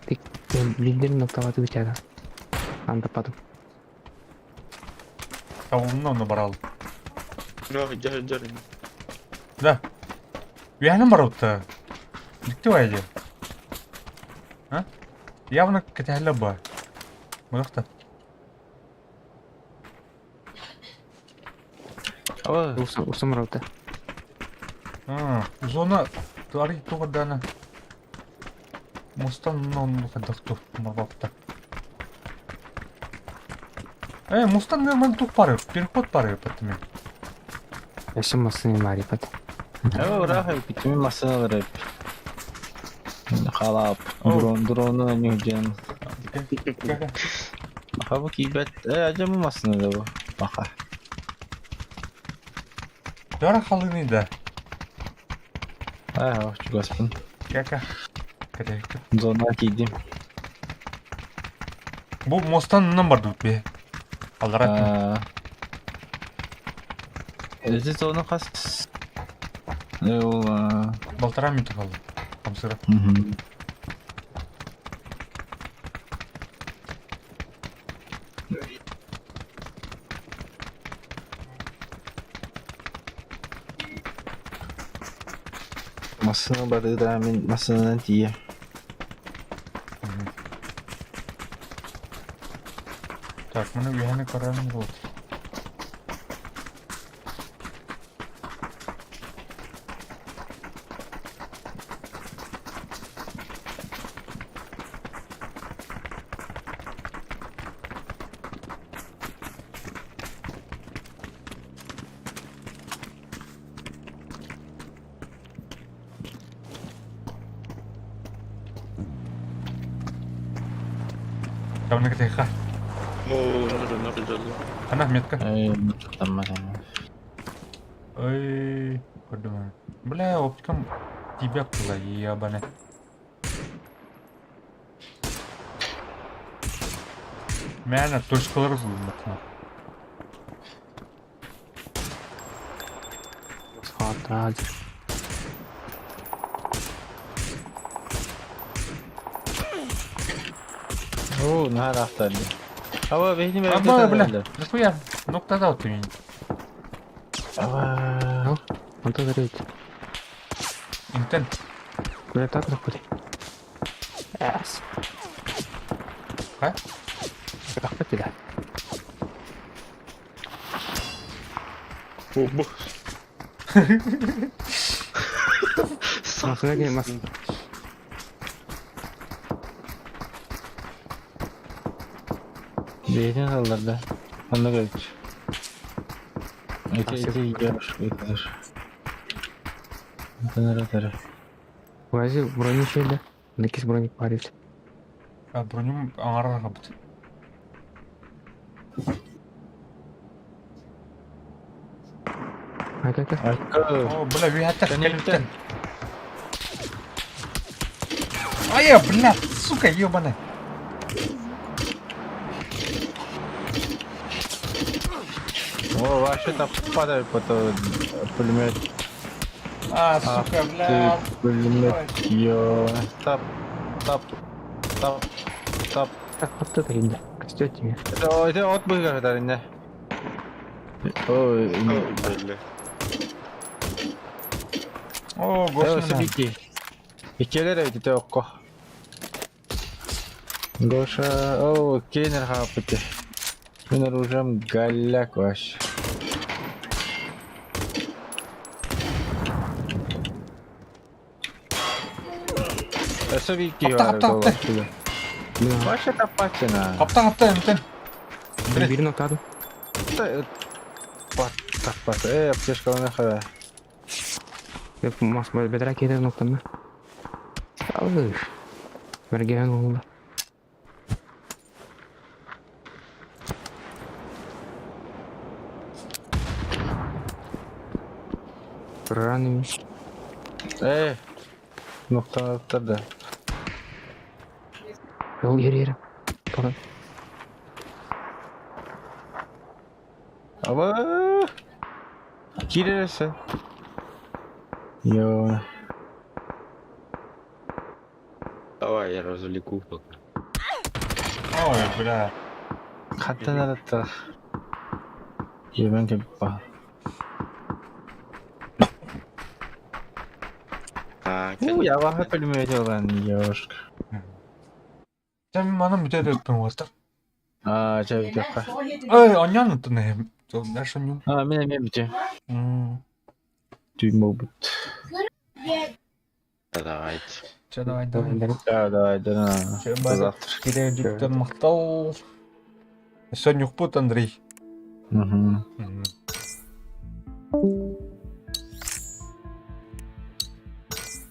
ты лидер ноктаваты бычага. Анда паду. Табылынна онно барал. Дьэ, дьэ, Да. Үөһэнэн барбыта. Дьикти баайа дии. А? Явно кэтэһэллэр баа. Мыахта. Усам барбыта. А, зона арый тугардана. Мустан онно хайдах ту барбапта. Э, мустан нормально тух пары, переход пары потом. Өссө массыына баар ипат. Ыраах эбит, мин массыыналар эбит. Халаап, дрон, дронун аньыһдьан. Аха бу киирбэт, э, адьа бу массыына да бу. Аха. Дара халыны да. Аа, чугаспын. Кака. Зона киирдим. Бу мостан нан бардыбыт бе. Аллара. Эти зона хас... Ол... Балтара минут қалды. Хамсыра. Массыына барыыра мин массыынанан тиийэ. Так, маны үөһэни көрөн вот. Там на Ана метка. Эй, там. Ой, подумай. Бля, оптикам тебя куда ебаная. Мэна, точкалар булматма. Хаатра. Оо, наһаа ыраахтар дии. Аба, бэйни Аба, бля, нахуя? Ноктадал ты меня. Аба. Онто дарить. Интен. Бля, так заходи. Эс. А? Рахмат да. О, Массыына кини мас. Бэйэтин алларда. Онно көрүч. Эти эти ёш, этер. Тенер этер. Вази брони шейді. Накис броник парит. А, броню аңарар бит. Айка-айка. Айка. О, бля, виаттар Кэнниттэн. кэлиттэн. Ай, бля, сука, ебаная. О, вообще там падает потом пулемет. А, сука, бля. Пулемет. Ё. Тап. Тап. Тап. Тап. Так, вот это инде. Костёте меня. Это это от быга не. Ой, бля. О, господи. Бити. Иккелер эбит ити окко. Гоша, о, кейнер хапыты. Мен оружием голяк вообще. Өссө бики Апта, бар апта, апта. Вообще таппачына. Апта, апта, интен. Биирин оттаатым. Таппат. Э, аптечкалана хара. Мас бэдэрэ киэтэ ноктанна. Алыш. Мэргэн олла. Раны. Э, ноктанаттар да. Ол иһэр иһэр. Тоҕо? Аба! Киирэрсэ. Йоо. Давай я развлеку пока. Ой, бля. Хаттан араттар. Йөмөн кеппа. А, Ну, я ваха пулемет алан, ёшка. Дьэ мин манан бүтэ эрэппин уолаттар. Аа, чэ бүтүөххэ. Ой, онньоон оттон эһэм. Дальше онньуум. Аа, мин эмиэ бүтүө. М. Түүн буолбут. Давайте. Чэ, давай, давай. Да, давай, да. Чэ, До бары завтра. Кириэдьиттэн махтал. Сонньукпут Андрей. Мгм. М.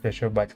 Чэ, чэ, бать.